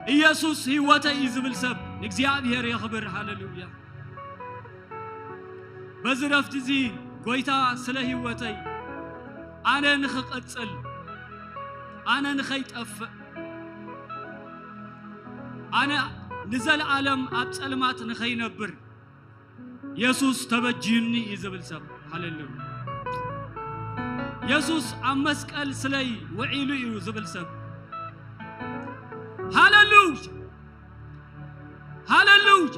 ኢየሱስ ህይወተይ እዩ ዝብል ሰብ ንእግዚኣብሔር የኽብር። ሃሌሉያ። በዚ ረፍቲ እዚ ጎይታ ስለ ህይወተይ ኣነ ንኽቕጽል፣ ኣነ ንኸይጠፍእ፣ ኣነ ንዘለኣለም ኣብ ጸልማት ንኸይነብር የሱስ ተበጅዩኒ እዩ ዝብል ሰብ። ሃሌሉያ። የሱስ ኣብ መስቀል ስለይ ውዒሉ እዩ ዝብል ሰብ። ሃሌሉያ። ሃሌሉያ።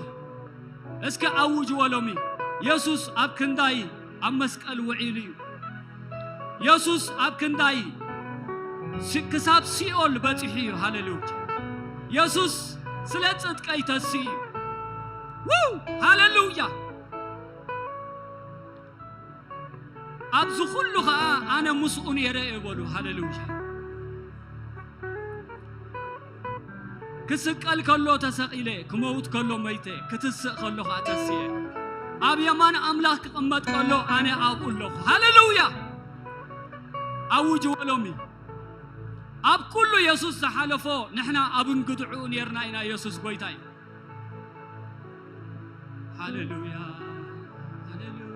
እስከ ኣውጅዎ ሎሚ፣ የሱስ ኣብ ክንዳይ ኣብ መስቀል ውዒሉ እዩ። የሱስ ኣብ ክንዳይ ሲ-፣ ክሳብ ሲኦል በጺሑ እዩ። ሃሌሉያ። የሱስ ስለ ጽድቀይ ተስኡ እዩ። ው! ሃሌሉያ። ኣብዚ ኩሉ ኸኣ ኣነ ምስኡ ነይረ እየ በሉ። ሃሌሉያ። ክስቀል ከሎ ተሰቒለ፣ ክመውት ከሎ መይተ፣ ክትስእ ከሎ ኸኣ ተስየ፣ ኣብ የማን ኣምላኽ ክቕመጥ ከሎ ኣነ ኣብኡ ኣለኹ። ሃሌሉያ። ኣውጅዎ ሎሚ። ኣብ ኩሉ የሱስ ዝሓለፎ ንሕና ኣብ እንግድዕኡ ነይርና ኢና። የሱስ ጎይታ እዩ። ሃሌሉያ። ሃሌሉያ።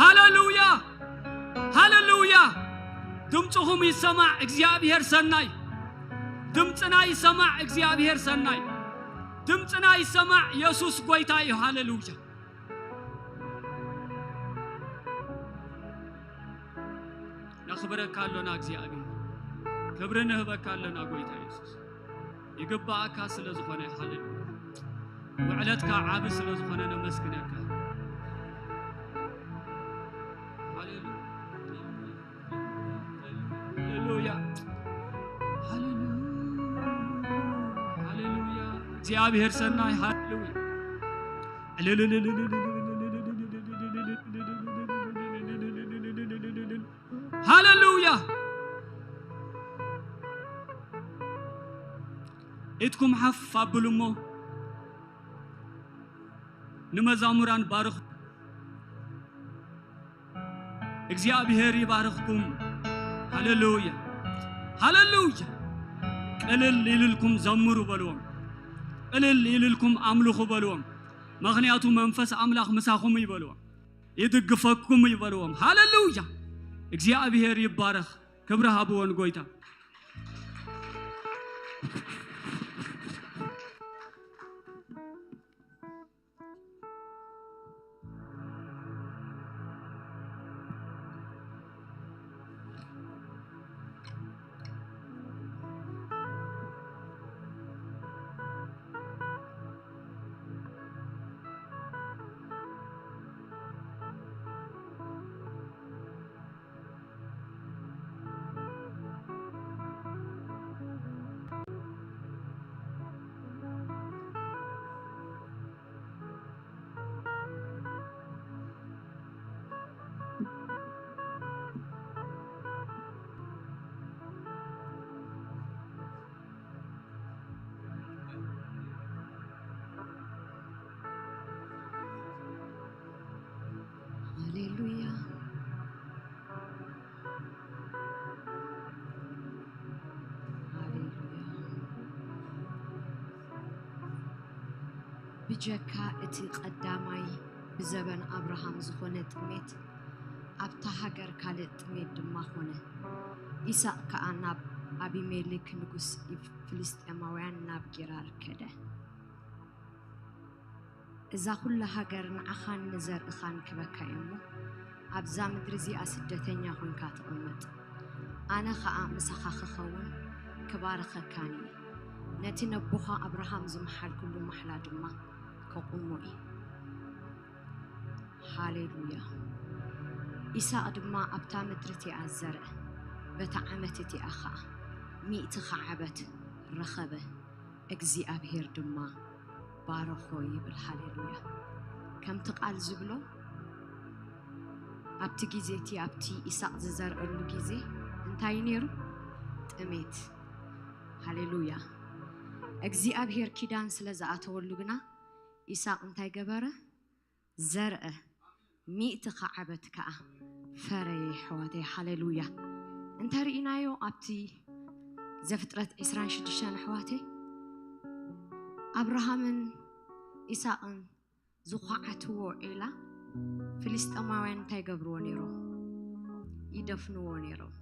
ሃሌሉያ። ሃሌሉያ። ድምፅኹም ይሰማዕ እግዚኣብሔር ሰናይ። ድምፅና ይሰማዕ እግዚኣብሔር ሰናይ። ድምፅና ይሰማዕ የሱስ ጎይታ እዩ። ሃሌሉያ። ነኽብረካ ኣሎና እግዚኣብሔር። ክብሪ ንህበካ ኣሎና ጎይታ የሱስ። ይግባኣካ ስለ ዝኾነ። ሃሌሉያ። ውዕለትካ ዓቢ ስለ ዝኾነ ነመስግነካ። ሃሌሉያ። ሃሌሉያ። ሃሌሉያ። ሃሌሉያ። እግዚኣብሔር ሰናይ። ሃሌሉያ። ሃሌሉያ። ኢድኩም ሓፍ ኣብሉ እሞ ንመዛሙራን ባርኹ። እግዚኣብሔር ይባርኽኩም። ሃሌሉያ። ሃሌሉያ። ቅልል ኢልልኩም ዘምሩ በልዎም። ቅልል ኢልልኩም ኣምልኹ በልዎም። ምኽንያቱ መንፈስ ኣምላኽ ምሳኹም እዩ በልዎም። ይድግፈኩም እዩ በልዎም። ሃሌሉያ። እግዚኣብሔር ይባረኽ። ክብሪ ሃብዎ ንጎይታ። ሃሌሉያ። ሃሌሉያ። ብጀካ እቲ ቀዳማይ ብዘበን ኣብርሃም ዝኾነ ጥሜት፣ ኣብታ ሃገር ካልእ ጥሜት ድማ ኾነ። ኢሳቕ ከኣ ናብ ኣቢሜሌክ ንጉስ ፍልስጤማውያን ናብ ጌራር ከደ። እዛ ኹላ ሃገር ንዓኻን ንዘርእኻን ክበካ እየ እሞ፣ ኣብዛ ምድሪ እዚኣ ስደተኛ ኾንካ ትቕመጥ። ኣነ ኸኣ ምሳኻ ክኸውን ክባርኸካን እየ። ነቲ ነቦኻ ኣብርሃም ዝመሓልኩሉ ማሕላ ድማ ከቑሞ እየ። ሃሌሉያ። ኢሳቕ ድማ ኣብታ ምድሪ እቲኣ ዘርአ፣ በታ ዓመት እቲኣ ኸኣ ሚእቲ ኻዕበት ረኸበ። እግዚኣብሄር ድማ ባረኾ ይብል። ሃሌሉያ። ከምቲ ቃል ዝብሎ፣ ኣብቲ ግዜ እቲ፣ ኣብቲ ኢሳቕ ዝዘርአሉ ግዜ እንታይ ነይሩ? ጥሜት። ሃሌሉያ። እግዚኣብሄር ኪዳን ስለ ዝኣተወሉ ግና ኢሳቕ እንታይ ገበረ? ዘርአ። ሚእቲ ከዓበት ከኣ ፈረየ። ኣሕዋተይ፣ ሃሌሉያ። እንተርኢናዮ ኣብቲ ዘፍጥረት ዕስራን ሽዱሽተን ኣሕዋተይ፣ ኣብርሃምን ኢሳቕን ዝኳዓትዎ ዒላ፣ ፍልስጤማውያን እንታይ ገብርዎ ነይሮም? ይደፍንዎ ነይሮም።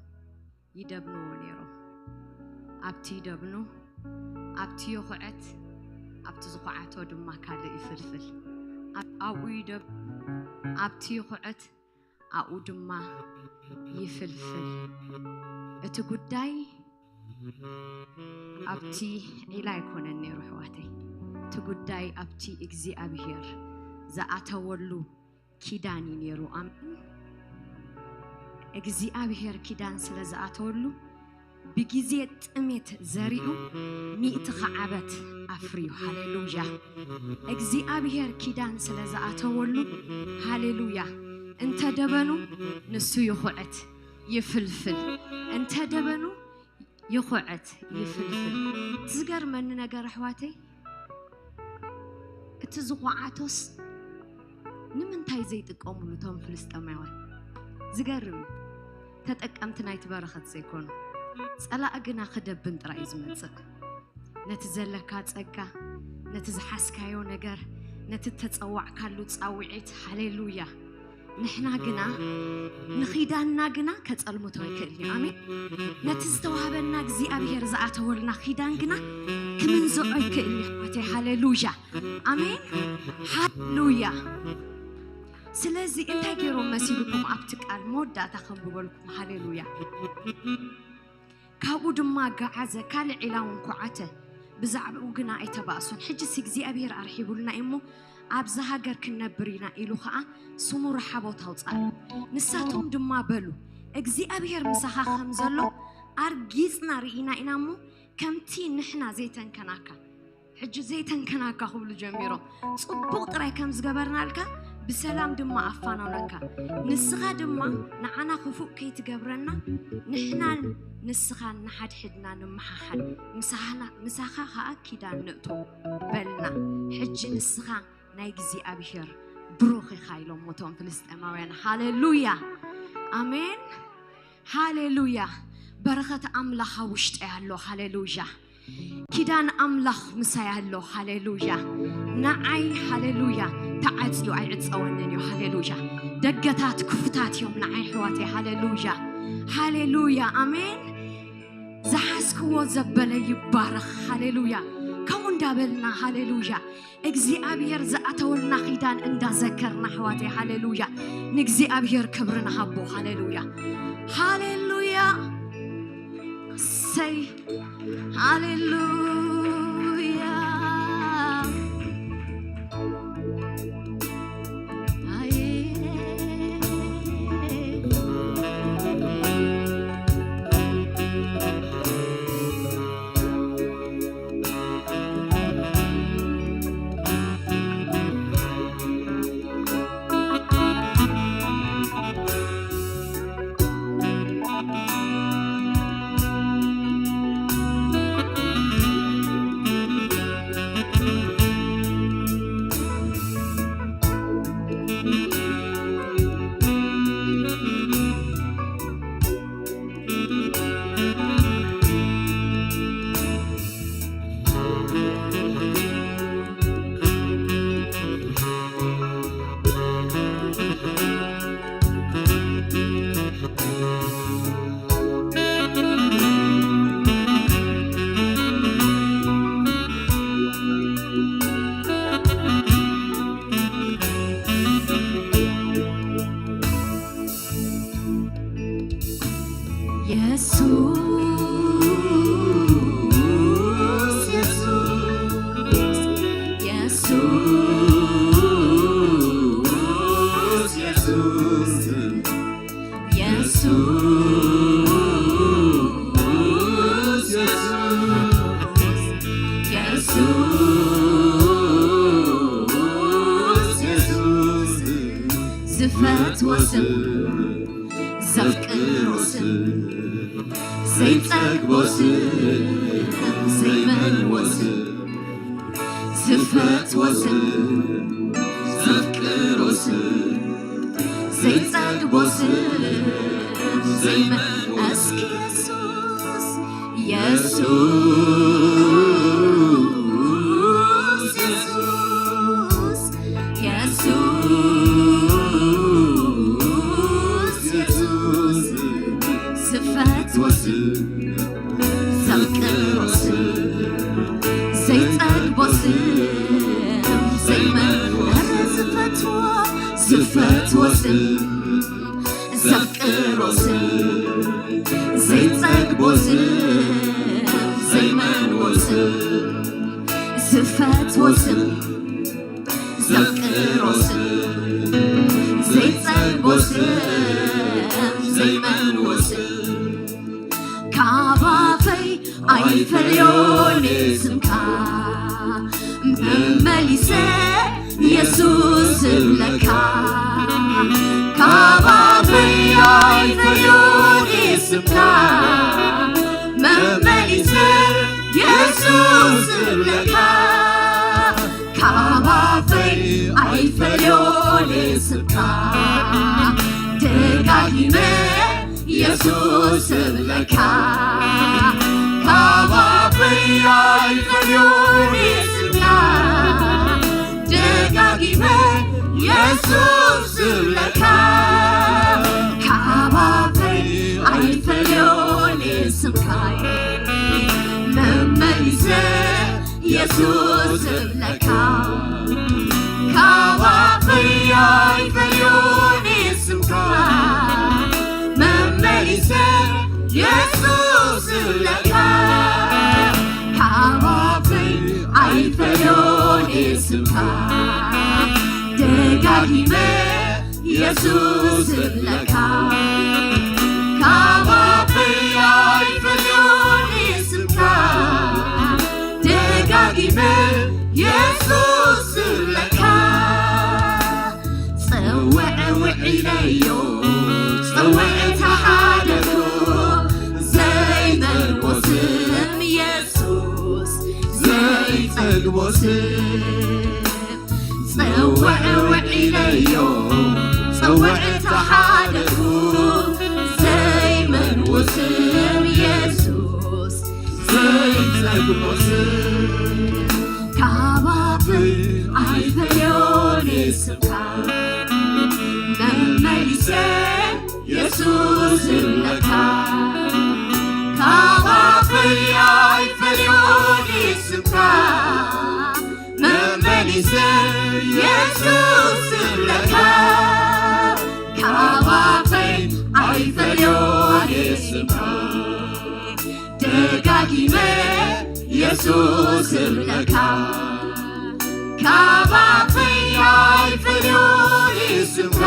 ይደብንዎ ነይሮም። ኣብቲ ይደብኑ፣ ኣብቲ ይኹዕት፣ ኣብቲ ዝኹዓቶ ድማ ካልእ ይፍልፍል። ኣብ-፣ ኣብኡ ይደብ-፣ ኣብቲ ይኹዕት፣ ኣብኡ ድማ ይፍልፍል። እቲ ጉዳይ ኣብቲ ዒላ ኣይኮነን ነይሩ፣ ኣሕዋተይ። እቲ ጉዳይ ኣብቲ እግዚኣብሄር ዝኣተወሉ ኪዳን እዩ ነይሩ። ኣሜን። እግዚኣብሄር ኪዳን ስለ ዝኣተወሉ፣ ብግዜ ጥሜት ዘሪኡ፣ ሚእቲ ከዓበት ኣፍርዩ። ሃሌሉያ። እግዚኣብሄር ኪዳን ስለ ዝኣተወሉ፣ ሃሌሉያ። እንተ ደበኑ፣ ንሱ ይኹዕት፣ ይፍልፍል። እንተ ደበኑ፣ ይኹዕት፣ ይፍልፍል። ዝገርመኒ ነገር፣ ኣሕዋተይ፣ እቲ ዝኹዓቶስ ንምንታይ ዘይጥቀሙሉ እቶም ፍልስጤማውያን? ዝገርም እዩ። ተጠቀምቲ ናይቲ በረኸት ዘይኮኑ። ጸላኢ ግና ክደብን ጥራይ እዩ ዝመጽእ። ነቲ ዘለካ ጸጋ፣ ነቲ ዝሓዝካዮ ነገር፣ ነቲ እተጸዋዕካሉ ጻውዒት፣ ሃሌሉያ። ንሕና ግና፣ ንኺዳንና ግና ከጸልምቶ ይክእል እዩ። ኣሜን። ነቲ ዝተዋህበና እግዚኣብሄር ዝኣተወልና ኺዳን ግና ክምንዝዖ ይክእል እዩ፣ ኣሕዋተይ። ሃሌሉያ። ኣሜን። ሃሌሉያ። ስለዚ እንታይ ገይሮም መሲልኩም? ኣብቲ ቃል መወዳእታ ከንብበልኩም። ሃሌሉያ። ካብኡ ድማ ገዓዘ፣ ካልእ ዒላ እውን ኳዓተ፣ ብዛዕባኡ ግና ኣይተባእሱን። ሕጂስ እግዚኣብሄር ኣርሒቡልና እዩ እሞ፣ ኣብዛ ሃገር ክንነብር ኢና ኢሉ ኸኣ ስሙ ረሓቦት ኣውጻሉ። ንሳቶም ድማ በሉ፣ እግዚኣብሄር ምሳኻ ከም ዘሎ ኣርጊጽና ርኢና ኢና እሞ፣ ከምቲ ንሕና ዘይተንከናካ፣ ሕጂ ዘይተንከናካ ክብሉ ጀሚሮም። ጽቡቕ ጥራይ ከም ዝገበርናልካ፣ ብሰላም ድማ ኣፋነውናካ። ንስኻ ድማ ንዓና ክፉእ ከይትገብረና፣ ንሕናን ንስኻን ንሓድሕድና ንመሓሓድ፣ ምሳኻ፣ ምሳኻ ኸኣ ኪዳን ንእቶ በልና። ሕጂ ንስኻ ናይ እግዚኣብሄር ብሩኽ ኢኻ ኢሎሞ እቶም ፍልስጤማውያን። ሃሌሉያ። ኣሜን። ሃሌሉያ። በረኸት ኣምላኽ ኣብ ውሽጠይ ኣሎ። ሃሌሉያ። ኪዳን ኣምላኽ ምሳይ ኣሎ። ሃሌሉያ። ንዓይ፣ ሃሌሉያ፣ ተዓጽዩ ኣይዕጸወንን እዩ። ሃሌሉያ። ደገታት ክፉታት እዮም ንዓይ፣ ኣሕዋተይ። ሃሌሉያ። ሃሌሉያ። ኣሜን። ዝሓዝክዎ ዘበለ ይባረኽ። ሃሌሉያ። ከምኡ እንዳበልና፣ ሃሌሉያ፣ እግዚኣብሔር ዝኣተወልና ኪዳን እንዳዘከርና፣ ኣሕዋተይ፣ ሃሌሉያ፣ ንእግዚኣብሔር ክብሪ ንሃቦ። ሃሌሉያ፣ ሃሌሉያ። እሰይ፣ ሃሌሉያ። ዝፈትዎ ስም፣ ዘፍቅሮ ስም፣ ዘይጸግቦ ስም፣ ዘይመንዎ ስም፣ ዝፈትዎ ስም፣ ዘፍቅሮ ስም፣ ዘይጸግቦ ስም ዘይመ-፣ እስኪ የሱስ፣ የሱስ፣ የሱስ፣ የሱስ፣ የሱስ፣ ዝፈትዎ ስም፣ ዘፍቅሮ ስም፣ ዘይጸግቦ ስም፣ ዘይመ-፣ ኧረ ዝፈትዎ፣ ዝፈትዎ ስም፣ ዘፍቅሮ ስም፣ ዘይጸግቦ ስም፣ ዘይመንዎ ስም፣ ዝፈትዎ ስም፣ ዘፍቅሮ ስም፣ ዘይጸግቦ ስም፣ ዘይመንዎ ስም፣ ካብ ኣፈይ ኣይፈልዮን ስምካ፣ መመሊሰ የሱስ ዝብለካ፣ ካብ ኣፈይ ኣይፈልዮን ስምካ፣ መመሊሰ የሱስ ዝብለካ፣ ካብ ኣፈይ ኣይፈልዮን ስምካ፣ ደጋጊመ የሱስ እብለካ፣ ካብ ኣፈይ ኣይፈልዮን ስምካ፣ ደጋጊመ የሱስ እብለካ፣ ካብ ኣፈይ ኣይፈልዮን ስምካ፣ መመሊሰ የሱስ እብለካ፣ ካብ ኣፈይ ኣይፈልዮን ስምካ፣ መመሊሰ የሱስ እብለካ፣ ካብ ኣፈይ ኣይፈልዮን ስምካ፣ ደጋጊመ የሱስ እብለካ፣ ካብ ኣፈይ ኣይፈልዮን ስምካ፣ ደጋጊመ የሱስ እብለካ፣ ጸውዕ ውዒለዮ፣ ጸውዕ ተሓደግኩ፣ ዘይመንዎ ስም የሱስ፣ ዘይጸግቦ ስም፣ ጸውዕ ውዒለዮ፣ ጸውዕ ተሓደግኩ፣ ዘይመንዎ ስም የሱስ፣ ዘይጸግቦ ስም፣ ካብ ኣፈይ ኣይፈልዮን ስምካ፣ መመሊሰ የሱስ እብለካ፣ ካብ ኣፈይ ኣይፈልዮን ስምካ፣ መመሊሰ የሱስ እብለካ፣ ካብ ኣፈይ ኣይፈልዮን ስምካ፣ ደጋጊመ የሱስ እብለካ፣ ካብ ኣፈይ ኣይፈልዮን ስምካ፣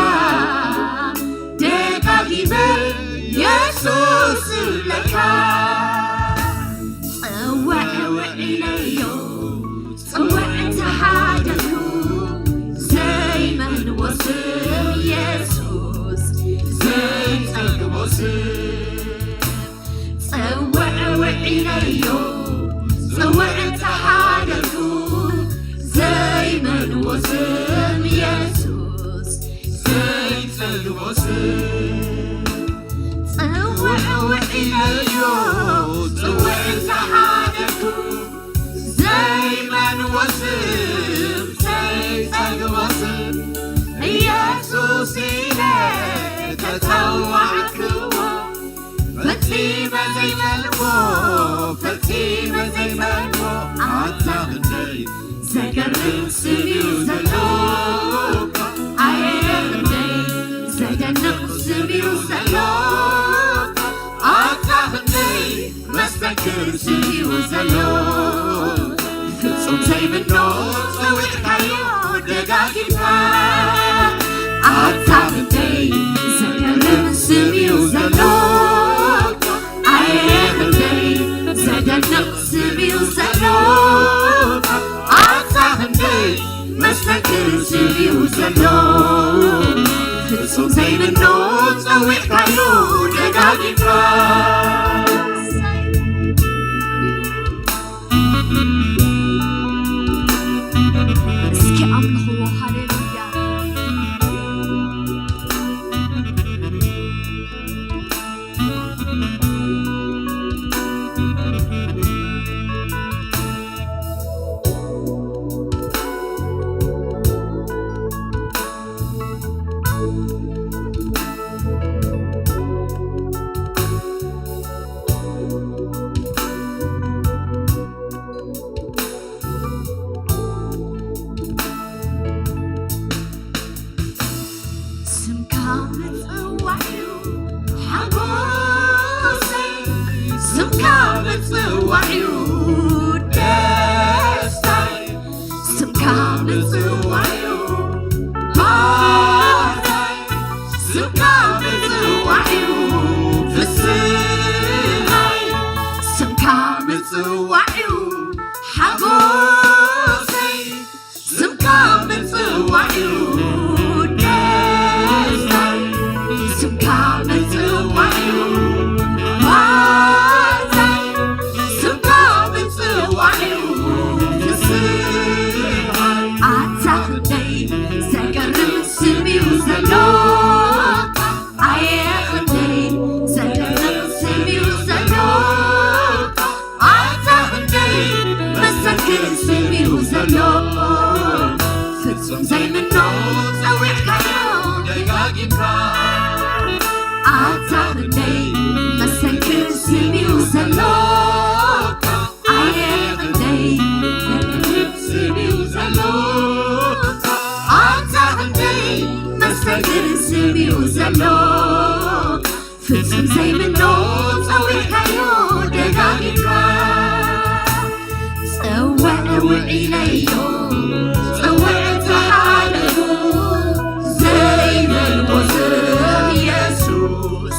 ደጋጊመ የሱስ እብለካ፣ ጸውዕ ውዒለዮ፣ ጸውዕ ተሓደግኩ፣ ዘይመንዎ ስም የሱስ፣ ዘይጸግቦ ስም፣ ጸውዕ ውዒለዮ፣ ጸውዕ ተሓደግኩ፣ ዘይመንዎ ስም የሱስ፣ ዘይጸግቦ ስም፣ ጸውዕ ውዒለዮ፣ ጸውዕ ተሓደግኩ፣ ዘይመንዎ ስም፣ ዘይጸግቦ ስም፣ የሱስ ኢለ ተጸዋዕክዎ። ፈጺመ ዘይመልዎ፣ ፈጺመ ዘይመልዎ፣ ኣታ ክንደይ ዘገርም ስም እዩ ዘሎ። ኣየ ክንደይ ዘደንቕ ስም እዩ ዘሎ። ኣታ ክንደይ መስተንክር ስም እዩ ዘሎ። ፍጹም ዘይምኖ ጸዊዕካዮ ደጋጊምካ። ኣታ ክንደይ ዘገርም ስም እዩ ዘሎ። ኣየ ክንደይ ዘደንቕ ስም እዩ ዘሎ። ኣታ ክንደይ መስተንክር ስም እዩ ዘሎ። ፍጹም ዘይምኖ ጸዊዕካዮ ደጋጊምካ። እስኪ ኣምልኽዎ። ሃሌሉያ። ምጽዋዕ'ዩ ሓጎሰይ፣ ስምካ ምጽዋዕ'ዩ ደስታይ፣ ስምካ ምጽዋዕ'ዩ ባህታይ፣ ስምካ ምጽዋዕ'ዩ ፍስሃይ፣ ስምካ ምጽዋዕ'ዩ ሓጎሰይ፣ ስምካ ምጽዋዕ'ዩ ደስታይ፣ ስምካ ምጽዋዕ'ዩ ባህታይ፣ ስምካ ምጽዋዕ'ዩ ፍስሃይ። ኣታ ክንደይ ዘገርም ስም'ዩ ዘሎካ፣ ኣየ ክንደይ ዘገርም ስም'ዩ ዘሎካ፣ ኣታ ክንደይ መሰክር ስም'ዩ ዘሎ። ፍጹም ዘይምኖ ጸዊዕካዮ ደጋጊምካ፣ ኣታ ክንደይ መሰክር ስም'ዩ ዘሎ። ኣየ ክንደይ ስም'ዩ ዘሎ፣ ኣታ ክንደይ መሰክር ስም'ዩ ዘሎ። ፍጹም ዘይምኖ ጸዊዕካዮ ደጋጊምካ። ጸውዕ ውዒለዮ፣ ጸውዕ ተሓደጉ፣ ዘይመልቦ ስም የሱስ፣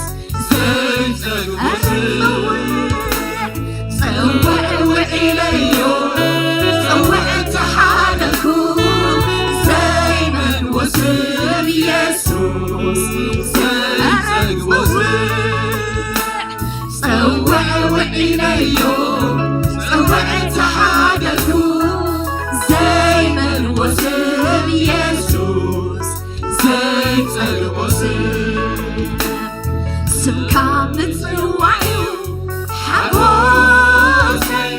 ዘይጸግቦ ስም። ጸውዕ ውዒለዮ፣ ጸውዕ ተሓደጉ፣ ዘይመልቦ ስም የሱስ፣ ዘይጸግቦ ስም። ጸውዕ ውዒለዮ፣ ጸውዕ ተሓደጉ፣ ዘይመልቦ ስም የሱስ፣ ዘይጸልኦ ስም። ስምካ ምጽዋዕ'ዩ ሓጎሰይ፣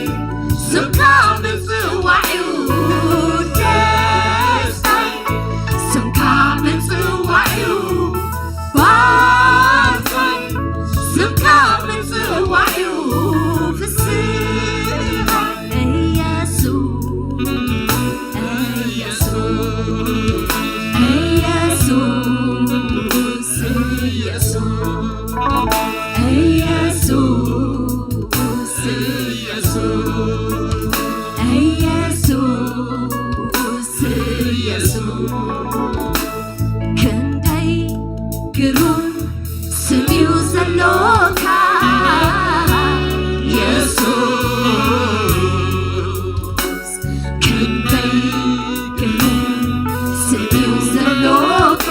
ስምካ ምጽዋዕ'ዩ ደስታይ፣ ስምካ ምጽዋዕ'ዩ ባርኮይ፣ ስምካ ምጽዋዕ'ዩ ፍስሃይ። ኢየሱስ፣ ኢየሱስ፣ ኢየሱስ፣ ኢየሱስ፣ ኢየሱስ፣ ኢየሱስ፣ ኢየሱስ፣ ኢየሱስ። ክንደይ ግሩም ስም'ዩ ዘሎካ የሱስ፣ ክንደይ ግሩም ስም'ዩ ዘሎካ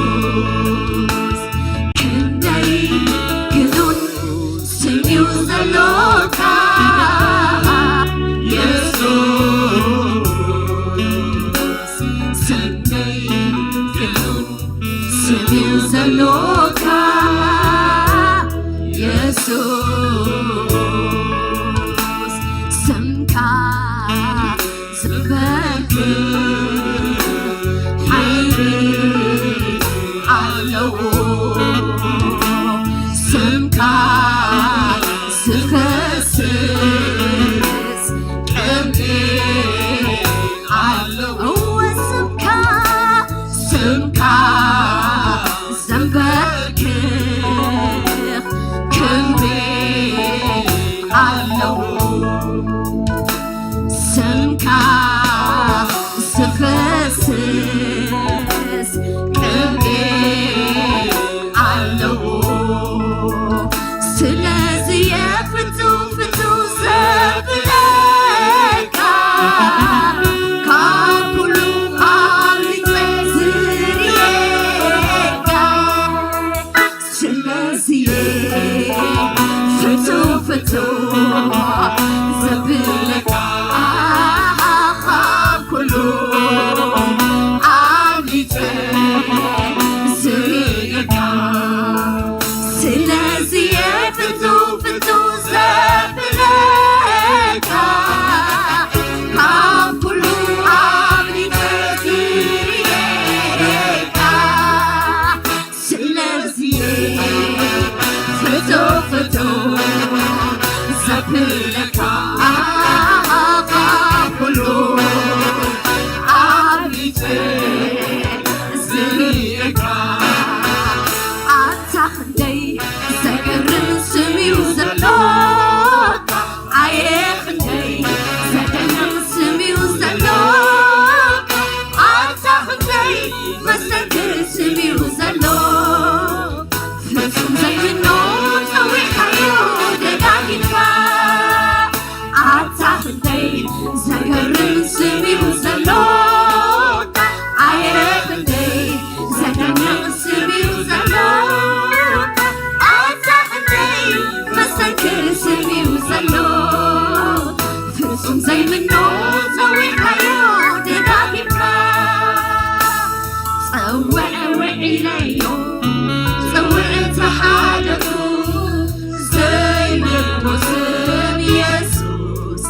የሱስ፣ ክንደይ ግሩም ስም'ዩ ዘሎካ የሱስ፣ ክንደይ ግሩም ስም'ዩ ዘሎካ የሱስ፣ ስምካ ዝበርክ ሓይሊ ኣለዎ፣ ስምካ ዝኸስስ ቅንኢ ኣለዎ። እወ፣ ስምካ፣ ስምካ ዘንበርክኽ ክንዲ ኣለዎ። ስምካ ዝፈስስ ቅንኢ ኣለዎ። ስለዚ የፍቱ ፍቱ ዘብለካ፣ ካብ ኩሉ ኣብሊጸ ዝርእየካ። ስለዚ ፍቱ ፍቱ ዘብለካ፣ ካብ ኩሉ ኣብሊጸ ዝርእየካ። ስለዚ ፍቱ ፍቱ ዘብለካ፣ ካብ ኩሉ ኣብሊጸ ዝርእየካ። ስለዚ ፍቶ ፍቶ ዘብለካ፣ ካብ ኩሉ ኣብሊጸ መስተንክር ስም እዩ ዘሎ። ፍጹም ዘይምኖ ጸዊዕካዮ ደጋጊምካ። ኣታ ክንደይ ዘገርም ስም እዩ ዘሎ። ኣየ ክንደይ ዘደንቕ ስም እዩ ዘሎ። ኣታ ክንደይ መስተንክር ስም እዩ ዘሎ። ፍጹም ዘይምኖ ጸዊዕካዮ ደጋጊምካ። ጸውዕ ውዒለዮ፣ ጸውዕ ተሓደግኩ፣ ዘይብልዎ ስም የሱስ፣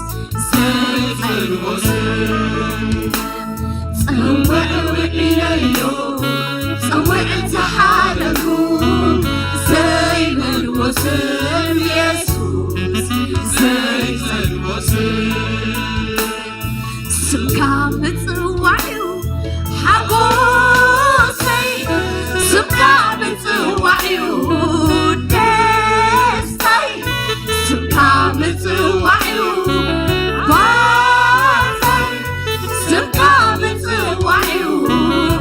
ዘይብልዎ ስም። ጸውዕ ውዒለዮ፣ ጸውዕ ተሓደግኩ፣ ዘይብልዎ ስም የሱስ፣ ዘይብልዎ ስም። ስምካ ምጽዋዕ'ዩ ሓጎሰይ፣ ስምካ ምጽዋዕ'ዩ ደስታይ፣ ስምካ ምጽዋዕ'ዩ ባርኸይ፣ ስምካ ምጽዋዕ'ዩ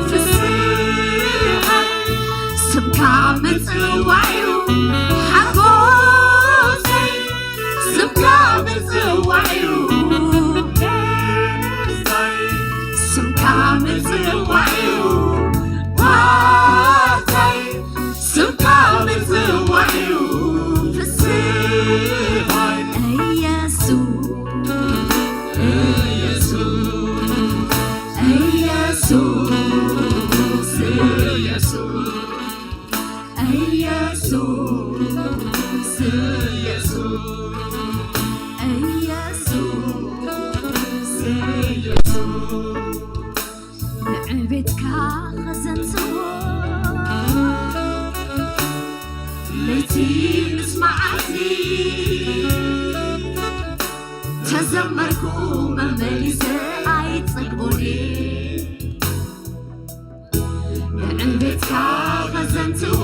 ፍስሃይ፣ ስምካ ምጽዋዕ'ዩ ሓጎሰይ። ስምካ ምጽዋዕ'ዩ ደስታይ፣ ስምካ ምጽዋዕ'ዩ ዋርታይ፣ ስምካ ምጽዋዕ'ዩ ፍስሃይ። ኢየሱስ፣ ኢየሱስ፣ ኢየሱስ፣ ኢየሱስ። ኢየሱስ፣ ኢየሱስ፣ ኢየሱስ፣ ኢየሱስ። ንዕቤትካ ኸዘንትዎ ለይቲ ምስ መዓልቲ ተዘመርኩ መመሊሰ ኣይጸግቦን። ንዕቤትካ ኸዘንትዎ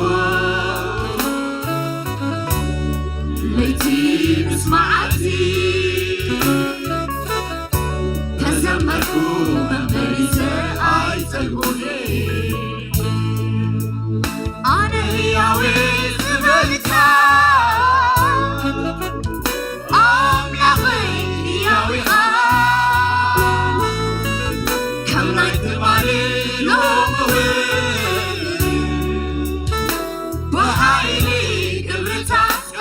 ለይቲ ምስ መዓልቲ ተዘመርኩ መመሊሰ ኣይጸግቦን። ኣነ ህያው ዝበልካ ኣምላኸይ ህያው ኢኻ፣ ከም ናይ ትማሊ ሎሚ እውን ብሓይሊ ክብርታትካ።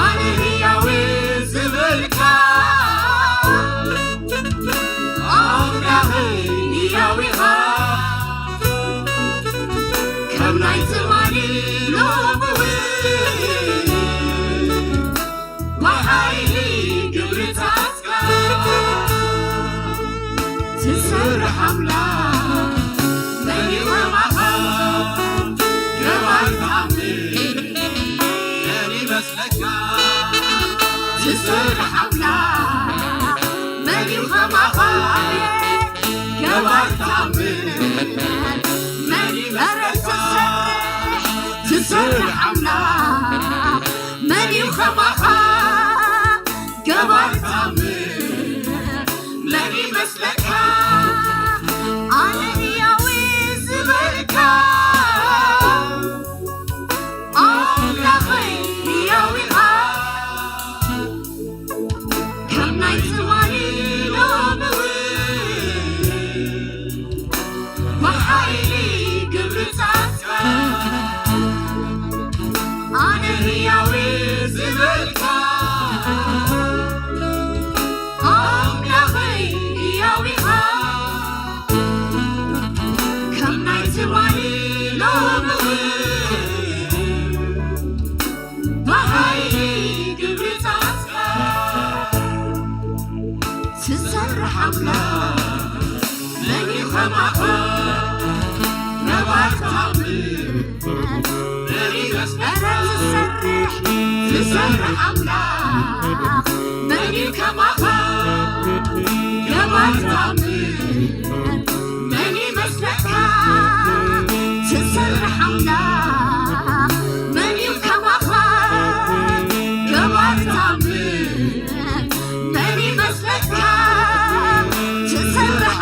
ኣነ ህያው ዝበልካ ኣምላኸይ ህያው ኢኻ፣ ከም ናይ ትማሊ ሎሚ እውን ብሓይሊ ግብርታትካ ትሰርሕ ኣምላኽ መን እዩ ከማኻ? ገባሪ ተኣምር መን ይመስለካ? ትሰርሕ ኣምላኽ መን እዩ ከማኻ? ገባሪ ተኣምር መን ይመስለካ? ትሰርሕ ኣምላኽ መን እዩ ከማኻ? ገባሪ ተኣምር መን ይመስለካ? ኣነ ህያው ዝበልካ ኣምላኸይ ህያው ኢኻ። ከም ናይ ትማሊ ሎሚ እውን ብሓይሊ ግብርታትካ ኣነ ህያው ዝበልካ ኣምላኸይ ህያው ኢኻ። ከም ናይ ትማሊ ሎሚ እውን ብሓይሊ ግብርታትካ ትሰርሕ ኣምላኽ መን እዩ ከማኻ? ነባር ተኣምር መን ይመስለካ? ትሰርሕ፣ ትሰርሕ ኣምላኽ መን እዩ ከማኻ? ነባር ተኣምር መን ይመስለካ? ትሰርሕ ኣምላኽ መን እዩ ከማኻ? ገባሪ ተኣምር መን ይመስለካ? ትሰርሕ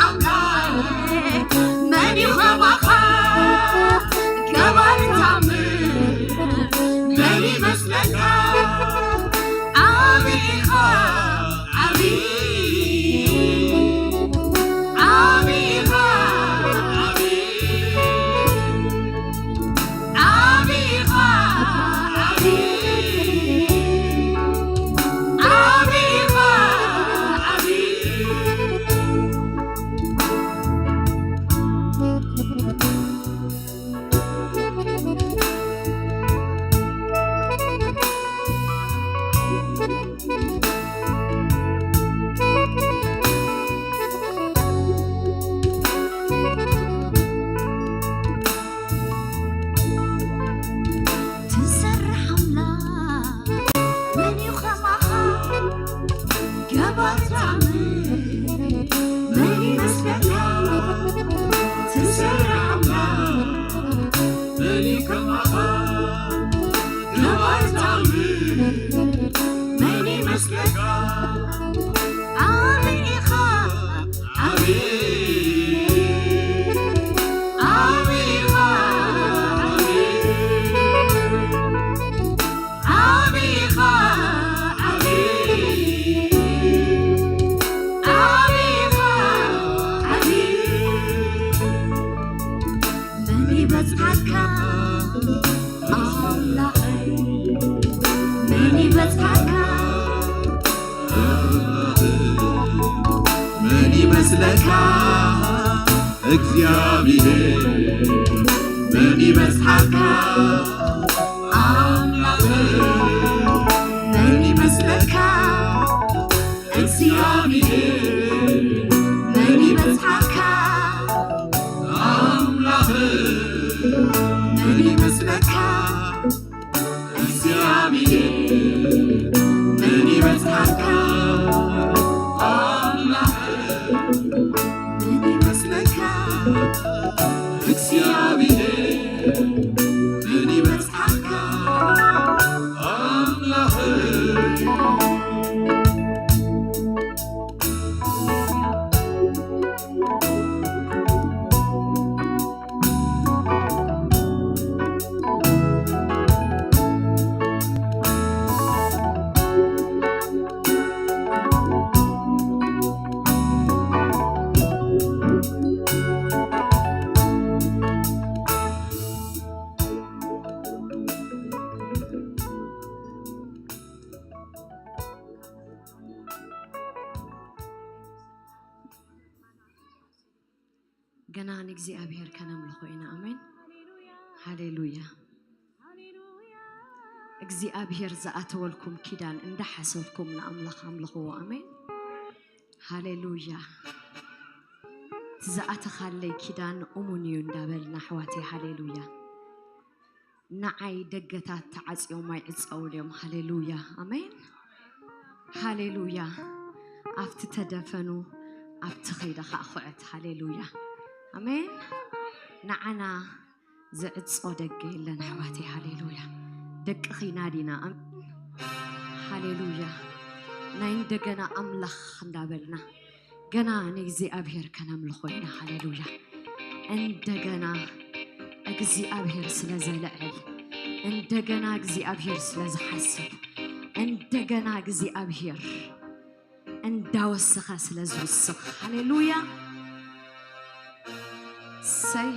እግዚኣብሔር መን ይበጽሓካ? ኣምላኽ መን ይመስለካ? እግዚኣብሔር መን ይበጽሓካ? ኣምላኽ መን ይመስለካ? እግዚኣብሔር መን ይበጽሓካ? ኣምላኽ መን ይመስለካ? እግዚኣብሔር መን ይበጽሓካ? ኣምላኽ ገና ንእግዚኣብሔር ከነምልኾ ኢና። ኣሜን። ሃሌሉያ። እግዚኣብሔር ዝኣተወልኩም ኪዳን እንዳሓሰብኩም ንኣምላኽ ኣምልኽዎ። ኣሜን። ሃሌሉያ። እቲ ዝኣተኻለይ ኪዳን እሙን እዩ እንዳበልና ኣሕዋተይ። ሃሌሉያ። ንዓይ ደገታት ተዓጽዮም ኣይዕጸዉን እዮም። ሃሌሉያ። ኣሜን። ሃሌሉያ። ኣብቲ ተደፈኑ፣ ኣብቲ ኸይደ ኸዓ ኹዕት። ሃሌሉያ። ኣሜን። ንዓና ዝዕጾ ደገ የለን ኣሕዋተይ። ሃሌሉያ። ደቅኺ ኢና ዲና። ኣሜን። ሃሌሉያ። ናይ እንደገና ኣምላኽ እንዳበልና ገና ንእግዚኣብሔር ከነምልኾ ኢና። ሃሌሉያ። እንደገና እግዚኣብሔር ስለ ዘልዕል፣ እንደገና እግዚኣብሔር ስለ ዝሓስብ፣ እንደገና እግዚኣብሔር እንዳወሰኸ ስለ ዝውስኽ። ሃሌሉያ። ሰይ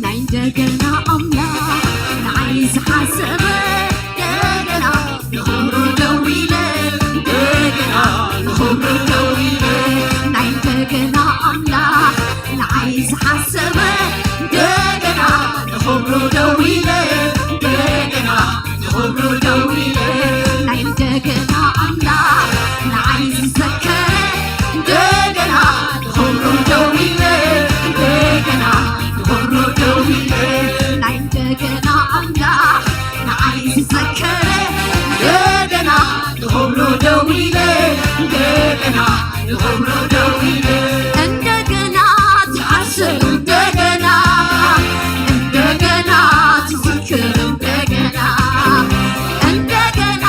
ናይ እንደገና ኣምላኽ ንዓይ ዝሓሰበ፣ እንደገና ንኽብሩ ደው ኢለ፣ እንደገና ንኽብሩ ደው ኢለ። ናይ እንደገና ኣምላኽ ንዓይ ዝሓሰበ፣ እንደገና ንኽብሩ ደው ኢለ፣ እንደገና ንኽብሩ ደው ኢለ። ናይ እንደገና ኣምላኽ ንዓይ ዝዘከረ፣ እንደገና ንኽብሩ ደው ኢለ፣ እንደገና ንኽብሩ ደው ኢለ። ናይ እንደገና ኣምላኽ ንዓይ ዝዘከረ፣ እንደገና ንኽብሩ ደው ኢለ፣ እንደገና ንኽብሩ ደው ኢለ። እንደገና ትሓስብ፣ እንደገና፣ እንደገና ትዝክር፣ እንደገና፣ እንደገና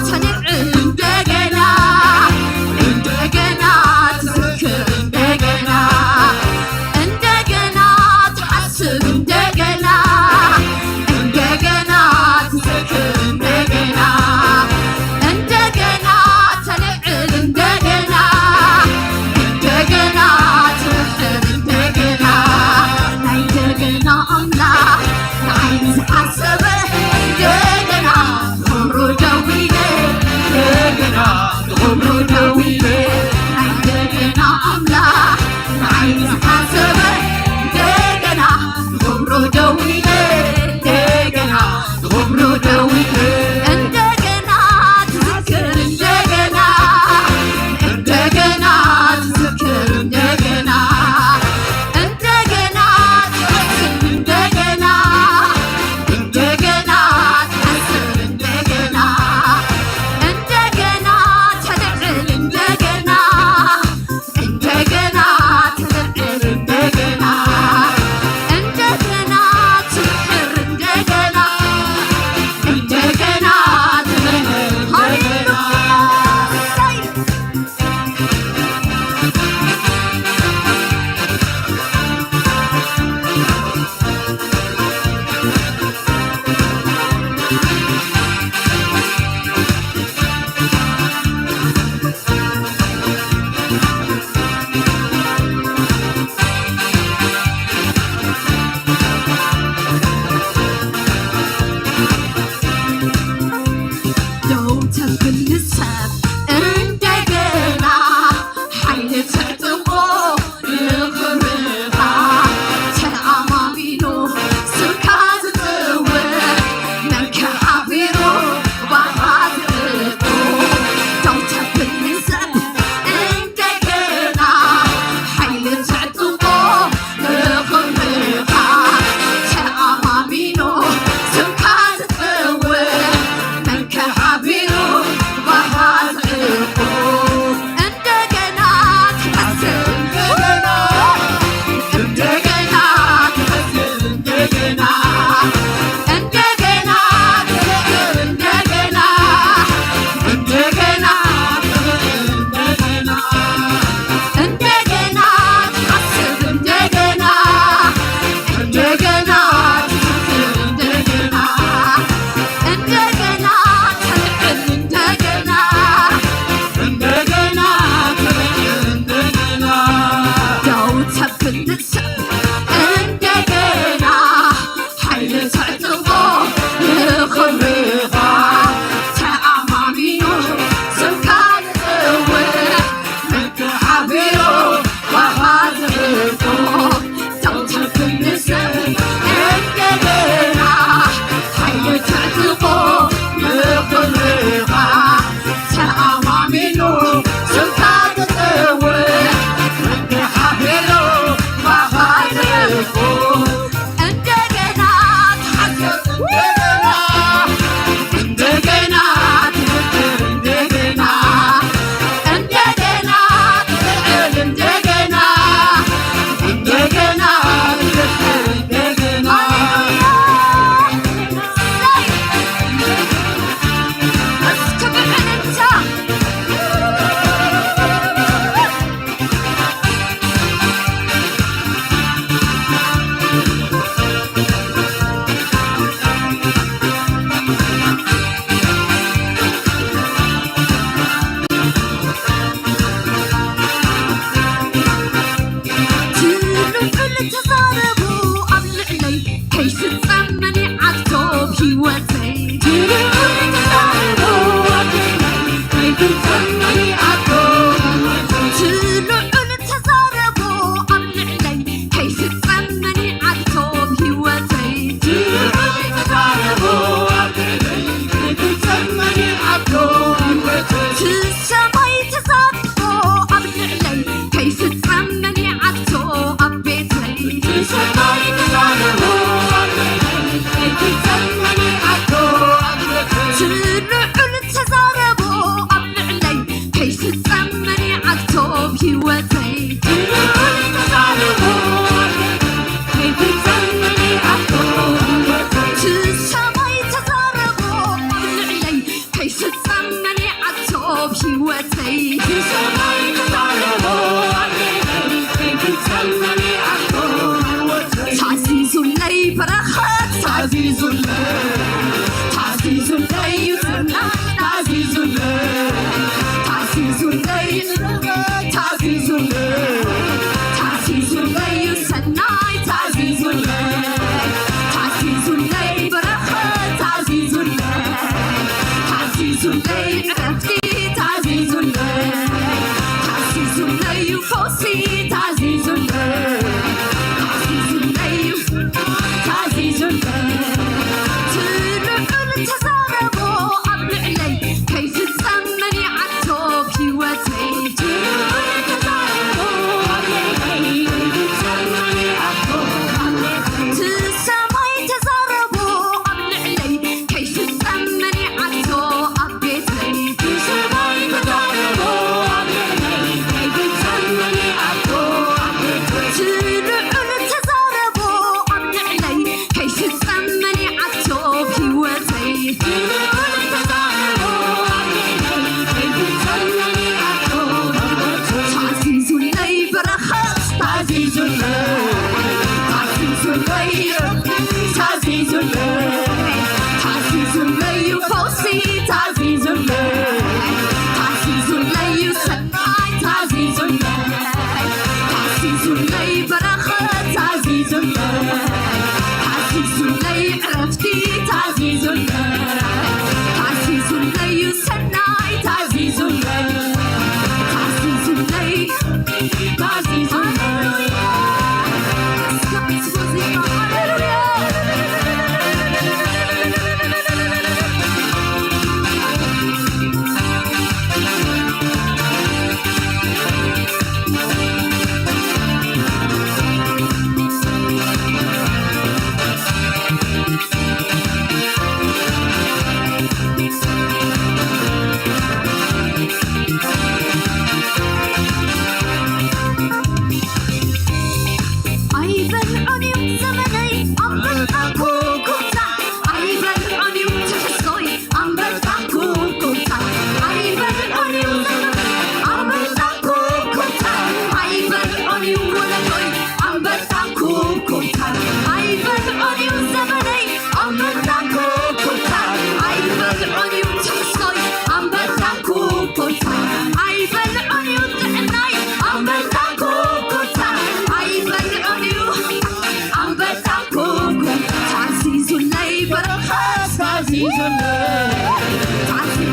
ተልዕል፣ እንደገና፣ እንደገና ትዝክር፣ እንደገና፣ እንደገና ትሓስብ፣ እንደገና፣ እንደገና ትዝክር፣ እንደገና፣ እንደገና ተልዕል፣ እንደገና፣ እንደገና ተመልሰ። ሃሌሉያ። ደው ተብል ሰብ እንደገና ሓይሊ ተዕጥቆ ንኽብርኻ ተኣማሚኑ ስምካ ዝጽውዕ መን ከ ሓቢሩ ባኻ ዝእቱ ደው ተብል ሰብ እንደገና ሓይሊ ተዕጥቆ ንኽብርኻ ተኣማሚኑ ስምካ ዝጽውዕ መን ከ ሓቢሩ ባኻ ዝእቱ እንደገና ትኸስብ እንደገና ትኸስብ እንደገና እንደገና እንደገና እንደገና እንደገና እንደገና ትሓስብ እንደገና እንደገና ትሓስብ እንደገና እንደገና ተልዕል እንደገና እንደገና ተልዕል እንደገና ደው ተብል ንሰብ እንደገና ሓይሊ ተዕጥቆ ንኽብርኻ ተኣማሚኑ ስምካ ዝጽውዕ መን ከ ሓቢሩ ባኻ ዝእቱ ደው ተብል ንሰብ እንደገና ሓይሊ ተዕጥቆ ንኽብርኻ ተኣማሚኑ ስምካ ዝጽውዕ መን ከ ሓቢሩ ባኻ ዝእቱ እንደገና ትሓስብ እንደገና እንደገና ትፍቅር እንደገና እንደገና ትልዕል እንደገና እንደገና ትፍቅር እንደገና ሃሌሉያ። እስኪ ብዕልልታ ትልዑል ተዛረቡ ኣብ ልዕለይ ከይፍጸም መኒዓቶ ብሂወተይ ትልዑል ተዛረቡ ኣብ ልዕለይ ከይፍጸም መኒዓቶ ብሂወተይ ትልዑል ተዛረቡ ኣብ ልዕለይ ከይፍጸም መኒዓቶ ብሂወተይ ትሰማይ ተዛረቡ ኣብ ልዕለይ ከይፍጸም መኒዓቶ ኣብ ቤተይ ትሰማይ ተዛረቡ ኣብ ልዕለይ ከይፍጸም መኒዓቶ ኣብ ቤተይ ትልዑል ተዛረቡ ኣብ ልዕለይ ከይፍጸም መኒዓቶ ኣብ ሂወተይ ትልዑል ተዛረቡ ኣብ ልዕለይ ከይፍጸም መኒዓቶ ኣብ ቤተይ ትሰማይ ተዛረቡ ኣብ ልዕለይ ከይፍጸም መኒዓቶ ኣብ ሂወተይ ትሰማይ ተዛረቡ ኣብ ልዕለይ ከይፍጸም መኒዓቶ ኣብ ሂወተይ ታዚዙለይ በረኸት ታዚዙለይ ታዚዙለይ እዩ ዝና ታዚዙለይ ታዚዙለይ ታዚዙለይ ታዚዙለይ እዩ ሰናይ ታዚዙለይ ታዚዙለይ በረኸት ታዚዙለይ ታዚዙለይ ዕረፍቲ ታዚዙለይ ታዚዙለይ እዩ ፈውሲ ታዚዙለይ ታዚዙለይ እዩ ታዚዙለይ ትልዑል ተዛረቦ ኣብ ልዕለይ ከይፍጸም መኒዓቶ ብሂወተይ ትልዑል ተዛረቦ ኣብ ልዕለይ ከይፍጸም መኒዓቶ ትሰማይ ተዛረቦ ኣብ ልዕለይ ከይፍጸም መኒዓቶ ኣብ ቤተይ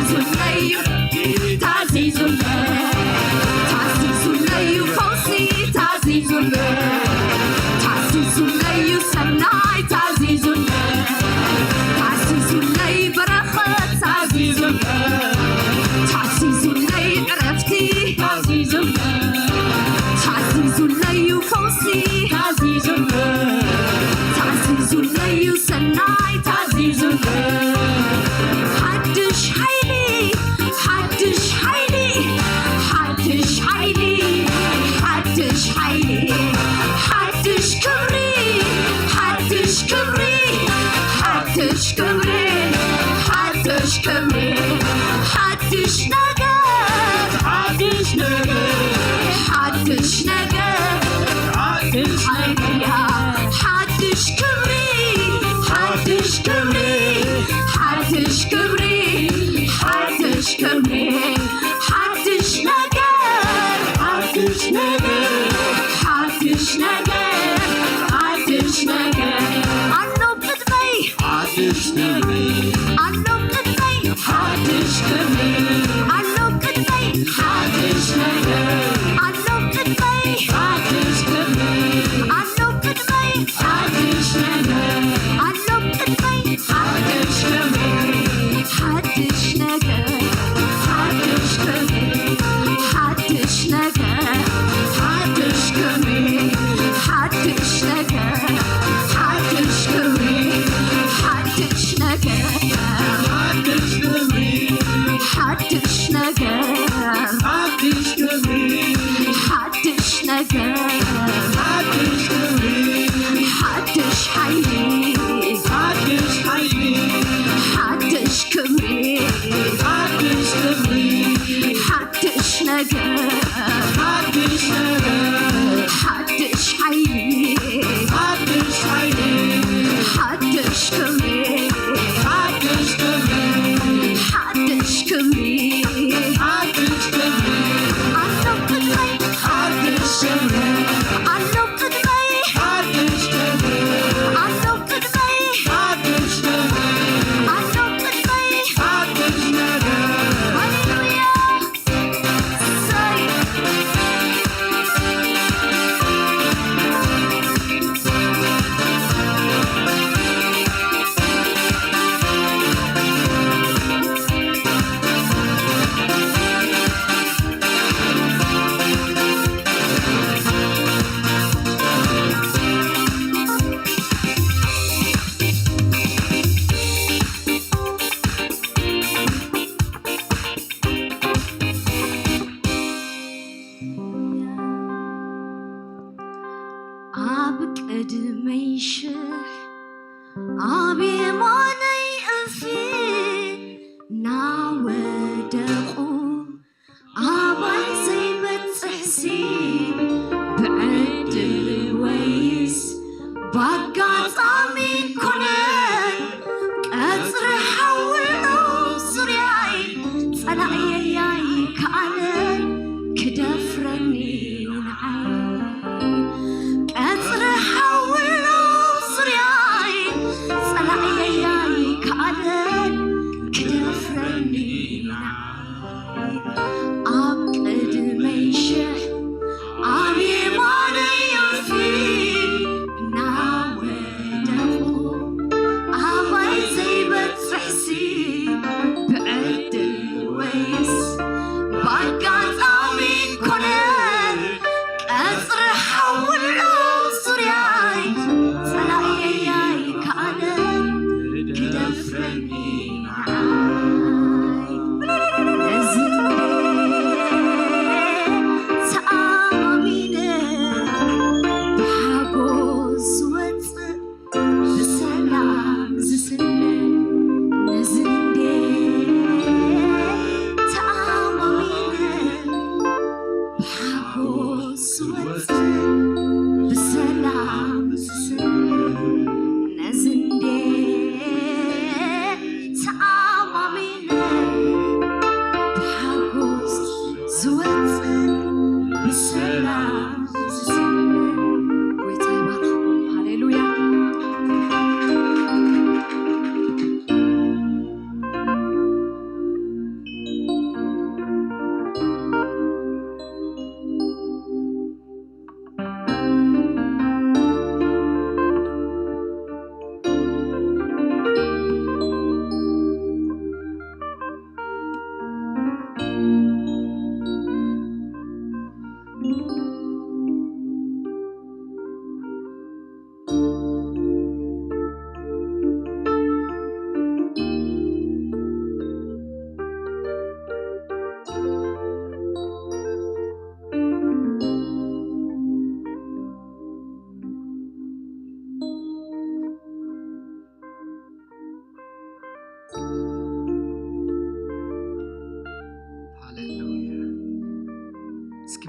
ታዚዙለይ ታዚዙለይ ፈውሲ ታዚዙለይ ታዚዙለይ ሰናይ ታዚዙለይ ታዚዙለይ በረኸት ታዚዙለይ ታዚዙለይ ዕረፍቲ ታዚዙለይ ታዚዙለይ ፈውሲ ታዚዙለይ ታዚዙለይ ሰናይ ታዚዙለይ ሓድሽ ሓይሊ ሓድሽ ሓይሊ ሓድሽ ሓይሊ ሓድሽ ሓይሊ ሓድሽ ክብሪ ሓድሽ ክብሪ ሓድሽ ክብሪ ሓድሽ ክብሪ ሓድሽ ነገር ሓድሽ ነገር ሓድሽ ነገር ሓድሽ ሓይልያ ሓድሽ ክብሪ ሓድሽ ክብሪ ሓድሽ ክብሪ ሓድሽ ክብሪ ሓድሽ ነገር ሓድሽ ነገር ሓድሽ ነገር ሓድሽ ነገር ኣሎ ቅድመይ ሓድሽ ክብሪ ኣሎ ቅድመይ ሓድሽ ክብሪ ኣሎ ቅድመይ ሓድሽ ነገር ኣሎ ቅድመይ ሓድሽ ክብሪ ኣሎ ቅድመይ ሓድሽ ነገር ኣሎ ቅድመይ ሓድሽ ክብሪ ሓድሽ ነገር ሓድሽ ክብሪ ሓድሽ ነገር ሓድሽ ክብሪ ሓድሽ ነገር ሓድሽ ክብሪ ሓድሽ ነገር ሓድሽ ክብሪ ሓድሽ ነገር ሓድሽ ክብሪ ሓድሽ ነገር ሓድሽ ክብሪ ሓድሽ ሓይሊ ሓድሽ ሓይሊ ሓድሽ ክብሪ ሓድሽ ክብሪ ሓድሽ ነገር ሓድሽ ነገር ሓድሽ ሓይሊ ሓድሽ ሓይሊ ሓድሽ ክብሪ ሓድሽ ክብሪ ሓድሽ ክብሪ ሓድሽ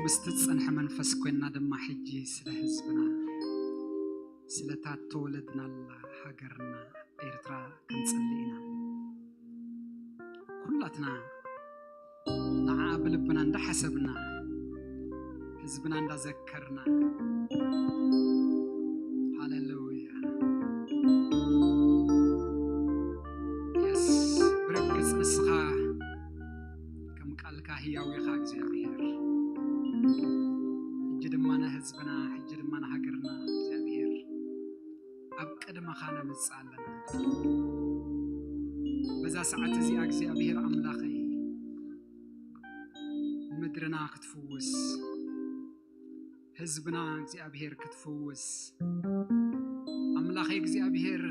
ምስ ትጸንሐ መንፈስ ኮይንና ድማ ሕጂ ስለ ህዝብና፣ ስለታ ተወለድናላ ሃገርና ኤርትራ ክንጽሊ ኢና። ኩላትና ንዓ ብልብና እንዳሓሰብና፣ ህዝብና እንዳዘከርና። ሃሌሉያ። የስ፣ ብርግጽ ንስኻ ከም ቃልካ ህያው ኢኻ እግዚኣብሔር። ሕጂ ድማ ንህዝብና፣ ሕጂ ድማ ንሃገርና እግዚኣብሔር ኣብ ቅድመኻ ነምጽእ ኣለና። በዛ ሰዓት እዚኣ እግዚኣብሔር ኣምላኸይ፣ ምድርና ክትፍውስ፣ ህዝብና እግዚኣብሔር ክትፍውስ፣ ኣምላኸይ እግዚኣብሔር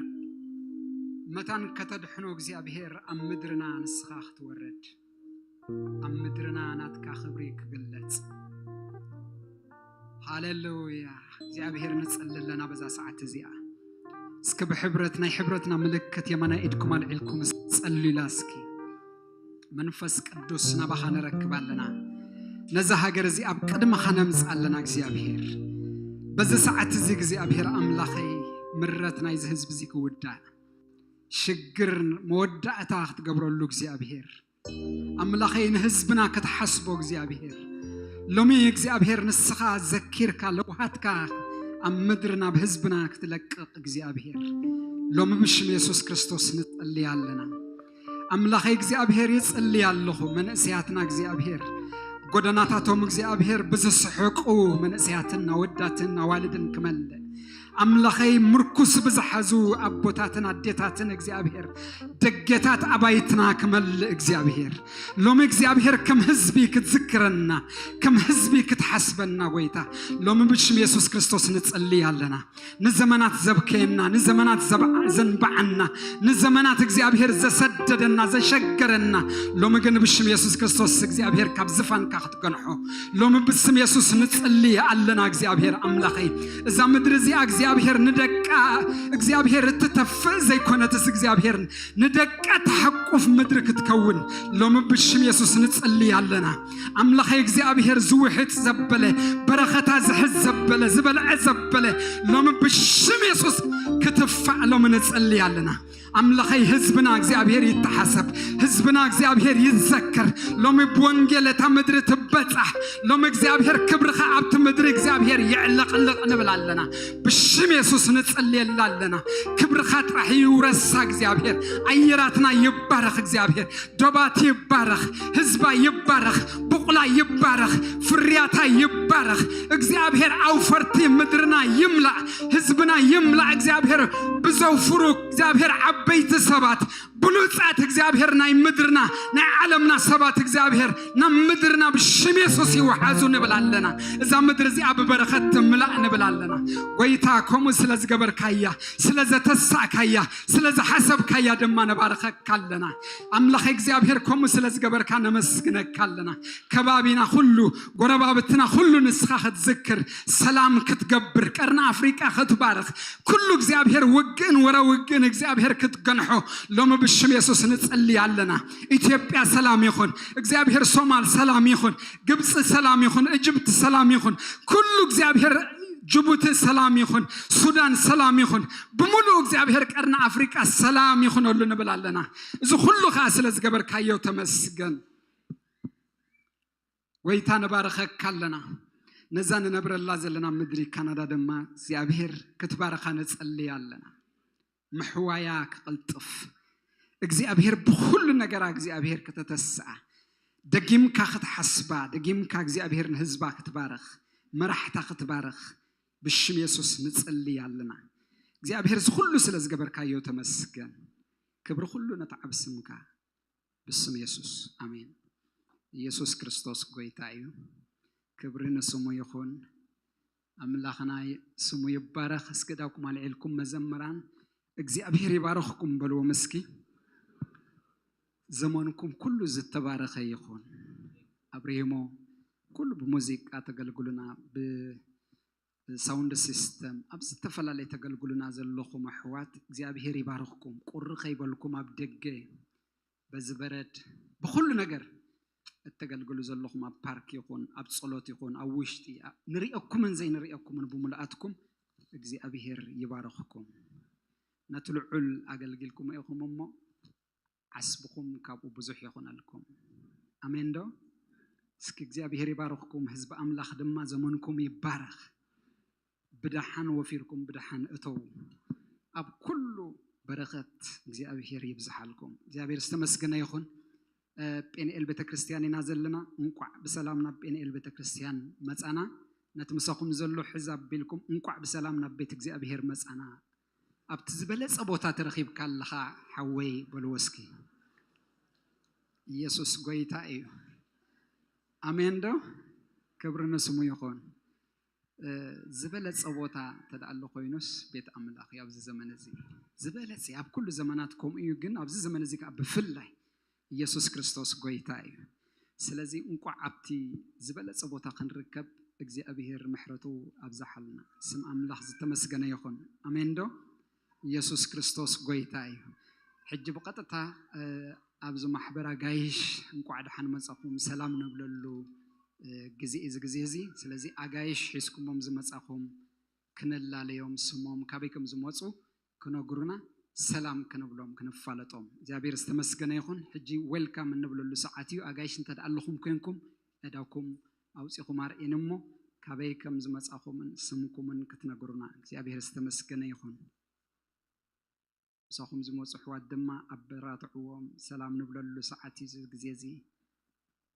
መታን ከተድሕኖ እግዚኣብሔር ኣብ ምድርና ንስኻ ክትወርድ፣ ኣብ ምድርና ናትካ ክብሪ ክግለጽ። ሃሌሉያ። እግዚኣብሔር ንጸሊ ኣለና በዛ ሰዓት እዚኣ። እስኪ ብሕብረት፣ ናይ ሕብረትና ምልክት የማናይ ኢድኩም ኣልዒልኩም ጸልዩላ እስኪ። መንፈስ ቅዱስ ናባኻ ንረክብ ኣለና። ነዛ ሃገር እዚ ኣብ ቅድመኻ ነምጽእ ኣለና እግዚኣብሔር። በዚ ሰዓት እዚ እግዚኣብሔር ኣምላኸይ፣ ምረት ናይዚ ህዝቢ እዚ ክውዳእ፣ ሽግር መወዳእታ ክትገብረሉ እግዚኣብሔር ኣምላኸይ፣ ንህዝብና ክትሓስቦ እግዚኣብሔር። ሎሚ እግዚኣብሔር ንስኻ ዘኪርካ ለውሃትካ ኣብ ምድሪ ናብ ህዝብና ክትለቅቕ እግዚኣብሔር፣ ሎሚ ብሽም የሱስ ክርስቶስ ንጸሊ ኣለና። ኣምላኸይ እግዚኣብሔር ይጽሊ ኣለኹ፣ መንእሰያትና እግዚኣብሔር፣ ጎደናታቶም እግዚኣብሔር ብዝስሕቁ መንእሰያትን ኣወዳትን ኣዋልድን ክመልእ፣ ኣምላኸይ ምርኩስ ብዝሓዙ ኣቦታትን ኣዴታትን እግዚኣብሔር ደገታት ኣባይትና ክመልእ እግዚኣብሔር፣ ሎሚ እግዚኣብሔር ከም ህዝቢ ክትዝክረና፣ ከም ህዝቢ ክትሓስበና ጎይታ፣ ሎሚ ብሽም የሱስ ክርስቶስ ንጽሊ ኣለና። ንዘመናት ዘብከየና፣ ንዘመናት ዘብዓ-፣ ዘንባዓና፣ ንዘመናት እግዚኣብሔር ዘሰደደና፣ ዘሸገረና፣ ሎሚ ግን ብሽም የሱስ ክርስቶስ እግዚኣብሔር ካብ ዝፋንካ ክትገንሖ ሎሚ ብስም የሱስ ንጽሊ ኣለና። እግዚኣብሔር ኣምላኸይ፣ እዛ ምድሪ እዚኣ እግዚኣብሔር ንደቃ እግዚኣብሔር እትተፍእ ዘይኮነትስ እግዚኣብሔር ንደቃ ተሓቁፍ ምድሪ ክትከውን ሎሚ ብሽም የሱስ ንጽሊ ኣለና። ኣምላኸይ እግዚኣብሔር ዝውሕጥ ዘበለ፣ በረኸታ ዝሕዝ ዘበለ፣ ዝበልዐ ዘበለ ሎሚ ብሽም የሱስ ክትፋዕ ሎሚ ንጽሊ ኣለና። ኣምላኸይ ህዝብና እግዚኣብሔር ይተሓሰብ፣ ህዝብና እግዚኣብሔር ይዘከር። ሎሚ ብወንጌል እታ ምድሪ ትበጻሕ። ሎሚ እግዚኣብሔር ክብርኻ ኣብቲ ምድሪ እግዚኣብሔር ይዕለቕልቕ ንብል ኣለና። ብሽም የሱስ ንጽልየላ ኣለና። ክብርኻ ጥራሕ ይውረሳ እግዚኣብሔር። ኣየራትና ይባረኽ እግዚኣብሔር። ዶባት ይባረኽ፣ ህዝባ ይባረኽ፣ ብቑላ ይባረኽ፣ ፍርያታ ይባረኽ። እግዚኣብሔር ኣውፈርቲ ምድርና ይምላእ፣ ህዝብና ይምላእ። እግዚኣብሔር ብዘውፍሩ እግዚኣብሔር ዓበይቲ ሰባት ብሉጻት እግዚኣብሔር ናይ ምድርና ናይ ዓለምና ሰባት እግዚኣብሔር ናብ ምድርና ብሽም የሱስ ይውሓዙ ንብል ኣለና። እዛ ምድሪ እዚኣ ብበረኸት ትምላእ ንብል ኣለና። ጎይታ ከምኡ ስለ ዝገበርካያ፣ ስለ ዘተሳእካያ፣ ስለ ዝሓሰብካያ ድማ ነባርኸካ ኣለና። ኣምላኸ እግዚኣብሔር ከምኡ ስለ ዝገበርካ ነመስግነካ ኣለና። ከባቢና ኩሉ፣ ጎረባብትና ኩሉ ንስኻ ክትዝክር፣ ሰላም ክትገብር፣ ቀርኒ ኣፍሪቃ ክትባርኽ፣ ኩሉ እግዚኣብሔር ውግእን ወረ ውግእን እግዚኣብሔር ክትገንሖ ሎሚ ብሽም የሱስ ንጽሊ ኣለና። ኢትዮጵያ ሰላም ይኹን፣ እግዚኣብሔር ሶማል ሰላም ይኹን፣ ግብፂ ሰላም ይኹን፣ እጅብቲ ሰላም ይኹን፣ ኩሉ እግዚኣብሔር ጅቡቲ ሰላም ይኹን፣ ሱዳን ሰላም ይኹን፣ ብምሉእ እግዚኣብሔር ቀርኒ ኣፍሪቃ ሰላም ይኹነሉ ንብል ኣለና። እዚ ኩሉ ከዓ ስለ ዝገበርካዮ ተመስገን። ጎይታ ንባርኸካ ኣለና። ነዛ ንነብረላ ዘለና ምድሪ ካናዳ ድማ እግዚኣብሔር ክትባርኻ ንጸልይ ኣለና። ምሕዋያ ክቕልጥፍ እግዚኣብሔር ብኹሉ ነገራ እግዚኣብሔር ከተተስኣ፣ ደጊምካ ክትሓስባ፣ ደጊምካ እግዚኣብሔር ንህዝባ ክትባርኽ፣ መራሕታ ክትባርኽ ብሽም የሱስ ንጸልይ ኣለና። እግዚኣብሔር እዚ ኩሉ ስለ ዝገበርካዮ ተመስገን። ክብሪ ኩሉ ነቲ ዓብ ስምካ። ብስም የሱስ ኣሜን። ኢየሱስ ክርስቶስ ጎይታ እዩ። ክብሪ ንስሙ ይኹን። ኣምላኽና ስሙ ይባረኽ። እስኪ ዳኩም ኣልዒልኩም መዘምራን እግዚኣብሔር ይባርኽኩም በልዎም እስኪ። ዘመንኩም ኩሉ ዝተባረኸ ይኹን። ኣብርሂሞ ኩሉ ብሙዚቃ ተገልግሉና፣ ብሳውንድ ሲስተም ኣብ ዝተፈላለየ ተገልግሉና ዘለኹም ኣሕዋት እግዚኣብሔር ይባርኽኩም። ቁሪ ከይበልኩም ኣብ ደገ በዚ በረድ ብኹሉ ነገር እተገልግሉ ዘለኹም ኣብ ፓርክ ይኹን ኣብ ጸሎት ይኹን ኣብ ውሽጢ ንርእየኩምን ዘይንርእየኩምን ብምልኣትኩም እግዚኣብሔር ይባርኽኩም። ነቲ ልዑል ኣገልጊልኩም ኢኹም እሞ ዓስብኹም ካብኡ ብዙሕ ይኹነልኩም። ኣሜን ዶ? እስኪ እግዚኣብሔር ይባርኽኩም። ህዝቢ ኣምላኽ ድማ ዘመንኩም ይባረኽ። ብደሓን ወፊርኩም ብደሓን እተው። ኣብ ኩሉ በረኸት እግዚኣብሔር ይብዝሓልኩም። እግዚኣብሔር ዝተመስገነ ይኹን። ጴንኤል ቤተክርስትያን ኢና ዘለና። እንቋዕ ብሰላም ናብ ጴንኤል ቤተክርስትያን መጻና። ነቲ ምሳኹም ዘሎ ሕዝ ኣቢልኩም እንቋዕ ብሰላም ናብ ቤት እግዚኣብሔር መጻና። ኣብቲ ዝበለጸ ቦታ ተረኺብካ ኣለኻ ሓወይ በልዎ እስኪ። ኢየሱስ ጎይታ እዩ። ኣሜን ዶ? ክብሪ ንስሙ ይኹን። ዝበለጸ ቦታ ተደኣሎ ኮይኑስ ቤት ኣምላኽ እዩ ኣብዚ ዘመን እዚ ዝበለጸ ኣብ ኩሉ ዘመናት ከምኡ እዩ። ግን ኣብዚ ዘመን እዚ ከዓ ብፍላይ ኢየሱስ ክርስቶስ ጎይታ እዩ። ስለዚ እንቋዕ ኣብቲ ዝበለጸ ቦታ ክንርከብ እግዚኣብሔር ምሕረቱ ኣብዛሓልና። ስም ኣምላኽ ዝተመስገነ ይኹን። ኣሜን ዶ? ኢየሱስ ክርስቶስ ጎይታ እዩ። ሕጂ ብቐጥታ ኣብዚ ማሕበር ኣጋይሽ እንቋዕ ደሓን መጻኹም ሰላም ነብለሉ ግዜ እዚ ግዜ እዚ። ስለዚ ኣጋይሽ ሒዝኩሞም ዝመጻኹም ክነላለዮም ስሞም ካበይ ከም ዝመጹ ክነግሩና ሰላም ክንብሎም ክንፋለጦም እግዚኣብሔር ዝተመስገነ ይኹን። ሕጂ ዌልካም እንብለሉ ሰዓት እዩ። ኣጋይሽ እንተ ደኣ ኣለኹም ኮንኩም እዳኩም ኣውጺኹም ኣርእን እሞ ካበይ ከም ዝመጻኹምን ስምኩምን ክትነግሩና እግዚኣብሔር ዝተመስገነ ይኹን። ምሳኹም ዝመፁ ኣሕዋት ድማ ኣበራትዕዎም። ሰላም ንብለሉ ሰዓት እዩ እዚ ግዜ እዚ።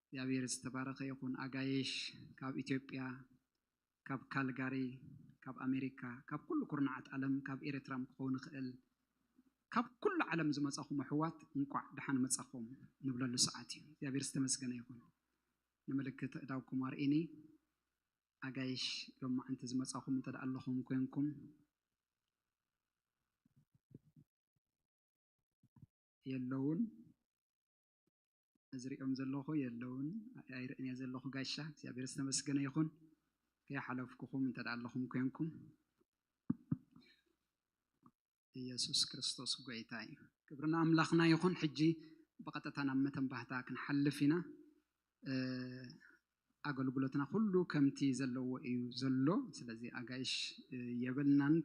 እግዚኣብሔር ዝተባረኸ ይኹን። ኣጋይሽ ካብ ኢትዮጵያ፣ ካብ ካልጋሪ፣ ካብ ኣሜሪካ፣ ካብ ኩሉ ኩርናዓት ዓለም፣ ካብ ኤርትራም ክኸውን ይኽእል፣ ካብ ኩሉ ዓለም ዝመፃኹም ኣሕዋት እንቋዕ ደሓን መፃኹም ንብለሉ ሰዓት እዩ። እግዚኣብሔር ዝተመስገነ ይኹን። ንምልክት እዳውኩም ኣርእኒ። ኣጋይሽ ሎማዓንቲ ዝመፃኹም እንተ ደኣ ኣለኹም ኮንኩም የለውን። እዝሪኦም ዘለኹ የለውን። ኣይርእን እየ ዘለኹ ጋሻ። እግዚኣብሔር ዝተመስገነ ይኹን። ከይሓለፍኩኹም እንተ ደኣ ኣለኹም ኮንኩም። ኢየሱስ ክርስቶስ ጎይታ እዩ። ክብሪ ንኣምላኽና ይኹን። ሕጂ ብቐጥታ ናብ መተንባህታ ክንሓልፍ ኢና። እ፣ ኣገልግሎትና ኩሉ ከምቲ ዘለዎ እዩ ዘሎ። ስለዚ ኣጋይሽ፣ እ፣ የብልናን፣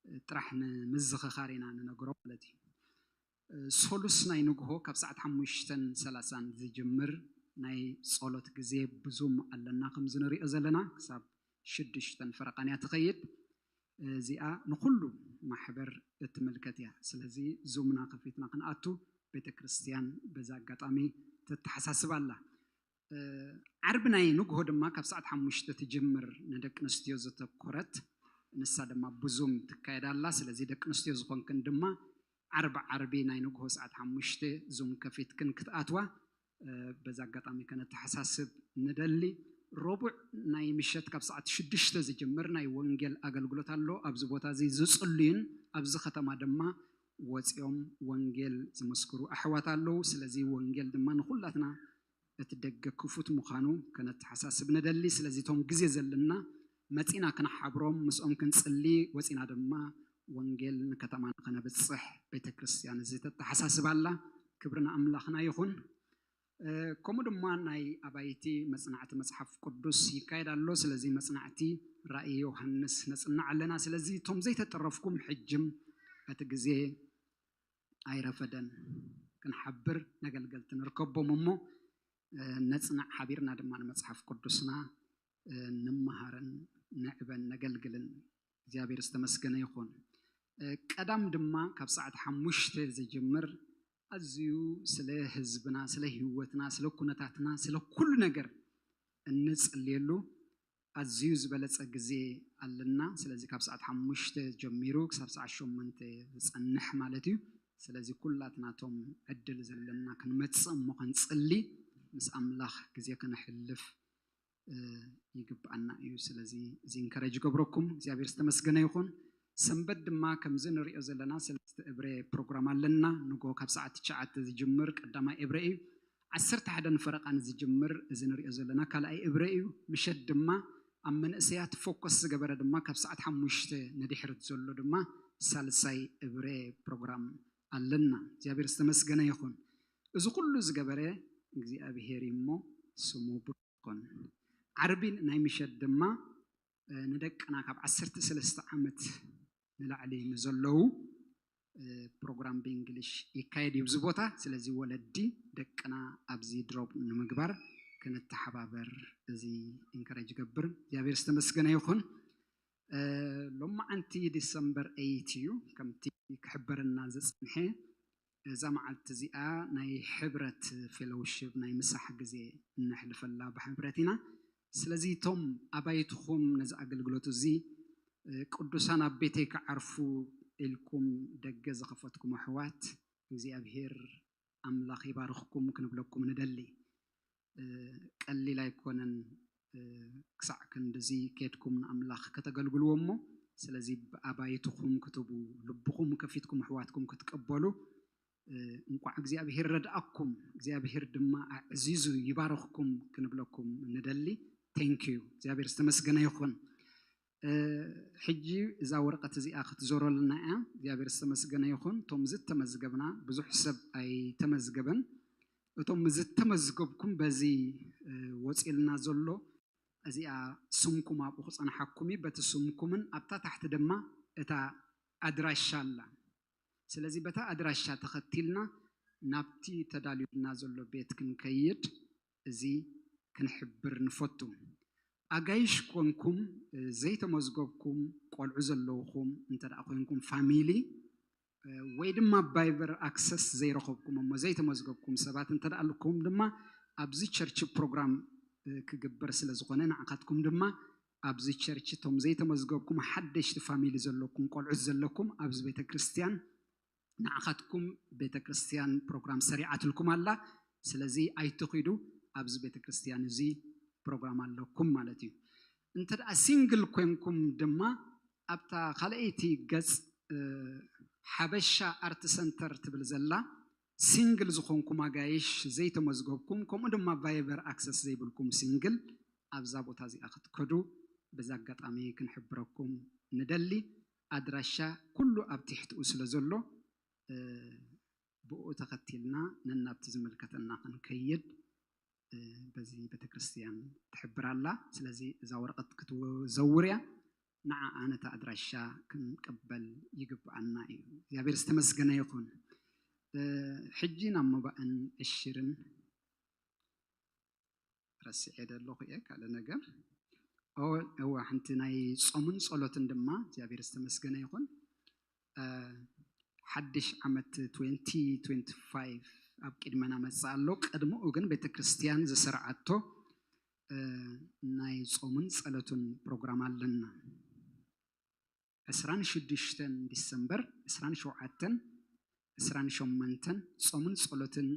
እ፣ ጥራሕ ንምዝኽኻር ኢና ንነግሮ ማለት እዩ። እ፣ ሰሉስ ናይ ንግሆ ካብ ሰዓት ሓሙሽተን ሰላሳን ዝጅምር ናይ ጸሎት ግዜ ብዙም ኣለና፣ ከምዚ ንሪኦ ዘለና ክሳብ ሽዱሽተን ፈረቓን እያ ትኸይድ። እዚኣ ንኹሉ ማሕበር እትምልከት እያ። ስለዚ ዙምና ከፊትና ክንኣቱ ቤተ ክርስቲያን በዛ ኣጋጣሚ ተተሓሳስብ ኣላ። እ፣ ዓርቢ ናይ ንግሆ ድማ ካብ ሰዓት ሓሙሽተ ትጅምር ንደቂ ኣንስትዮ ዘተኮረት፣ ንሳ ድማ ብዙም ትካየድ ኣላ። ስለዚ ደቂ ኣንስትዮ ዝኾንክን ድማ ዓርቢ ዓርቢ ናይ ንግሆ ሰዓት ሓሙሽተ ዙም ከፊትክን ክትኣትዋ እ፣ በዚ ኣጋጣሚ ከነተሓሳስብ ንደሊ። ረቡዕ ናይ ምሸት ካብ ሰዓት ሽዱሽተ ዝጅምር ናይ ወንጌል ኣገልግሎት ኣሎ። ኣብዚ ቦታ እዚ ዝጽልዩን ኣብዚ ከተማ ድማ ወጺኦም ወንጌል ዝመስክሩ ኣሕዋት ኣለዉ። ስለዚ ወንጌል ድማ ንኹላትና እቲ ደገ ክፉት ምዃኑ ከነተሓሳስብ ንደሊ። ስለዚ እቶም ግዜ ዘለና መጺና ክንሓብሮም፣ ምስኦም ክንጽሊ፣ ወጺና ድማ ወንጌል ንከተማና ከነብጽሕ ቤተ ክርስቲያን እዚ ተተሓሳስብ ኣላ። ክብሪ ንኣምላኽና ይኹን። እ፣ ከምኡ ድማ ናይ ኣባይቲ መጽናዕቲ መጽሓፍ ቅዱስ ይካየድ ኣሎ። ስለዚ መጽናዕቲ ራእይ ዮሃንስ ነጽንዕ ኣለና። ስለዚ እቶም ዘይተጠረፍኩም ሕጅም እቲ ግዜ ኣይረፈደን። ክንሓብር ነገልገልቲ ንርከቦም እሞ፣ እ፣ ነጽናዕ ሓቢርና ድማ ንመጽሓፍ ቅዱስና፣ እ፣ ንመሃርን ንዕበን ነገልግልን። እግዚኣብሔር ዝተመስገነ ይኹን። እ፣ ቀዳም ድማ ካብ ሰዓት ሓሙሽተ ዝጅምር ኣዝዩ ስለ ህዝብና፣ ስለ ህይወትና፣ ስለ ኩነታትና፣ ስለ ኩሉ ነገር እንጽልየሉ ኣዝዩ ዝበለጸ ግዜ ኣለና። ስለዚ ካብ ሰዓት ሓሙሽተ ጀሚሩ ክሳብ ሰዓት ሸሞንተ ዝጸንሕ ማለት እዩ። ስለዚ ኩላትና እቶም ዕድል ዘለና ክንመጽእ እሞ ክንጽሊ፣ ምስ ኣምላኽ ግዜ ከነሕልፍ፣ እ፣ ይግብኣና እዩ። ስለዚ እዚ ኢንከረጅ ይገብረኩም። እግዚኣብሔር ዝተመስገነ ይኹን። ሰንበት ድማ ከምዚ ንሪኦ ዘለና ሰለስተ እብረ ፕሮግራም ኣለና። ንግሆ ካብ ሰዓት ትሽዓተ ዝጅምር ቀዳማይ እብረ እዩ። ዓሰርተ ሓደን ፈረቓን ዝጅምር እዚ ንሪኦ ዘለና ካልኣይ እብረ እዩ። ምሸት ድማ ኣብ መንእሰያት ፎከስ ዝገበረ ድማ ካብ ሰዓት ሓሙሽተ ንድሕሪት ዘሎ ድማ ሳልሳይ እብረ ፕሮግራም ኣለና። እግዚኣብሔር ዝተመስገነ ይኹን። እዚ ኩሉ ዝገበረ እግዚኣብሔር እዩ እሞ ስሙ ብሩኽ ይኹን። ዓርቢ ናይ ምሸት ድማ ንደቅና ካብ ዓሰርተ ሰለስተ ዓመት ንላዕሊ ንዘለዉ ፕሮግራም ብእንግሊሽ ይካየድ እዩ ኣብዚ ቦታ። ስለዚ ወለዲ ደቅና ኣብዚ ድሮፕ ንምግባር ክንተሓባበር እዚ ኢንከረጅ ይገብር። እግዚኣብሔር ዝተመስገነ ይኹን። ሎማዓንቲ ዲሰምበር ኤይት እዩ። ከምቲ ክሕበረና ዝፅንሐ እዛ መዓልቲ እዚኣ ናይ ሕብረት ፌሎውሽፕ ናይ ምሳሕ ግዜ እነሕልፈላ ብሕብረት ኢና። ስለዚ እቶም ኣባይትኹም ነዚ ኣገልግሎት እዚ ቅዱሳን ኣብ ቤተይ ክዓርፉ ኢልኩም ደገ ዝኸፈትኩም ኣሕዋት እግዚኣብሔር ኣምላኽ ይባርኽኩም ክንብለኩም ንደሊ። ቀሊል ኣይኮነን። ክሳዕ ክንድዚ ኬድኩም ንኣምላኽ ከተገልግልዎ እሞ ስለዚ ብኣባይትኹም ክትቡ ልብኹም ከፊትኩም ኣሕዋትኩም ክትቀበሉ እንቋዕ እግዚኣብሔር ረድኣኩም። እግዚኣብሔር ድማ ኣዕዚዙ ይባርኽኩም ክንብለኩም ንደሊ። Thank you። እግዚኣብሔር ዝተመስገነ ይኹን። ሕጂ እዛ ወረቐት እዚኣ ክትዞረልና እያ። እግዚኣብሔር ዝተመስገነ ይኹን። እቶም ዝተመዝገብና ብዙሕ ሰብ ኣይተመዝገበን። እቶም ዝተመዝገብኩም በዚ ወፂልና ዘሎ እዚኣ ስምኩም ኣብኡ ክፀንሓኩም እዩ። በቲ ስምኩምን ኣብታ ታሕቲ ድማ እታ ኣድራሻ ኣላ። ስለዚ በታ ኣድራሻ ተኸቲልና ናብቲ ተዳልዩልና ዘሎ ቤት ክንከይድ እዚ ክንሕብር ንፈቱ። ኣጋይሽ ኮንኩም ዘይተመዝገብኩም ቆልዑ ዘለውኹም እንተ ደኣ ኮንኩም ፋሚሊ ወይ ድማ ቫይበር ኣክሰስ ዘይረኸብኩም እሞ ዘይተመዝገብኩም ሰባት እንተ ደኣ ኣለኩም ድማ ኣብዚ ቸርች ፕሮግራም ክግበር ስለ ዝኾነ ንዓኻትኩም ድማ ኣብዚ ቸርች እቶም ዘይተመዝገብኩም ሓደሽቲ ፋሚሊ ዘለኩም ቆልዑት ዘለኩም ኣብዚ ቤተ ክርስቲያን ንዓኻትኩም ቤተ ክርስቲያን ፕሮግራም ሰሪዓትልኩም ኣላ። ስለዚ ኣይትኺዱ፣ ኣብዚ ቤተ ክርስቲያን እዚ ፕሮግራም ኣለኩም ማለት እዩ። እንተ ደኣ ሲንግል ኮንኩም ድማ ኣብታ ካልኣይቲ ገጽ ሓበሻ ኣርት ሰንተር ትብል ዘላ ሲንግል ዝኾንኩም ኣጋይሽ ዘይተመዝገብኩም ከምኡ ድማ ቫይበር ኣክሰስ ዘይብልኩም ሲንግል ኣብዛ ቦታ እዚኣ ክትከዱ በዚ ኣጋጣሚ ክንሕብረኩም ንደሊ። ኣድራሻ ኩሉ ኣብ ትሕትኡ ስለ ዘሎ ብኡ ተኸቲልና ነናብቲ ዝምልከተና ክንከይድ በዚ ቤተክርስትያን ትሕብር ኣላ። ስለዚ እዛ ወረቐት ክትዘውር እያ። ንዓኣ ነታ ኣድራሻ ክንቅበል ይግብኣና እዩ። እግዚኣብሔር ዝተመስገነ ይኹን። ሕጂ ናብ መባእን ዕሽርን ረሲዐ ዶ ኣለኹ እየ ካልእ ነገር። እዋ ሓንቲ ናይ ጾምን ጸሎትን ድማ እግዚኣብሔር ዝተመስገነ ይኹን። ሓድሽ ዓመት twenty twenty-five ኣብ ቅድመና መጽእ ኣሎ። ቅድምኡ ግን ቤተ ክርስቲያን ዝሰርዓቶ ናይ ጾምን ጸሎትን ፕሮግራም ኣለና። ዕስራን ሽዱሽተን ዲሰምበር፣ ዕስራን ሸውዓተን፣ ዕስራን ሸሞንተን ጾምን ጸሎትን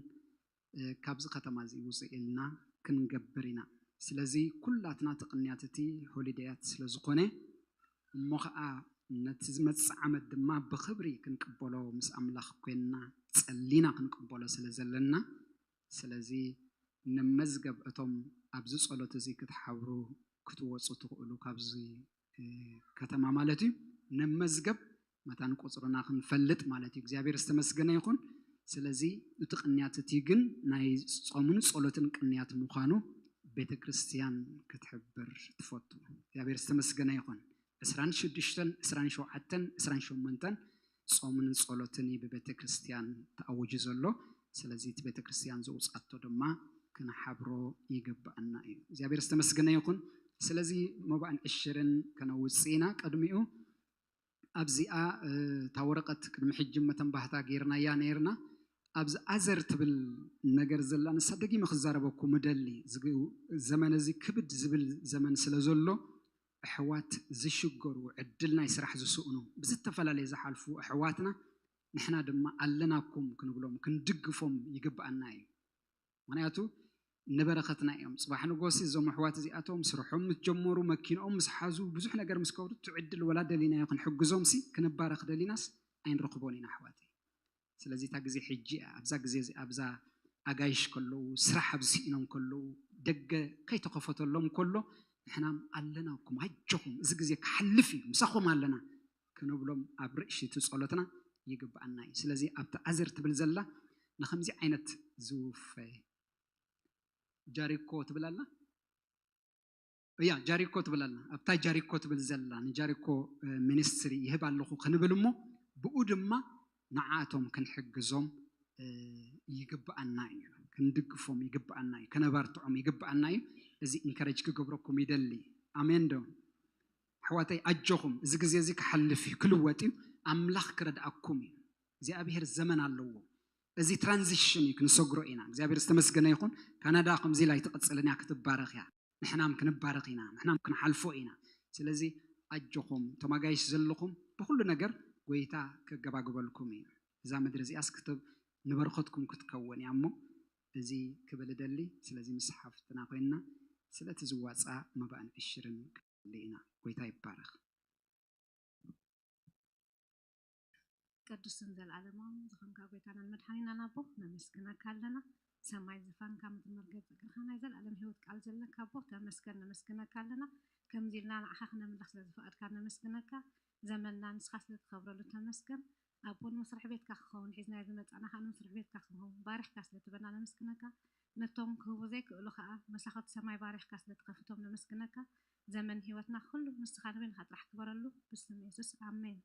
ካብዚ ከተማ እዚ ውፅእ ኢልና ክንገብር ኢና። ስለዚ ኩላትና እቲ ቅንያት እቲ ሆሊደያት ስለ ዝኾነ እሞ ኸዓ ነቲ ዝመፅእ ዓመት ድማ ብኽብሪ ክንቅበሎ ምስ ኣምላኽ ኮይንና ጸሊና ክንቅበሎ ስለ ዘለና ስለዚ ንመዝገብ እቶም ኣብዚ ጸሎት እዚ ክትሓብሩ ክትወፁ ትኽእሉ ካብዚ ከተማ ማለት እዩ። ንመዝገብ መታን ቁፅርና ክንፈልጥ ማለት እዩ። እግዚኣብሔር ዝተመስገነ ይኹን። ስለዚ እቲ ቅንያት እቲ ግን ናይ ጾምን ጸሎትን ቅንያት ምዃኑ ቤተ ክርስቲያን ክትሕብር ትፈቱ። እግዚኣብሔር ዝተመስገነ ይኹን። ዕስራን ሽዱሽተን፣ ዕስራን ሸውዓተን፣ ዕስራን ሸሞንተን ጾምን ጸሎትን እዩ ብቤተ ክርስቲያን ተኣውጁ ዘሎ። ስለዚ እቲ ቤተ ክርስቲያን ዘውጻቶ ድማ ክንሓብሮ ይግብኣና እዩ። እግዚኣብሔር ዝተመስገነ ይኹን። ስለዚ መባእን ዕሽርን ከነውጽእ ኢና። ቅድሚኡ ኣብዚኣ እታ ወረቐት ቅድሚ ሕጂ መተንባህታ ጌርናያ ነይርና። ኣብዚ ኣዘር ትብል ነገር ዘላ ንሳ ደጊመ ክዛረበኩም እደሊ። እዚ ዘመን እዚ ክብድ ዝብል ዘመን ስለ ዘሎ ኣሕዋት ዝሽገሩ ዕድል ናይ ስራሕ ዝስእኑ ብዝተፈላለየ ዝሓልፉ ኣሕዋትና ንሕና ድማ ኣለናኩም ክንብሎም ክንድግፎም ይግብኣና እዩ። ምክንያቱ ንበረኸትና እዮም። ፅባሕ ንጎሲ እዞም ኣሕዋት እዚኣቶም ስርሖም ምስ ጀመሩ መኪንኦም ምስ ሓዙ ብዙሕ ነገር ምስ ከብሩ እቲ ዕድል ወላ ደሊናዮ ክንሕግዞም ሲ ክንባረኽ ደሊናስ ኣይንረኽቦን ኢና ኣሕዋት። ስለዚ እታ ግዜ ሕጂ እያ። ኣብዛ ግዜ እዚ ኣብዛ ኣጋይሽ ከለዉ ስራሕ ኣብ ዝስኢኖም ከለዉ ደገ ከይተኸፈተሎም ከሎ ንሕና ኣለናኩም ኣጆኹም እዚ ግዜ ክሓልፍ እዩ ምሳኹም ኣለና ክንብሎም ኣብ ርእሲ እቲ ጸሎትና ይግብኣና እዩ። ስለዚ ኣብቲ ኣዘር ትብል ዘላ ንኸምዚ ዓይነት ዝውፈ ጃሪኮ ትብል ኣላ። እያ፣ ጃሪኮ ትብል ኣላ። ኣብታ ጃሪኮ ትብል ዘላ ንጃሪኮ ሚኒስትሪ ይህብ ኣለኹ ክንብል እሞ፣ ብኡ ድማ ንዓቶም ክንሕግዞም ይግብኣና እዩ፣ ክንድግፎም ይግብኣና እዩ፣ ከነባርትዖም ይግብኣና እዩ። እዚ ኢንከረጅ ክገብረኩም ይደሊ። ኣሜን ዶ? ኣሕዋተይ ኣጆኹም፣ እዚ ግዜ እዚ ክሓልፍ እዩ፣ ክልወጥ እዩ። ኣምላኽ ክረድኣኩም እዩ። እግዚኣብሔር ዘመን ኣለዎ። እዚ ትራንዚሽን እዩ፣ ክንሰግሮ ኢና። እግዚኣብሔር ዝተመስገነ ይኹን። ካናዳ ከምዚ ኢላ ኣይትቕጽልን እያ፣ ክትባረኽ እያ። ንሕናም ክንባረኽ ኢና፣ ንሕናም ክንሓልፎ ኢና። ስለዚ ኣጆኹም፣ ተማጋይሽ ዘለኹም ብኹሉ ነገር ጎይታ ከገባግበልኩም እዩ። እዛ ምድሪ እዚኣስ ክትብ ንበረኸትኩም ክትከውን እያ እሞ እዚ ክብል እደሊ። ስለዚ ምስ ሓፍትና ኮይንና ስለቲ ዝዋፃ መባእን ዕሽርን ክብል ኢና። ጎይታ ይባረኽ። ቅዱስን ዘለኣለማውን ዝኾንካ ጎይታናን መድሓኒናን ኣቦ ነመስግነካ ኣለና። ሰማይ ዝፋንካ ምድሪ መርገጽ እግርኻ ናይ ዘለኣለም ህይወት ቃል ዘለካ ኣቦ ተመስገን ነመስግነካ ኣለና። ከምዚ ኢልና ንዓኻ ክነምልኽ ስለ ዝፈቐድካ ነመስግነካ። ዘመንና ንስኻ ስለ ትኸብረሉ ተመስገን። ኣቦ ንመስርሒ ቤትካ ክኸውን ሒዝናዮ ዝመጻና ከዓ ንመስርሒ ቤትካ ክኸውን ባሪኽካ ስለ ትበና ነመስግነካ። ነቶም ክህቡ ዘይክእሉ ከዓ መሳኹቲ ሰማይ ባሪኽካ ስለ ትኸፍቶም ነመስግነካ። ዘመን ህይወትና ኩሉ ንስኻ ንበይንኻ ጥራሕ ክበረሉ ብስም የሱስ ኣሜን።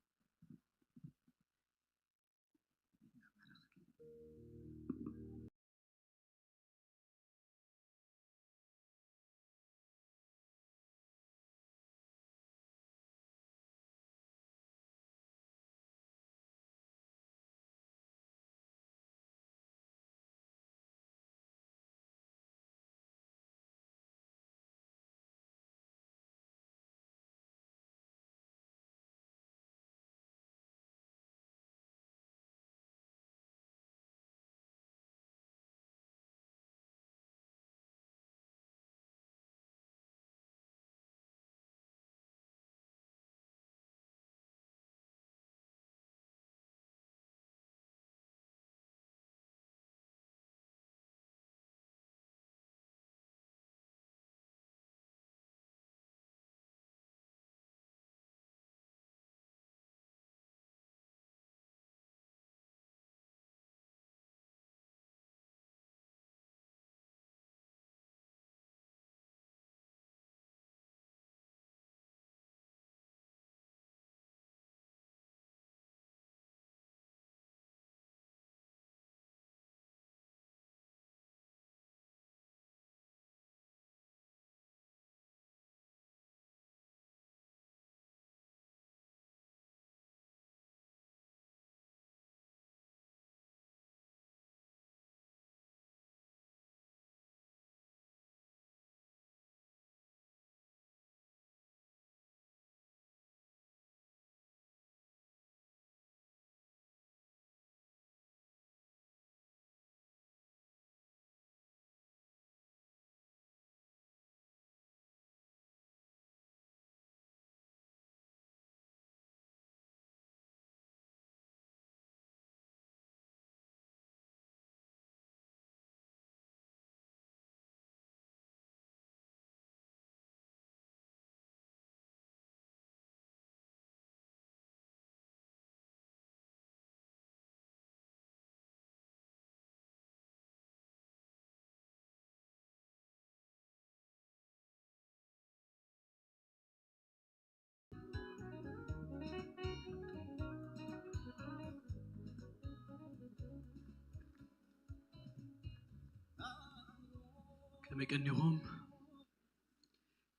ከመይ ቀኒኹም?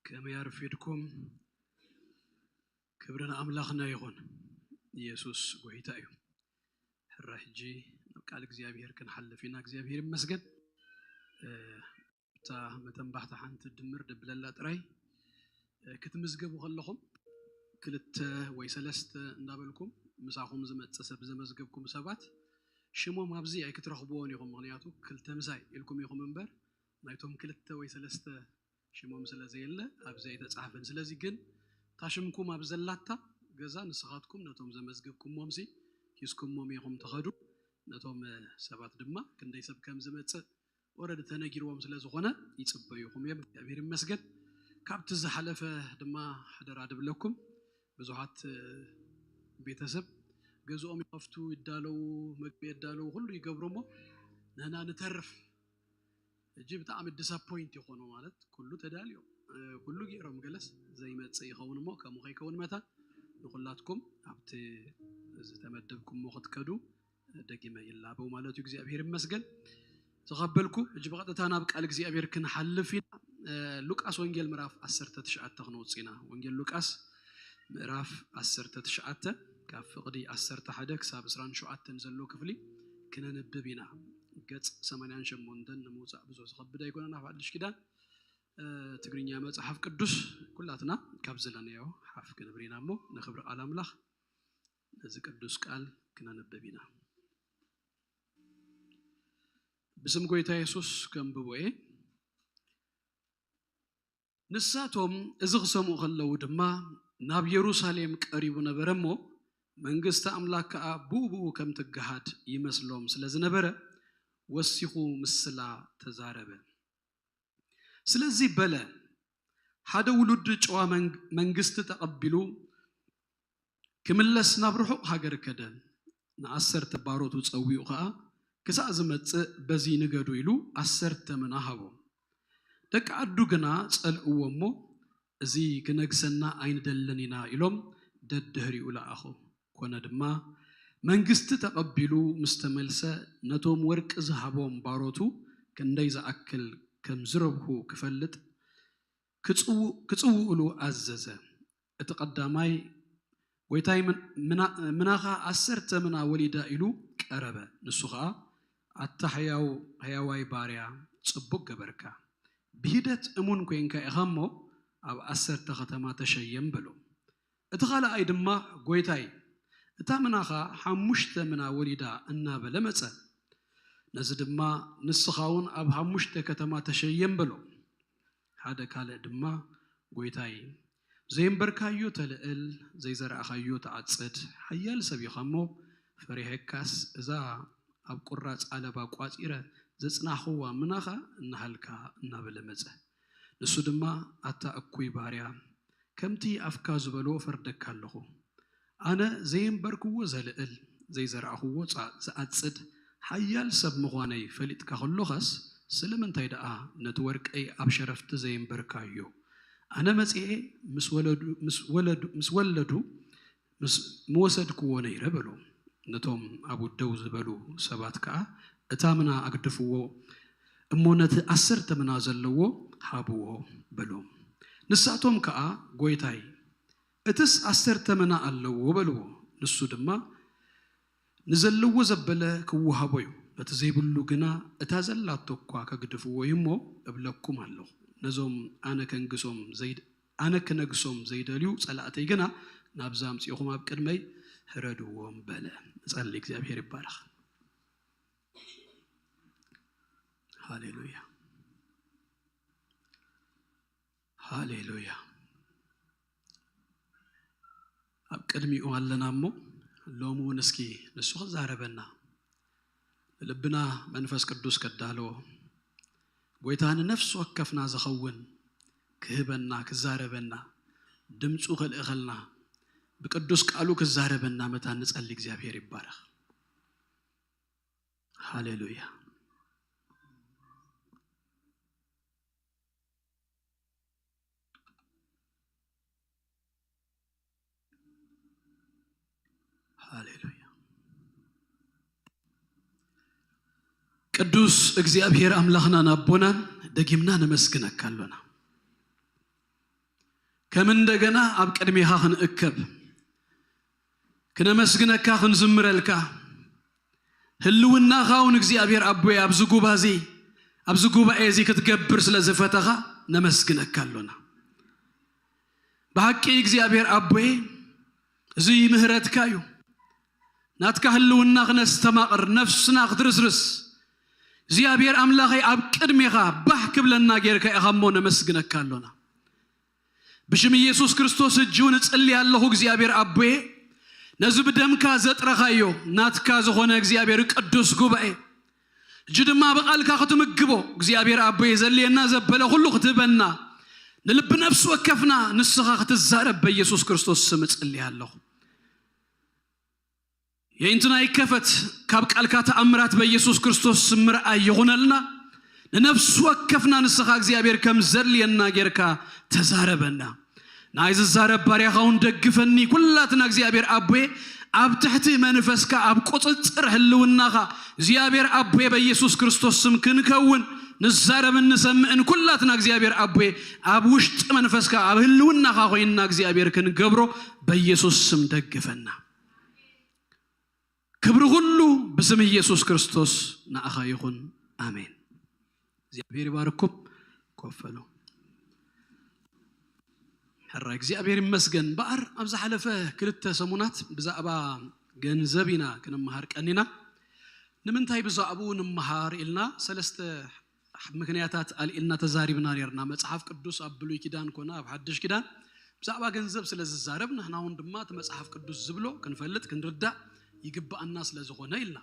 ከመይ ኣርፊድኩም? ክብሪ ንኣምላኽና ይኹን። ኢየሱስ ጎይታ እዩ። ሕራ ሕጂ ናብ ቃል እግዚኣብሔር ክንሓልፍ ኢና። እግዚኣብሔር ይመስገን። እታ መተንባህታ ሓንቲ ድምር ደብለላ ጥራይ ክትምዝገቡ ከለኹም ክልተ ወይ ሰለስተ እንዳበልኩም ምሳኹም ዝመጽእ ሰብ ዘመዝገብኩም ሰባት ሽሞም ኣብዚ ኣይክትረኽብዎን ኢኹም። ምኽንያቱ ክልተ ምሳይ ኢልኩም ኢኹም እምበር ናይቶም ክልተ ወይ ሰለስተ ሽሞም ስለ ዘየለ ኣብዚ ኣይተጻሕፈን። ስለዚ ግን እታ ሽምኩም ኣብ ዘላታ ገዛ ንስኻትኩም ነቶም ዘመዝገብኩሞምሲ ሒዝኩሞም ኢኹም ትኸዱ። ነቶም ሰባት ድማ ክንደይ ሰብ ከም ዝመጽእ ኦረዲ ተነጊርዎም ስለ ዝኾነ ይጽበዩኹም እዮም። እግዚኣብሔር ይመስገን። ካብቲ ዝሓለፈ ድማ ሓደራ ድብለኩም ብዙሓት ቤተሰብ ገዝኦም ይኸፍቱ፣ ይዳለዉ፣ መግቢ የዳለዉ፣ ኩሉ ይገብሩ እሞ ንህና ንተርፍ ሕጂ ብጣዕሚ ዲስኣፖይንት ይኾኑ፣ ማለት ኩሉ ተዳልዮም፣ እ፣ ኩሉ ገይሮም፣ ገለስ ዘይመጽእ ይኸውን እሞ፣ ከምኡ ከይከውን መታን ንኹላትኩም ኣብቲ ዝተመደብኩሞ ክትከዱ ደጊመ ይላበው ማለት እዩ። እግዚኣብሔር ይመስገን። ተቐበልኩ። ሕጂ ብቐጥታ ናብ ቃል እግዚኣብሔር ክንሓልፍ ኢና። እ፣ ሉቃስ ወንጌል ምዕራፍ ዓሰርተ ትሽዓተ ክንወጽእ ኢና። ወንጌል ሉቃስ ምዕራፍ ዓሰርተ ትሽዓተ ካብ ፍቕዲ ዓሰርተ ሓደ ክሳብ ዕስራን ሸውዓተን ዘሎ ክፍሊ ክነንብብ ኢና። ገጽ ሰማንያን ሸሞንተን ንምውጻእ ብዙሕ ዝኸብድ ኣይኮነን። ኣብ ሓድሽ ኪዳን፣ እ፣ ትግርኛ መጽሓፍ ቅዱስ ኩላትና ካብ ዘለናዮ ሓፍ ክንብል ኢና እሞ ንኽብሪ ቃል ኣምላኽ ነዚ ቅዱስ ቃል ክነንብብ ኢና። ብስም ጎይታ የሱስ ከንብቦ እየ። ንሳቶም እዚ ክሰምዑ ከለዉ ድማ ናብ የሩሳሌም ቀሪቡ ነበረ እሞ፣ መንግስቲ ኣምላኽ ከኣ ብኡ ብኡ ከም ትገሃድ ይመስሎም ስለ ዝነበረ፣ ወሲኹ ምስላ ተዛረበ። ስለዚ በለ፣ ሓደ ውሉድ ጨዋ መንግ-፣ መንግስቲ ተቐቢሉ ክምለስ ናብ ርሑቕ ሃገር ከደ። ንዓሰርተ ባሮቱ ጸዊኡ ኸኣ፣ ክሳዕ ዝመጽእ በዚ ንገዱ ኢሉ ዓሰርተ ምና ሃቦም። ደቂ ዓዱ ግና ጸልእዎ እሞ፣ እዚ ክነግሰና ኣይንደልን ኢና ኢሎም ደድህሪኡ ለኣኹ። ኮነ ድማ፣ መንግስቲ ተቐቢሉ ምስ ተመልሰ፣ ነቶም ወርቂ ዝሃቦም ባሮቱ ክንደይ ዝኣክል ከም ዝረብሑ ክፈልጥ ክጽው-፣ ክጽውኡሉ ኣዘዘ። እቲ ቀዳማይ፣ "ጐይታይ፣ ምን-፣ ምና-፣ ምናኻ ዓሰርተ ምና ወሊዳ" ኢሉ ቀረበ። ንሱ ኸኣ፣ "ኣታ ሕያው-፣ ሕያዋይ ባርያ፣ ጽቡቕ ገበርካ። ብሂደት እሙን ኴንካ ኢኻ እሞ፣ ኣብ ዓሰርተ ኸተማ ተሸየም" በሎ። እቲ ኻልኣይ ድማ፣ "ጐይታይ፣ እታ ምናኻ ሓሙሽተ ምና ወሊዳ" እናበለ መጸ። ነዚ ድማ፣ "ንስኻ እውን ኣብ ሓሙሽተ ከተማ ተሸየም" በሎ። ሓደ ካልእ ድማ፣ "ጐይታይ፣ ዘየንበርካዮ ተልዕል፣ ዘይዘራእኻዮ ትዓጽድ፣ ሓያል ሰብ ኢኻ እሞ፣ ፈሪሐካስ እዛ ኣብ ቁራጽ ዓለባ ቋጺረ ዘጽናሕኽዋ ምናኻ እናሃልካ" እናበለ መጸ። ንሱ ድማ፣ "ኣታ እኩይ ባርያ፣ ከምቲ ኣፍካ ዝበሎ እፈርደካ ኣለኹ። ኣነ ዘየንበርክዎ ዘልዕል፣ ዘይዘራእኽዎ ጻ-፣ ዝኣጽድ፣ ሓያል ሰብ ምዃነይ ፈሊጥካ ከሎኻስ፣ ስለምንታይ ደኣ ነቲ ወርቀይ ኣብ ሸረፍቲ ዘየንበርካዮ? ኣነ መጺኤ ምስ ወለዱ፣ ምስ ወለዱ፣ ምስ ወለዱ፣ ምስ ምወሰድክዎ ነይረ" በሎ። ነቶም ኣብኡ ደው ዝበሉ ሰባት ከኣ፣ "እታ ምና ኣግድፍዎ፣ እሞ ነቲ ዓሰርተ ምና ዘለዎ ሃብዎ" በሎም። ንሳቶም ከኣ፣ "ጐይታይ፣ እትስ ዓሰርተ ምና ኣለዎ" በልዎ። ንሱ ድማ፣ "ንዘለዎ ዘበለ ክወሃቦ እዩ፣ ነቲ ዘይብሉ ግና እታ ዘላቶ እኳ ከግድፍዎ እዩ እሞ እብለኩም ኣለኹ። ነዞም ኣነ ከንግሶም ዘይድ-፣ ኣነ ክነግሶም ዘይደልዩ ጸላእተይ ግና ናብዛ ኣምጺእኹም ኣብ ቅድመይ ህረድዎም" በለ። ንጸሊ። እግዚኣብሔር ይባረኽ። ሃሌሉያ፣ ሃሌሉያ። ኣብ ቅድሚኡ ኣለና እሞ፣ ሎሚ እውን እስኪ ንሱ ክዛረበና፣ ንልብና መንፈስ ቅዱስ ከዳልዎ፣ ጐይታ ንነፍሲ ወከፍና ዝኸውን ክህበና፣ ክዛረበና፣ ድምፁ ከልእኸልና፣ ብቅዱስ ቃሉ ክዛረበና መታን ንጸሊ። እግዚኣብሔር ይባረኽ። ሃሌሉያ። ሃሌሉያ። ቅዱስ እግዚኣብሔር ኣምላኽናን ኣቦናን፣ ደጊምና ነመስግነካ ኣሎና። ከም እንደገና ኣብ ቅድሜኻ ክንእከብ፣ ክነመስግነካ፣ ክንዝምረልካ፣ ህልውናኻ እውን እግዚኣብሔር ኣቦይ ኣብዚ ጉባዜ፣ ኣብዚ ጉባኤ እዚ ክትገብር ስለ ዝፈተኻ ነመስግነካ ኣሎና። ብሓቂ እግዚኣብሔር ኣቦይ፣ እዚ ምህረትካ እዩ። ናትካ ህልውና ክነስተማቕር፣ ነፍስና ክትርስርስ፣ እግዚኣብሔር ኣምላኸይ ኣብ ቅድሜኻ ባህ ክብለና ጌርካ ኢኻ እሞ ነመስግነካ ኣሎና። ብሽም ኢየሱስ ክርስቶስ እጅውን እጽሊ ኣለኹ እግዚኣብሔር ኣቦየ፣ ነዚ ብደምካ ዘጥረኻዮ ናትካ ዝኾነ እግዚኣብሔር ቅዱስ ጉባኤ፣ እጂ ድማ ብቓልካ ክትምግቦ እግዚኣብሔር ኣቦየ ዘድልየና ዘበለ ኩሉ ክትህበና፣ ንልቢ ነፍሲ ወከፍና ንስኻ ክትዛረብ በኢየሱስ ክርስቶስ ስም እጽሊ ኣለኹ። የእንትና ይከፈት፣ ካብ ቃልካ ተኣምራት በኢየሱስ ክርስቶስ ስም ምርኣይ ይኹነልና። ንነፍሲ ወከፍና ንስኻ እግዚኣብሔር ከም ዘድልየና ጌርካ ተዛረበና። ናይ ዝዛረብ ባርያኻ እውን ደግፈኒ። ኩላትና እግዚኣብሔር ኣቦየ ኣብ ትሕቲ መንፈስካ ኣብ ቁፅፅር ህልውናኻ እግዚኣብሔር ኣቦየ በኢየሱስ ክርስቶስ ስም ክንከውን ንዛረብን ንሰምዕን ኩላትና እግዚኣብሔር ኣቦየ ኣብ ውሽጢ መንፈስካ ኣብ ህልውናኻ ኮይንና እግዚኣብሔር ክንገብሮ በኢየሱስ ስም ደግፈና። ክብሪ ኩሉ ብስም ኢየሱስ ክርስቶስ ንኣኻ ይኹን። ኣሜን። እግዚኣብሔር ይባርኩም። ኮፈሉ ሕራይ እግዚኣብሔር ይመስገን። በኣር ኣብ ዝሓለፈ ክልተ ሰሙናት ብዛዕባ ገንዘብ ኢና ክንመሃር ቀኒና። ንምንታይ ብዛዕባኡ ንምሃር ኢልና ሰለስተ ምክንያታት ኣልኢልና ተዛሪብና ነርና። መጽሓፍ ቅዱስ ኣብ ብሉይ ኪዳን ኮነ ኣብ ሓድሽ ኪዳን ብዛዕባ ገንዘብ ስለ ዝዛረብ ንሕና እውን ድማ እቲ መጽሓፍ ቅዱስ ዝብሎ ክንፈልጥ ክንርዳእ ይግብኣና ስለ ዝኾነ ኢልና።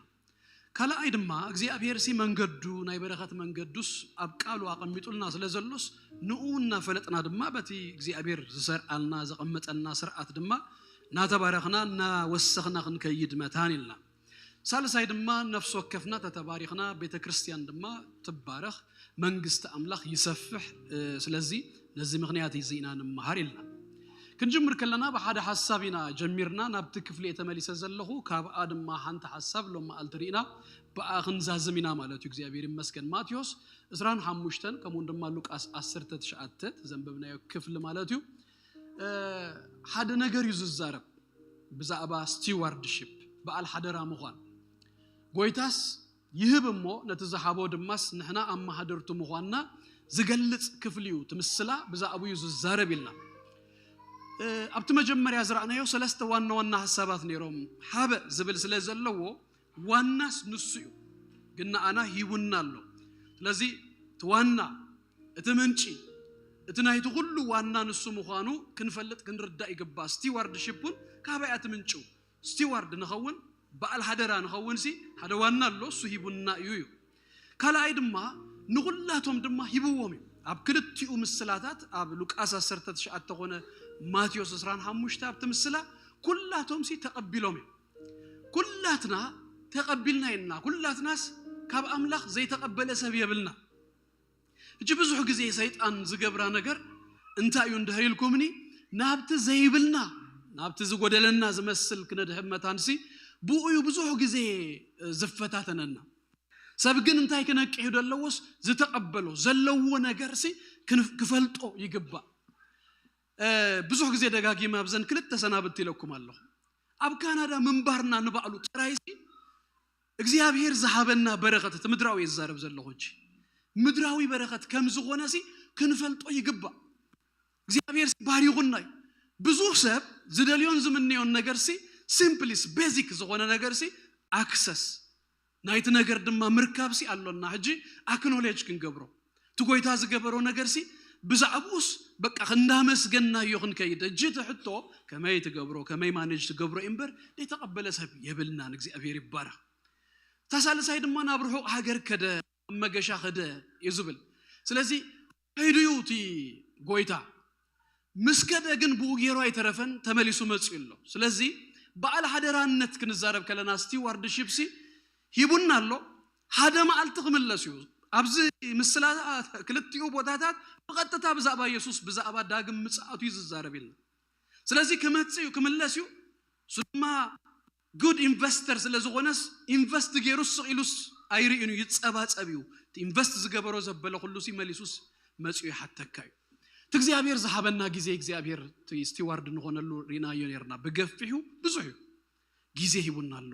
ካልኣይ ድማ እግዚኣብሔር ሲ መንገዱ ናይ በረኸት መንገዱስ ኣብ ቃሉ ኣቐሚጡልና ስለ ዘሎስ ንኡ እናፈለጥና ድማ በቲ እግዚኣብሔር ዝሰርዓልና ዘቐመጠልና ስርዓት ድማ እናተባረኽና እናወሰኽና ክንከይድ መታን ኢልና። ሳልሳይ ድማ ነፍሲ ወከፍና ተተባሪኽና ቤተ ክርስቲያን ድማ ትባረኽ መንግስቲ ኣምላኽ ይሰፍሕ። ስለዚ ነዚ ምኽንያት እዚ ኢና ንምሃር ኢልና ክንጅምር ከለና ብሓደ ሓሳብ ኢና ጀሚርና ናብቲ ክፍሊ እየ ተመሊሰ ዘለኹ። ካብኣ ድማ ሓንቲ ሓሳብ ሎም መዓልቲ ርኢና ብኣ ክንዛዝም ኢና ማለት እዩ። እግዚኣብሔር ይመስገን። ማቴዎስ ዕስራን ሓሙሽተን ከምኡውን ድማ ሉቃስ ዓሰርተ ትሽዓተ ዘንበብናዮ ክፍሊ ማለት እዩ። ሓደ ነገር እዩ ዝዛረብ ብዛዕባ ስቲዋርድሽፕ በዓል ሓደራ ምዃን። ጎይታስ ይህብ እሞ ነቲ ዝሃቦ ድማስ ንሕና ኣመሃደርቱ ምዃንና ዝገልጽ ክፍሊ እዩ። ትምስላ ብዛዕባኡ እዩ ዝዛረብ ኢልና። ኣብቲ መጀመርያ ዝረኣናዮ ሰለስተ ዋና ዋና ሓሳባት ነይሮም። ሃበ ዝብል ስለ ዘለዎ ዋናስ ንሱ እዩ፣ ግን ንኣና ሂቡና ኣሎ። ስለዚ እቲ ዋና እቲ ምንጪ እቲ ናይቲ ኩሉ ዋና ንሱ ምዃኑ ክንፈልጥ ክንርዳእ ይግባእ። ስቲዋርድሽፕ እውን ካበይ እያ ትምንጭው? ስቲዋርድ ንኸውን በዓል ሓደራ ንኸውን ሲ ሓደ ዋና ኣሎ፣ እሱ ሂቡና እዩ እዩ። ካልኣይ ድማ ንኹላቶም ድማ ሂብዎም እዩ። ኣብ ክልቲኡ ምስላታት ኣብ ሉቃስ ዓሰርተ ትሽዓተ ኮነ ማቴዎስ ዕስራን ሓሙሽተ ኣብቲ ምስላ ኩላቶም ሲ ተቐቢሎም እዮም። ኩላትና ተቐቢልና ኢና። ኩላትናስ ካብ ኣምላኽ ዘይተቐበለ ሰብ የብልና። እጂ ብዙሕ ግዜ ሰይጣን ዝገብራ ነገር እንታይ እዩ እንድሕር ኢልኩምኒ ናብቲ ዘይብልና ናብቲ ዝጎደለና ዝመስል ክነድሕብ መታንሲ ብኡ እዩ ብዙሕ ግዜ ዝፈታተነና። ሰብ ግን እንታይ ክነቅሕ እዩ ዘለዎስ ዝተቐበሎ ዘለዎ ነገርሲ ክፈልጦ ይግባእ። ብዙሕ ግዜ ደጋጊመ ኣብዘን ክልተ ሰናብቲ ኢለኩም ኣለኹ። ኣብ ካናዳ ምንባርና ንባዕሉ ጥራይሲ እግዚኣብሔር ዝሃበና በረኸት እቲ ምድራዊ እየ ዝዛረብ ዘለኹ እንጂ ምድራዊ በረኸት ከም ዝኾነ ሲ ክንፈልጦ ይግባእ። እግዚኣብሔር ሲ ባሪኹና እዩ። ብዙሕ ሰብ ዝደልዮን ዝምንዮን ነገር ሲ ሲምፕሊስ ቤዚክ ዝኾነ ነገር ሲ ኣክሰስ ናይቲ ነገር ድማ ምርካብ ሲ ኣሎና። ሕጂ ኣክኖሌጅ ክንገብሮ እቲ ጎይታ ዝገበሮ ነገር ሲ ብዛዕባኡስ በቃ እንዳመስገናዮ ክንከይድ። እጂ እቲ ሕቶ ከመይ ትገብሮ ከመይ ማኔጅ ትገብሮ እምበር ዘይተቐበለ ሰብ የብልናን። እግዚኣብሔር ይባረኽ። እታ ሳልሳይ ድማ ናብ ርሑቕ ሃገር ከደ ኣብ መገሻ ከደ እዩ ዝብል። ስለዚ ከይዱ እዩ እቲ ጎይታ ምስ ከደ ግን ብኡ ገይሩ ኣይተረፈን፣ ተመሊሱ መፅኡ ኣሎ። ስለዚ በዓል ሓደራነት ክንዛረብ ከለና ስቲዋርድሺፕ ሲ ሂቡና ኣሎ። ሓደ መዓልቲ ክምለስ እዩ። ኣብዚ ምስላ ክልቲኡ ቦታታት ብቐጥታ ብዛዕባ የሱስ ብዛዕባ ዳግም ምጽኣቱ እዩ ዝዛረብ ኢልና። ስለዚ ክመጽእ እዩ ክምለስ እዩ። እሱ ድማ ጉድ ኢንቨስተር ስለ ዝኾነስ ኢንቨስት ገይሩ ስቕ ኢሉስ ኣይርእን እዩ፣ ይጸባጸብ እዩ። እቲ ኢንቨስት ዝገበሮ ዘበለ ኩሉ ሲ መሊሱስ መጺኡ ይሓተካ እዩ። እቲ እግዚኣብሔር ዝሃበና ግዜ እግዚኣብሔር እቲ ስቲዋርድ ንኾነሉ ርኢናዮ ነርና። ብገፊሑ ብዙሕ እዩ። ግዜ ሂቡና ኣሎ፣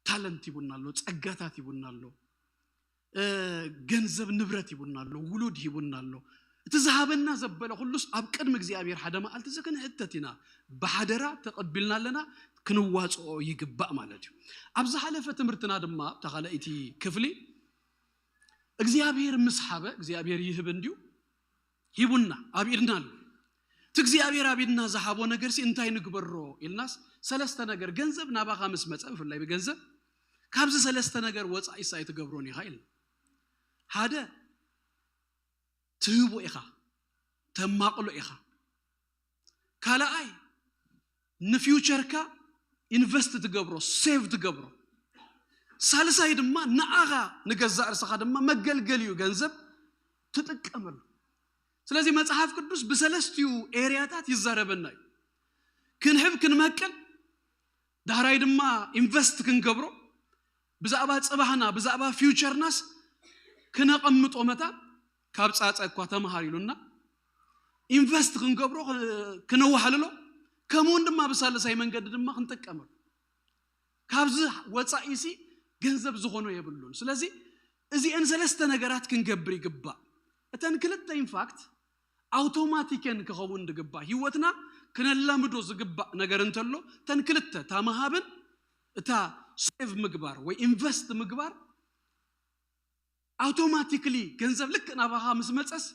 ታለንት ሂቡና ኣሎ፣ ጸጋታት ሂቡና ኣሎ፣ ገንዘብ ንብረት ሂቡና ኣሎ፣ ውሉድ ሂቡና ኣሎ። እቲ ዝሃበና ዘበለ ኩሉስ ኣብ ቅድሚ እግዚኣብሔር ሓደ መዓልቲ እዚ ክንሕተት ኢና። ብሓደራ ተቐቢልና ኣለና፣ ክንዋፅኦ ይግባእ ማለት እዩ። ኣብ ዝሓለፈ ትምህርትና ድማ እታ ካልኣይቲ ክፍሊ እግዚኣብሔር ምስ ሓበ እግዚኣብሔር ይህብ እንድዩ ሂቡና ኣብ ኢድና ኣሎ። እቲ እግዚኣብሔር ኣብ ኢድና ዝሃቦ ነገር ሲ እንታይ ንግበሮ ኢልናስ ሰለስተ ነገር። ገንዘብ ናባኻ ምስ መፀ ብፍላይ ብገንዘብ ካብዚ ሰለስተ ነገር ወፃኢስ ኣይትገብሮን ኢኻ ኢልና። ሓደ ትህቦ ኢኻ፣ ተማቕሎ ኢኻ። ካልኣይ ንፊውቸርካ ኢንቨስት ትገብሮ፣ ሴቭ ትገብሮ። ሳልሳይ ድማ ንኣኻ ንገዛእ ርእስኻ ድማ መገልገሊ እዩ ገንዘብ ትጥቀመሉ። ስለዚህ መጽሓፍ ቅዱስ ብሰለስቲኡ ኤርያታት ይዛረበና እዩ። ክንህብ፣ ክንመቅል፣ ዳሕራይ ድማ ኢንቨስት ክንገብሮ፣ ብዛዕባ ጽባህና ብዛዕባ ፊውቸርናስ ክነቐምጦ መታን ካብ ጻጸ እኳ ተምሃር ኢሉና ኢንቨስት ክንገብሮ ክነዋሕልሎ፣ ከምኡውን ድማ ብሳልሳይ መንገዲ ድማ ክንጥቀመሉ። ካብዚ ወጻኢሲ ገንዘብ ዝኾኖ የብሉን። ስለዚ እዚአን ሰለስተ ነገራት ክንገብር ይግባእ። እተን ክልተ ኢንፋክት ኣውቶማቲክ እየን ክኸውን ዝግባእ። ህይወትና ክነላምዶ ዝግባእ ነገር እንተሎ፣ እተን ክልተ፣ እታ ምሃብን እታ ሴቭ ምግባር ወይ ኢንቨስት ምግባር፣ ኣውቶማቲክሊ ገንዘብ ልክ ናባኻ ምስ መጸስ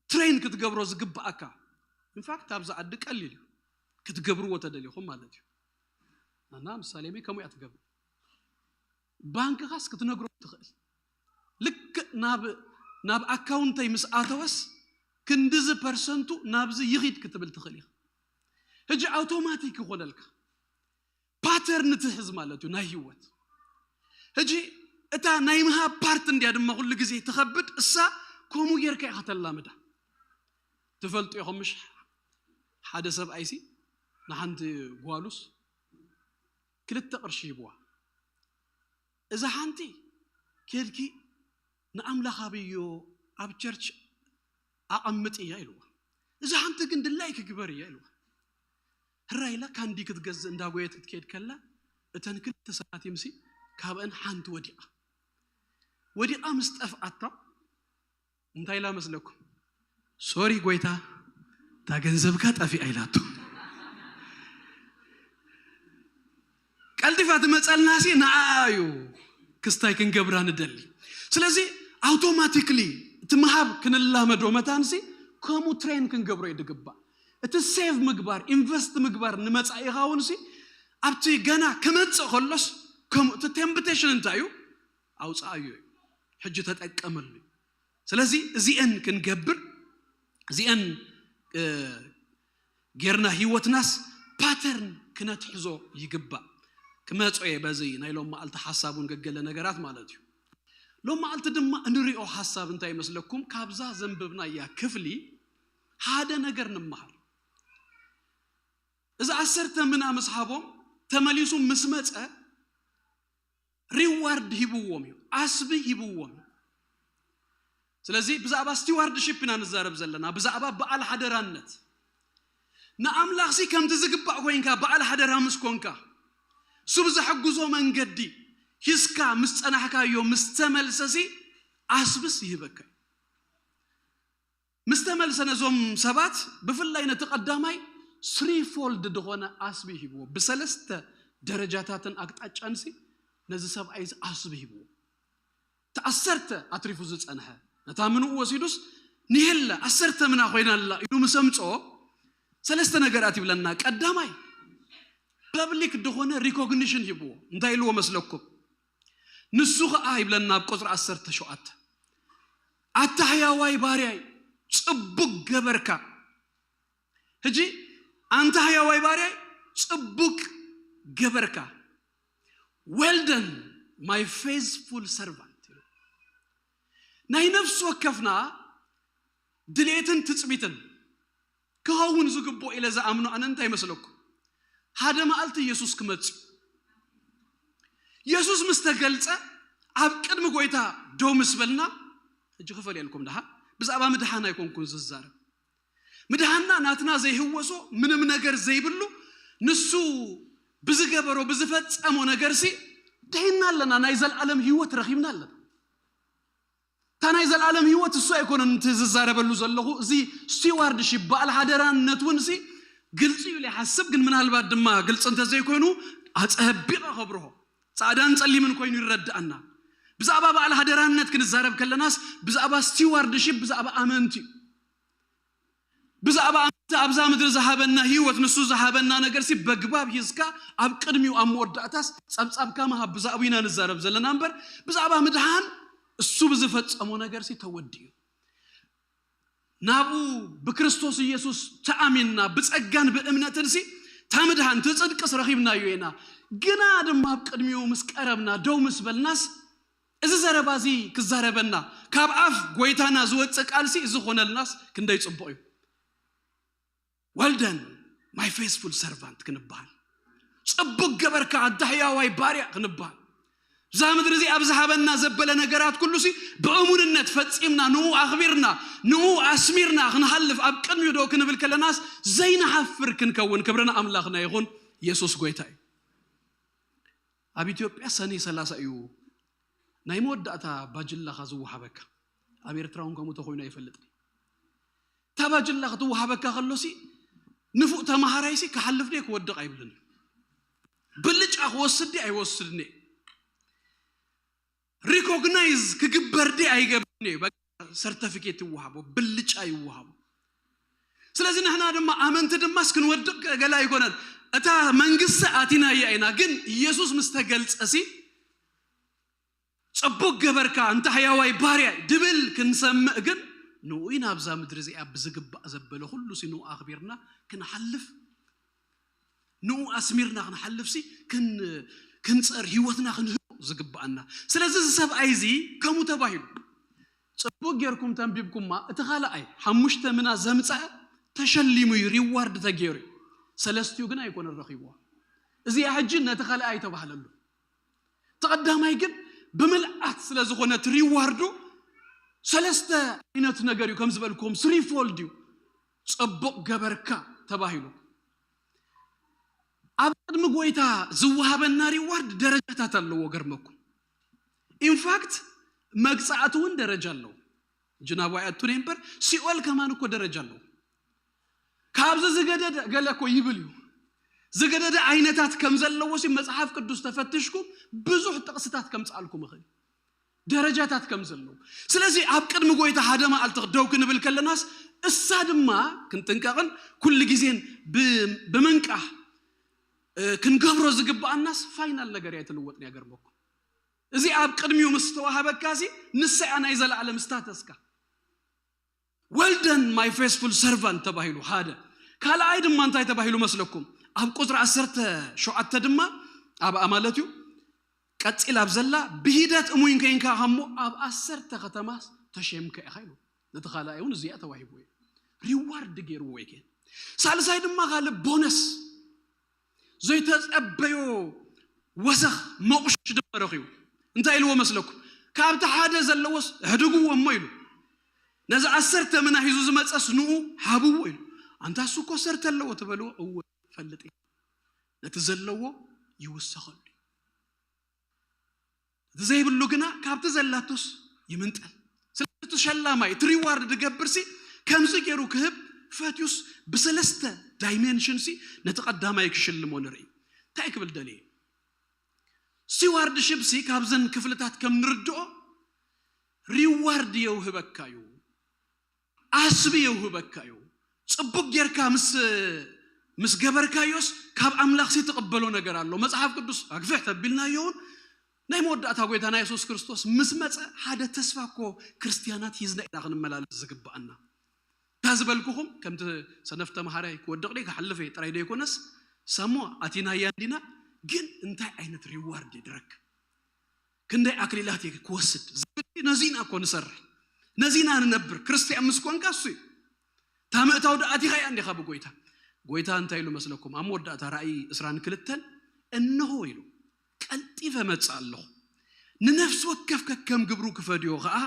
ትሬን ክትገብሮ ዝግባኣካ። ኢንፋክት ኣብዚ ዓዲ ቀሊል እዩ ክትገብርዎ ተደሊኹም ማለት እዩ። ኣና ምሳሌ ከምኡ እያ ትገብር። ባንክኻስ ክትነግሮ ትኽእል። ልክዕ ናብ ናብ ኣካውንተይ ምስ ኣተወስ ክንድዚ ፐርሰንቱ ናብዚ ይኺድ ክትብል ትኽእል ኢኻ። ሕጂ ኣውቶማቲክ ይኾነልካ። ፓተርን ትሕዝ ማለት እዩ ናይ ህይወት። ሕጂ እታ ናይ ምሃብ ፓርት እንድያ ድማ ኩሉ ግዜ ትኸብድ። እሳ ከምኡ ጌርካ ኢኻ ተላምዳ። ትፈልጡ ኢኹም ምሽ? ሓደ ሰብኣይሲ ንሓንቲ ጓሉስ ክልተ ቅርሺ ሂብዋ። እዛ ሓንቲ ኬድኪ ንኣምላኽ ኣብዮ ኣብ ቸርች ኣቐምጥ እያ ኢልዋ። እዛ ሓንቲ ግን ድላይኪ ግበር እያ ኢልዋ። ህራይ ኢላ ካንዲ ክትገዝእ እንዳጎየት ክትከይድ ከላ እተን ክልተ ሳንቲምሲ ካብአን ሓንቲ ወዲቓ። ወዲቓ ምስ ጠፍኣታ እንታይ ኢላ መስለኩም? ሶሪ ጎይታ፣ እታ ገንዘብካ ጠፊኣ ኢላቶ። ቀልጢፋ ትመፀልናሲ ንዓ እዩ ክስታይ ክንገብራ ንደሊ። ስለዚ ኣውቶማቲክሊ እቲ ምሃብ ክንላመዶ መታንሲ ከምኡ ትሬን ክንገብሮ እዩ ድግባእ። እቲ ሴቭ ምግባር፣ ኢንቨስት ምግባር ንመጻኢኻ እውን ሲ ኣብቲ ገና ክመጽእ ከሎስ ከምኡ እቲ ቴምፕቴሽን እንታይ እዩ? ኣውፅኣዮ እዩ። ሕጂ ተጠቀመሉ እዩ። ስለዚ እዚአን ክንገብር እዚአን እ፣ ጌርና ህይወትናስ ፓተርን ክነትሕዞ ይግባእ። ክመጾ እየ በዚ ናይ ሎም መዓልቲ ሓሳብ እውን ገገለ ነገራት ማለት እዩ። ሎም መዓልቲ ድማ እንሪኦ ሓሳብ እንታይ ይመስለኩም? ካብዛ ዘንብብናያ ክፍሊ ሓደ ነገር ንምሃር። እዚ ዓሰርተ ምና ምስ ሃቦም ተመሊሱ ምስ መጸ ሪዋርድ ሂብዎም እዩ፣ ዓስቢ ሂብዎም እዩ። ስለዚ ብዛዕባ ስቲዋርድሺፕ ኢና ንዛረብ ዘለና፣ ብዛዕባ በዓል ሓደራነት። ንኣምላኽሲ ከምቲ ዝግባእ ኮይንካ በዓል ሓደራ ምስ ኮንካ፣ እሱ ብዘሐግዞ መንገዲ ሂዝካ ምስ ጸናሕካዮ ምስ ተመልሰሲ ዓስብስ ይህበካ እዩ። ምስ ተመልሰ ነዞም ሰባት ብፍላይ ነቲ ቀዳማይ ስሪ ፎልድ ዝኾነ ዓስቢ ሂብዎ። ብሰለስተ ደረጃታትን ኣቅጣጫንሲ ነዚ ሰብኣይ እዚ ዓስቢ ሂብዎ። እቲ ዓሰርተ ኣትሪፉ ዝጸንሐ ነታ ምንኡ ወሲዱስ ንሄለ ዓሰርተ ምና ኮይና ኣላ ኢሉ ምስ ኣምጽኦ ሰለስተ ነገራት ይብለና። ቀዳማይ ፐብሊክ ዝኾነ ሪኮግኒሽን ሂብዎ። እንታይ ኢልዎ መስለኩም? ንሱ ኸዓ ይብለና ኣብ ቁጽሪ ዓሰርተ ሸውዓተ ኣታ ሕያዋይ ባርያይ ጽቡቅ ገበርካ። ሕጂ ኣንታ ሕያዋይ ባርያይ ጽቡቅ ገበርካ፣ well done my faithful servant። ናይ ነፍሲ ወከፍና ድሌትን ትጽቢትን ክኸውን ዝግብኦ ኢለ ዝኣምኖ ኣነ እንታይ ይመስለኩም? ሓደ መዓልቲ ኢየሱስ ክመጽእ እዩ። ኢየሱስ ምስ ተገልጸ ኣብ ቅድሚ ጎይታ ደው ምስ በልና፣ ሕጂ ክፈልየልኩም ደሓ ብዛዕባ ምድሓን ኣይኮንኩን ዝዛረብ። ምድሓንና ናትና ዘይህወሶ ምንም ነገር ዘይብሉ ንሱ ብዝገበሮ ብዝፈጸሞ ነገርሲ ድሒንና ኣለና፣ ናይ ዘለዓለም ህይወት ረኺብና ኣለና። እታ ናይ ዘለዓለም ህይወት እሱ ኣይኮነን እቲ ዝዛረበሉ ዘለኹ። እዚ ስቲዋርድሺፕ በዓል ሓደራነት እውን ሲ ግልፂ እዩ ኢለ ይሓስብ፣ ግን ምናልባት ድማ ግልፂ እንተዘይኮይኑ ኣፀቢቐ ከብርሆ ፃዕዳን ፀሊምን ኮይኑ ይረድኣና። ብዛዕባ በዓል ሓደራነት ክንዛረብ ከለናስ ብዛዕባ ስቲዋርድሺፕ ብዛዕባ ኣመንቲ እዩ። ብዛዕባ ኣመንቲ ኣብዛ ምድሪ ዝሃበና ህይወት ንሱ ዝሃበና ነገርሲ በግባብ ሂዝካ ኣብ ቅድሚኡ ኣብ መወዳእታስ ጸብጻብካ ምሃብ ብዛዕቡ ኢና ንዛረብ ዘለና እምበር ብዛዕባ ምድሓን እሱ ብዝፈጸሞ ነገርሲ ተወዲኡ። ናብኡ ብክርስቶስ ኢየሱስ ተኣሚንና ብጸጋን ብእምነትንሲ እታ ምድሓን እቲ ጽድቅስ ረኺብናዮ ኢና። ግና ድማ ኣብ ቅድሚኡ ምስ ቀረብና፣ ደው ምስ በልናስ፣ እዚ ዘረባ እዚ ክዛረበና፣ ካብ ኣፍ ጎይታና ዝወፅእ ቃልሲ እዚ ኾነልናስ ክንደይ ፅቡቕ እዩ። Well done, my faithful servant ክንበሃል፣ ጽቡቅ ገበርካ ኣዳህያዋይ ባርያ ክንበሃል፣ እዛ ምድሪ እዚኣ ብዝሃበና ዘበለ ነገራት ኩሉ ሲ ብእሙንነት ፈጺምና፣ ንኡ ኣኽቢርና፣ ንኡ ኣስሚርና ክንሃልፍ ኣብ ቅድሚኡ ደው ክንብል ከለናስ ዘይንሓፍር ክንከውን ክብሪ ንኣምላኽና ይኹን። ኢየሱስ ጎይታ እዩ። ኣብ ኢትዮጵያ ሰኔ ሰላሳ እዩ ናይ መወዳእታ ባጅላኻ ዝወሃበካ። ኣብ ኤርትራ እውን ከምኡ ተኾይኑ ኣይፈልጥን። እታ ባጅላ ክትወሃበካ ከሎሲ ንፉእ ተማሃራይሲ ክሓልፍ ድየ ክወድቕ ኣይብልን እዩ። ብልጫ ክወስድ ድየ ኣይወስድን እየ። ሪኮግናይዝ ክግበር ድየ ኣይገብርን እዩ። በቃ ሰርተፊኬት ይወሃቦ፣ ብልጫ ይወሃቦ። ስለዚ ንሕና ድማ ኣመንቲ ድማስ ክንወድቕ ገለ ኣይኮነን። እታ መንግስቲ ኣቲናያ ኢና። ግን ኢየሱስ ምስ ተገልጸሲ ጽቡቅ ገበርካ እንተ ሕያዋይ ባርያ ድብል ክንሰምዕ ግን ንኡይ ናብዛ ምድሪ እዚኣ ብዝግባእ ዘበለ ኩሉ ሲ ንኡ ኣኽቢርና ክንሓልፍ፣ ንኡ ኣስሚርና ክንሓልፍ ሲ ክን ክንጸር ህይወትና ክንህቦ ዝግባኣና። ስለዚ እዚ ሰብኣይ እዚ ከምኡ ተባሂሉ ጽቡቅ ጌርኩም ተንቢብኩማ። እቲ ካልኣይ ሓሙሽተ ምና ዘምጸአ ተሸሊሙ እዩ፣ ሪዋርድ ተገይሩ እዩ። ሰለስቲኡ ግን ኣይኮነን ረኺብዋ። እዚኣ ሕጂ ነቲ ካልኣይ ኣይተባህለሉ። ተቐዳማይ ግን ብምልኣት ስለ ዝኾነ እቲ ሪዋርዱ ሰለስተ ዓይነት ነገር እዩ፣ ከም ዝበልኩም ስሪ ፎልድ እዩ። ጽቡቕ ገበርካ ተባሂሉ። ኣብ ቅድሚ ጎይታ ዝወሃበና ሪዋርድ ደረጃታት ኣለዎ። ገርመኩም ኢንፋክት መግጻእቲ እውን ደረጃ ኣለዎ። ጅናቡ ኣይኣቱን እምበር ሲኦል ከማን እኮ ደረጃ ኣለዎ። ካብዚ ዝገደደ ገለ እኮ ይብል እዩ። ዝገደደ ዓይነታት ከም ዘለዎ ሲ መጽሓፍ ቅዱስ ተፈትሽኩም ብዙሕ ጥቕስታት ከምጽኣልኩም እኽእል፣ ደረጃታት ከም ዘለዉ። ስለዚ ኣብ ቅድሚ ጎይታ ሓደ መዓልቲ ደው ክንብል ከለናስ እሳ ድማ ክንጥንቀቕን ኩሉ ግዜን ብ- ብምንቃህ እ፣ ክንገብሮ ዝግባኣናስ ፋይናል ነገር እያ ኣይትልወጥን እያ። ገርመኩም እዚ ኣብ ቅድሚኡ ምስ ተዋሃበካ ሲ ንሳ እያ ናይ ዘለኣለም ስታተስካ። Well done my faithful servant ተባሂሉ ሓደ። ካልኣይ ድማ እንታይ ተባሂሉ መስለኩም? ኣብ ቁጽሪ ዓሰርተ ሸውዓተ ድማ ኣብኣ ማለት እዩ ቀጺል ኣብ ዘላ ብሂደት እሙን ኮይንካ እሞ ኣብ ዓሰርተ ከተማ ተሸምካ ኢኻ ኢሉ። ነቲ ካልኣይ እውን እዚኣ ተዋሂቡ እዩ። ሪዋርድ ገይርዎ እዩ። ሳልሳይ ድማ ካልእ ቦነስ ዘይተጸበዮ ወሰኽ መቑሽሽ ድማ ረኺቡ። እንታይ ኢልዎ መስለኩም? ካብቲ ሓደ ዘለዎስ ኣሕድግዎ እሞ ኢሉ። ነዚ ዓሰርተ ምና ሒዙ ዝመጸስ ንኡ ሃብዎ ኢሉ። ኣንታ እሱ እኮ ሰርተ ኣለዎ ትበልዎ? እወ ፈልጥ እየ። ነቲ ዘለዎ ይውሰኸሉ እዩ። እቲ ዘይብሉ ግና ካብቲ ዘላቶስ ይምንጠል። ስለዚ እቲ ሸላማይ እቲ ሪዋርድ ዝገብር ሲ ከምዚ ገይሩ ክህብ ፈትዩስ ብሰለስተ ዳይሜንሽን ሲ ነቲ ቀዳማይ ክሽልሞ ንርኢ። እንታይ ክብል ደልየ? ስቲዋርድሽፕ ሲ ካብዘን ክፍልታት ከም ንርድኦ ሪዋርድ የውህበካ እዩ። ኣስቢ የውህበካ እዩ። ጽቡቅ ጌርካ ምስ ምስ ገበርካዮስ ካብ ኣምላኽ ሲ ትቕበሎ ነገር ኣሎ። መጽሓፍ ቅዱስ ኣግፍሕ ተቢልናዮ እውን ናይ መወዳእታ ጎይታና የሱስ ክርስቶስ ምስ መጸ ሓደ ተስፋ እኮ ክርስትያናት ሂዝና ኢና ክንመላለስ ዝግባኣና። እታ ዝበልኩኹም ከምቲ ሰነፍ ተምሃራይ ክወድቕ ደይ ክሓልፍ እየ ጥራይ ደይኮነስ ሳሞ ኣቲናያ እንዲና ግን እንታይ ዓይነት ሪዋርድ እዩ ድረክብ? ክንደይ ኣክሊላት እየ ክወስድ ዝብል ነዚና እኮ ንሰርሕ፣ ነዚና ንነብር። ክርስትያን ምስ ኮንካ እሱ እዩ። እታ ምእታው ደኣ ኣቲኻ እያ እንዲኻ ብጎይታ። ጎይታ እንታይ ኢሉ መስለኩም? ኣብ መወዳእታ ራእይ ዕስራን ክልተን እንሆ ኢሉ ቀልጢፈ መጽእ ኣለኹ፣ ንነፍሲ ወከፍ ከከም ግብሩ ክፈድዮ ኸኣ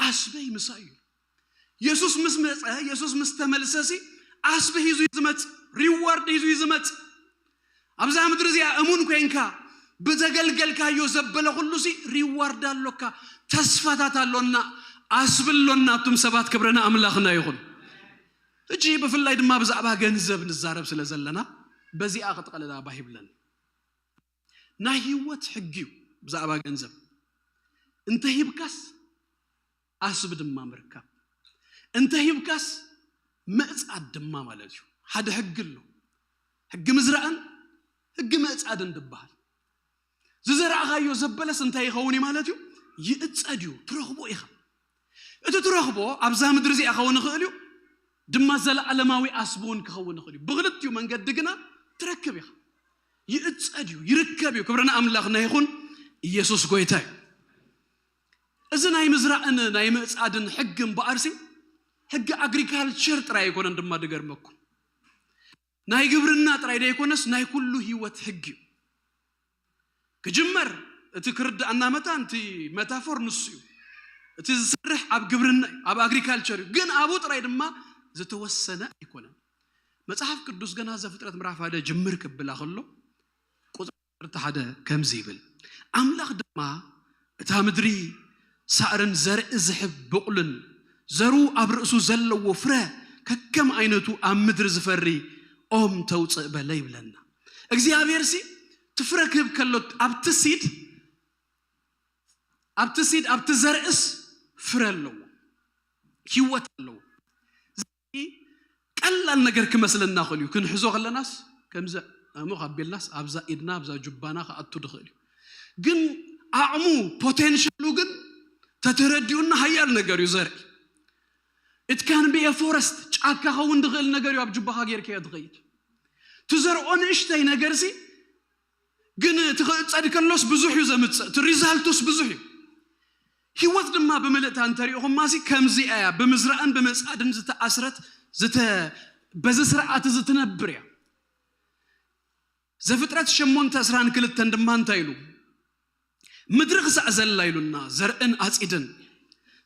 ኣስበይ ምሳይ እዩ። የሱስ ምስ መጸ፣ የሱስ ምስ ተመልሰሲ ኣስቢ ሂዙ እዩ ዝመጽእ፣ ሪዋርድ ሂዙ እዩ ዝመጽእ። ኣብዛ ምድሪ እዚኣ እሙን ኮንካ ብዘገልገልካዮ ዘበለ ኩሉ ሲ ሪዋርድ ኣሎካ፣ ተስፋታት ኣሎና፣ ኣስቢ ኣሎና። ኣቱም ሰባት ክብሪ ንኣምላኽና ይኹን። ሕጂ ብፍላይ ድማ ብዛዕባ ገንዘብ ንዛረብ ስለ ዘለና በዚኣ ክጥቐልላ ባህ ይብለኒ። ናይ ህይወት ሕጊ እዩ ብዛዕባ ገንዘብ። እንተ ሂብካስ ኣስቢ ድማ ምርካብ፣ እንተ ሂብካስ ምእጻድ ድማ ማለት እዩ። ሓደ ሕጊ ኣሎ፣ ሕጊ ምዝራእን ሕጊ ምእጻድን ዝበሃል። ዝዘራእኻዮ ዘበለስ እንታይ ይኸውን እዩ ማለት እዩ? ይእጸድ እዩ፣ ትረኽቦ ኢኻ። እቲ ትረኽቦ ኣብዛ ምድሪ እዚኣ ክኸውን ይኽእል እዩ፣ ድማ ዘለኣለማዊ ኣስቢ እውን ክኸውን ይኽእል እዩ። ብኽልቲኡ መንገዲ ግና ትረክብ ኢኻ። ይእጸድ እዩ፣ ይርከብ እዩ። ክብሪ ንኣምላኽና ይኹን። ኢየሱስ ጎይታ እዩ። እዚ ናይ ምዝራእን ናይ ምእጻድን ሕጊ እምበኣርሲ፣ ሕጊ ኣግሪካልቸር ጥራይ ኣይኮነን ድማ ድገርመኩም። ናይ ግብርና ጥራይ ደይኮነስ ናይ ኩሉ ህይወት ሕጊ እዩ። ክጅመር እቲ ክርዳእና መታን እቲ መታፎር ንሱ እዩ። እቲ ዝሰርሕ ኣብ ግብርና እዩ፣ ኣብ ኣግሪካልቸር እዩ። ግን ኣብኡ ጥራይ ድማ ዝተወሰነ ኣይኮነን። መጽሓፍ ቅዱስ ገና ዘፍጥረት ምዕራፍ ሓደ ጅምር ክብላ ከሎ ቁጽሪ ሓደ ከምዚ ይብል፣ ኣምላኽ ድማ እታ ምድሪ ሳዕርን ዘርኢ ዝሕብ ብቑልን ዘሩ ኣብ ርእሱ ዘለዎ ፍረ ከከም ዓይነቱ ኣብ ምድሪ ዝፈሪ ኦም ተውፅእ በለ ይብለና። እግዚኣብሔር ሲ ትፍረ ክህብ ከሎ ኣብቲ ሲድ ኣብቲ ሲድ ኣብቲ ዘርእስ ፍረ ኣለዎ፣ ህይወት ኣለዎ። እዚ ቀላል ነገር ክመስለና ክእል እዩ። ክንሕዞ ከለናስ ከምዚ እሞ ካቢልናስ ኣብዛ ኢድና ኣብዛ ጁባና ክኣቱ ድኽእል እዩ። ግን ዓቕሙ ፖቴንሻሉ ግን ተተረዲኡና ሃያል ነገር እዩ። ዘርኢ it can be a forest፣ ጫካ ከውን ድኽእል ነገር እዩ። ኣብ ጁባኻ ጌርካዮ ትኸይድ ትዘርኦ ንእሽተይ ነገር ሲ ግን እቲ ክእጸድ ከሎስ ብዙሕ እዩ ዘምጽእ፣ እቲ ሪዛልቱስ ብዙሕ እዩ። ህይወት ድማ ብምልእታ እንተሪእኹማ ሲ ከምዚኣ እያ፣ ብምዝራእን ብምእጻድን ዝተኣስረት ዝተ በዚ ስርዓት እዚ ትነብር እያ። ዘፍጥረት ሸሞንተ ዕስራን ክልተን ድማ እንታይ ኢሉ? ምድሪ ክሳዕ ዘላ ኢሉና ዘርእን ኣጺድን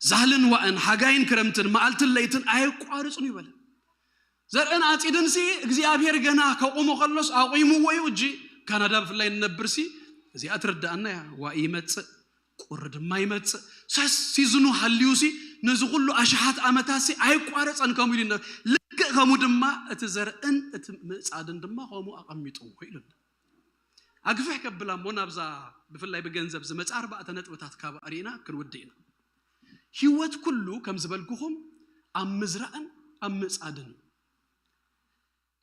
ዛህልን ዋእን ሓጋይን ክረምትን መዓልትን ለይትን ኣየቋርጹን ይበለ። ዘርእን ኣጺድን ሲ እግዚኣብሔር ገና ከቑሞ ከሎስ ኣቑምዎ እዩ። እጂ ካናዳ ብፍላይ ንነብር ሲ እዚኣ ትርዳኣና እያ። ዋኢ ይመጽእ፣ ቁሪ ድማ ይመጽእ። ሳስ ሲዝኑ ሃልዩ ሲ ነዚ ኩሉ ኣሽሓት ዓመታት ሲ ኣይቋረጸን ከምኡ ኢሉ ይነ-፣ ልክእ ከምኡ ድማ እቲ ዘርእን እቲ ምእጻድን ድማ ከምኡ ኣቐሚጥዎ ኢሉና። ኣግፍሕ ከብላ እሞ ናብዛ ብፍላይ ብገንዘብ ዝመጽእ ኣርባዕተ ነጥብታት ካብ ኣርእና ክንውድእ ኢና። ህይወት ኩሉ ከም ዝበልኩኹም ኣብ ምዝራእን ኣብ ምእጻድን እዩ።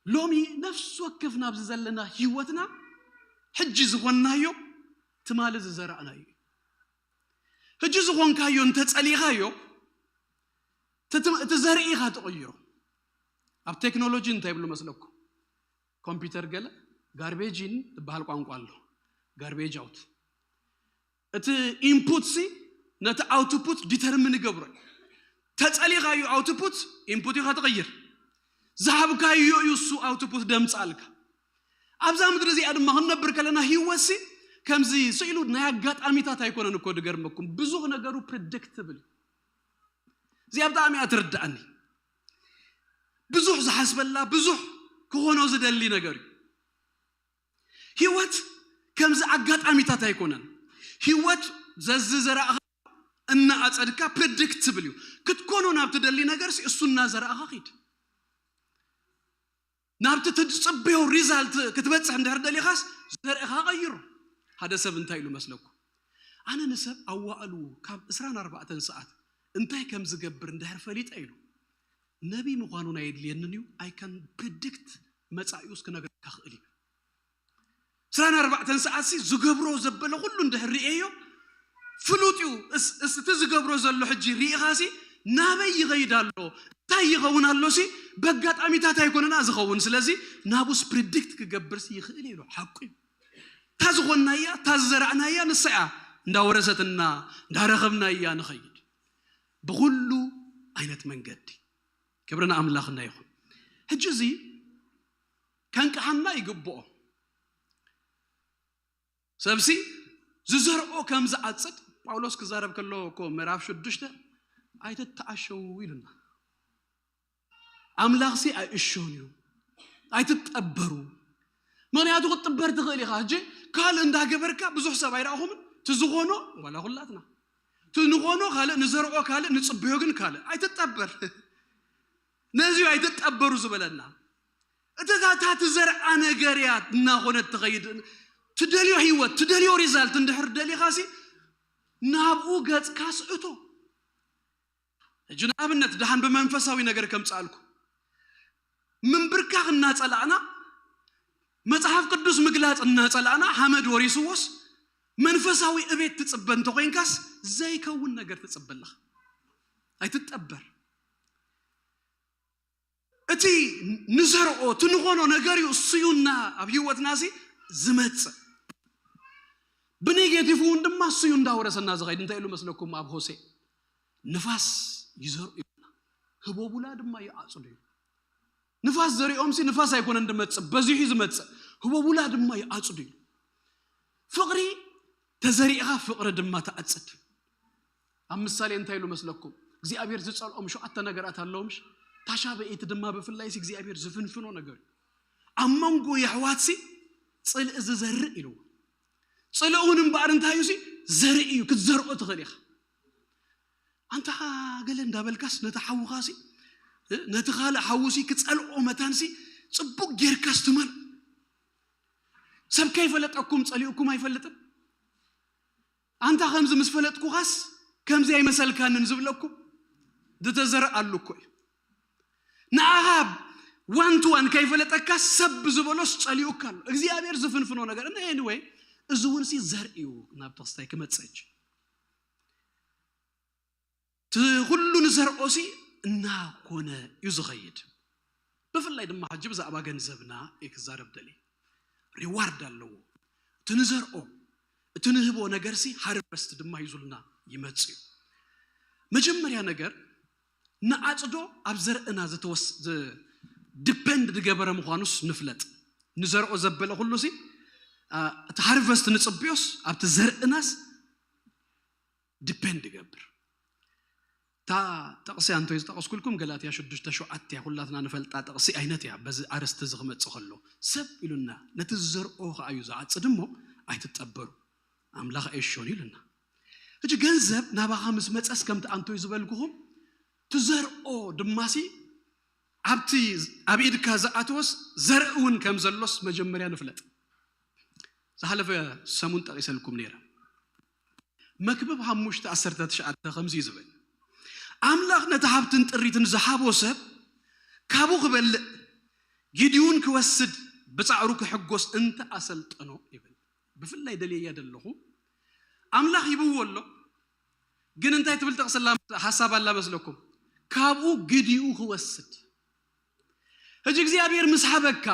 ሎሚ ነፍሲ ወከፍ ናብዚ ዘለና ህይወትና ሕጂ ዝኾንናዮ ትማሊ ዝዘራእናዮ እዩ። ሕጂ ዝኾንካዮ እንተጸሊኻዮ እቲ ትም-፣ እቲ ዘርኢ ኢኻ ትቕይሮ። ኣብ ቴክኖሎጂ እንታይ ይብሉ መስለኩም? ኮምፒውተር ገለ ጋርቤጅ ኢን ዝበሃል ቋንቋ ኣሎ። ጋርቤጅ ኣውት። እቲ ኢንፑት ሲ ነቲ ኣውትፑት ዲተርምን ይገብሮ እዩ። ተጸሊኻዩ ኣውትፑት ኢንፑት ኢኻ ትቕይር። ዝሃብካዮ እዩ እሱ ኣውትፑት ደምጻልካ። ኣብዛ ምድሪ እዚኣ ድማ ክንነብር ከለና ህይወት ሲ ከምዚ ስኢሉ ናይ ኣጋጣሚታት ኣይኮነን እኮ። ድገርመኩም ብዙሕ ነገሩ ፕሪዲክትብል እዩ። እዚኣ ብጣዕሚ እያ ትርድኣኒ። ብዙሕ ዝሓስበላ ብዙሕ ክኾኖ ዝደሊ ነገር እዩ። ህይወት ከምዚ ኣጋጣሚታት ኣይኮነን። ህይወት ዘዝዘራእኻ እናኣጸድካ ፕሪዲክትብል እዩ። ክትኮኖ ናብ ትደሊ ነገር ሲ እሱ እናዘራእኻ ኺድ። ናብቲ ትጽበዮ ሪዛልት ክትበጽሕ እንድሕር ደሊኻስ ዘርእኻ ቀይሮ። ሓደ ሰብ እንታይ ኢሉ መስለኩም? ኣነ ንሰብ ኣዋእሉ ካብ ዕስራን ኣርባዕተን ሰዓት እንታይ ከም ዝገብር እንድሕር ፈሊጠ ኢሉ። ነቢይ ምዃኑ ናይ የድልየንን እዩ። I can predict መጻኢኡስ ክነግረካ ክእል እዩ። ዕስራን ኣርባዕተን ሰዓት ሲ ዝገብሮ ዘበለ ኩሉ እንድሕር ርእየዮ ፍሉጥ እዩ። እስ-፣ እስ-፣ እቲ ዝገብሮ ዘሎ ሕጂ ርኢኻ ሲ ናበይ ይኸይድ ኣሎ እንታይ ይኸውን ኣሎ ሲ በጋጣሚታት ኣይኮነና ዝኸውን። ስለዚ ናቡስ ፕሪዲክት ክገብር ሲ ይኽእል እዩ ኢሉ ሓቁ እዩ። እታ ዝኾንናያ እታ ዝዘራእናያ ንሳ እያ እንዳወረሰትና እንዳረኸብናያ ንኸይድ ብኹሉ ዓይነት መንገዲ። ክብሪ ንኣምላኽና ይኹን። ሕጂ እዚ ከንቅሓና ይግብኦ። ሰብሲ ዝዘርኦ ከም ዝዓጽድ ጳውሎስ ክዛረብ ከሎ እኮ ምዕራፍ ሽዱሽተ ኣይትተዓሸዉ ኢሉና። ኣምላኽሲ ኣይእሾን እዩ፣ ኣይትጠበሩ። ምኽንያቱ ክትጥበር ትኽእል ኢኻ። ሕጂ ካልእ እንዳገበርካ ብዙሕ ሰብ ኣይረኣኹምን። እቲ ዝኾኖ ዋላ ኩላትና እቲ ንኾኖ ካልእ ንዘርኦ ካልእ ንጽበዮ ግን ካልእ ኣይትጠበር። ነዚ ኣይትጠበሩ ዝበለና እቲ እታ እታ ትዘርኣ ነገር እያ እናኾነት ትኸይድ። ትደልዮ ህይወት ትደልዮ ሪዛልት እንድሕር ደሊኻሲ ናብኡ ገጽካ ስእቶ። ሕጂ ንኣብነት ደሓን ብመንፈሳዊ ነገር ከምጽኣልኩ ምንብርካኽ እናጸላእና መጽሓፍ ቅዱስ ምግላጽ እናጸላእና ሓመድ ወሪስዎስ መንፈሳዊ እቤት ትጽበ እንተኾይንካስ ዘይከውን ነገር ትጽበ ኣለኻ። ኣይትጠበር። እቲ ንዘርኦ እቲ ንኾኖ ነገር እዩ እሱዩና ኣብ ህይወትና ሲ ዝመጽእ። ብኔጌቲቭ እውን ድማ እሱ እዩ እንዳወረሰና ዝኸይድ። እንታይ ኢሉ መስለኩም? ኣብ ሆሴ ንፋስ ይዘርኡ ይብልና፣ ህቦቡላ ድማ ይዓጽዱ እዩ። ንፋስ ዘሪኦምሲ ንፋስ ኣይኮነን ዝመጽእ፣ በዚሑ እዩ ዝመጽእ። ህቦቡላ ድማ ይዓጽዱ እዩ። ፍቕሪ ተዘሪእኻ ፍቕሪ ድማ ትዓጽድ። ኣብ ምሳሌ እንታይ ኢሉ መስለኩም? እግዚኣብሔር ዝጸልኦም ሸውዓተ ነገራት ኣለውምሽ። ታሻበኢቲ ድማ ብፍላይሲ እግዚኣብሔር ዝፍንፍኖ ነገር እዩ። ኣብ መንጎ የሕዋትሲ ጽልኢ ዝዘርእ ኢልዎ። ጽልኢ እውን እምበኣር እንታይ እዩ ሲ? ዘርኢ እዩ። ክትዘርኦ ትኽእል ኢኻ። ኣንታ ገለ እንዳበልካስ ነቲ ሓውኻሲ፣ እ፣ ነቲ ካልእ ሓውሲ ክጸልኦ መታንሲ ጽቡቕ ጌርካስ ትመልኦ። ሰብ ከይፈለጠኩም ጸሊኡኩም ኣይፈልጥን። ኣንታ ከምዚ ምስ ፈለጥኩኻስ ከምዚ ኣይመሰልካንን ዝብለኩም ዝተዘርኣሉ እኮ እዩ። ንኣኻ ዋን ቱ ዋን ከይፈለጠካ ሰብ ዝበሎስ ጸሊኡካ ኣሎ። እግዚኣብሔር ዝፍንፍኖ ነገር። እና ኤኒወይ፣ እዚ እውን ሲ ዘርኢ እዩ ናብ ተኽስታይ ክመጽእ። እቲ ኩሉ ንዘርኦሲ እናኮነ እዩ ዝኸይድ። ብፍላይ ድማ ሕጂ ብዛዕባ ገንዘብና እየ ክዛረብ ደሊ። ሪዋርድ ኣለዎ። እቲ ንዘርኦ፣ እቲ ንህቦ ነገርሲ ሃርቨስት ድማ ሂዙልና ይመጽእ እዩ። መጀመርያ ነገር፣ ንዓጽዶ ኣብ ዘርእና ዝተወስ-፣ ዝ-፣ ዲፔንድ ዝገበረ ምዃኑስ ንፍለጥ። ንዘርኦ ዘበለ ኩሉ ሲ፣ አ፣ እቲ ሃርቨስት ንጽብዮስ ኣብቲ ዘርእናስ ዲፔንድ ይገብር። እታ ጥቕሲ ኣንቶይ ዝጠቐስኩልኩም ገላትያ ሽዱሽተ ሸውዓተ እያ፣ ኩላትና ንፈልጣ ጥቕሲ ዓይነት እያ። በዚ ኣርእስቲ እዚ ክመጽእ ከሎ ሰብ ኢሉና፣ ነቲ ዝዘርኦ ከኣ እዩ ዝዓጽድ እሞ ኣይትጠበሩ፣ ኣምላኽ ኣይሾን ኢሉና። ሕጂ ገንዘብ ናባኻ ምስ መጸስ ከምቲ ኣንቶይ ዝበልኩኹም ትዘርኦ ድማሲ ኣብቲ ኣብ ኢድካ ዝኣተወስ ዘርኢ እውን ከም ዘሎስ መጀመርያ ንፍለጥ። ዝሓለፈ ሰሙን ጠቒሰልኩም ነይረ። መክብብ ሓሙሽተ ዓሰርተ ትሽዓተ ከምዚ እዩ ዝብል፣ ኣምላኽ ነቲ ሃብትን ጥሪትን ዝሃቦ ሰብ ካብኡ ክበልዕ፣ ግዲኡን ክወስድ፣ ብጻዕሩ ክሕጎስ እንተ ኣሰልጠኖ ይብል። ብፍላይ ደልየያ ዘለኹ ኣምላኽ ይብዎ ኣሎ፣ ግን እንታይ ትብል ጥቕስላ ሓሳብ ኣላ መስለኩም? ካብኡ ግዲኡ ክወስድ። ሕጂ እግዚኣብሔር ምስ ሃበካ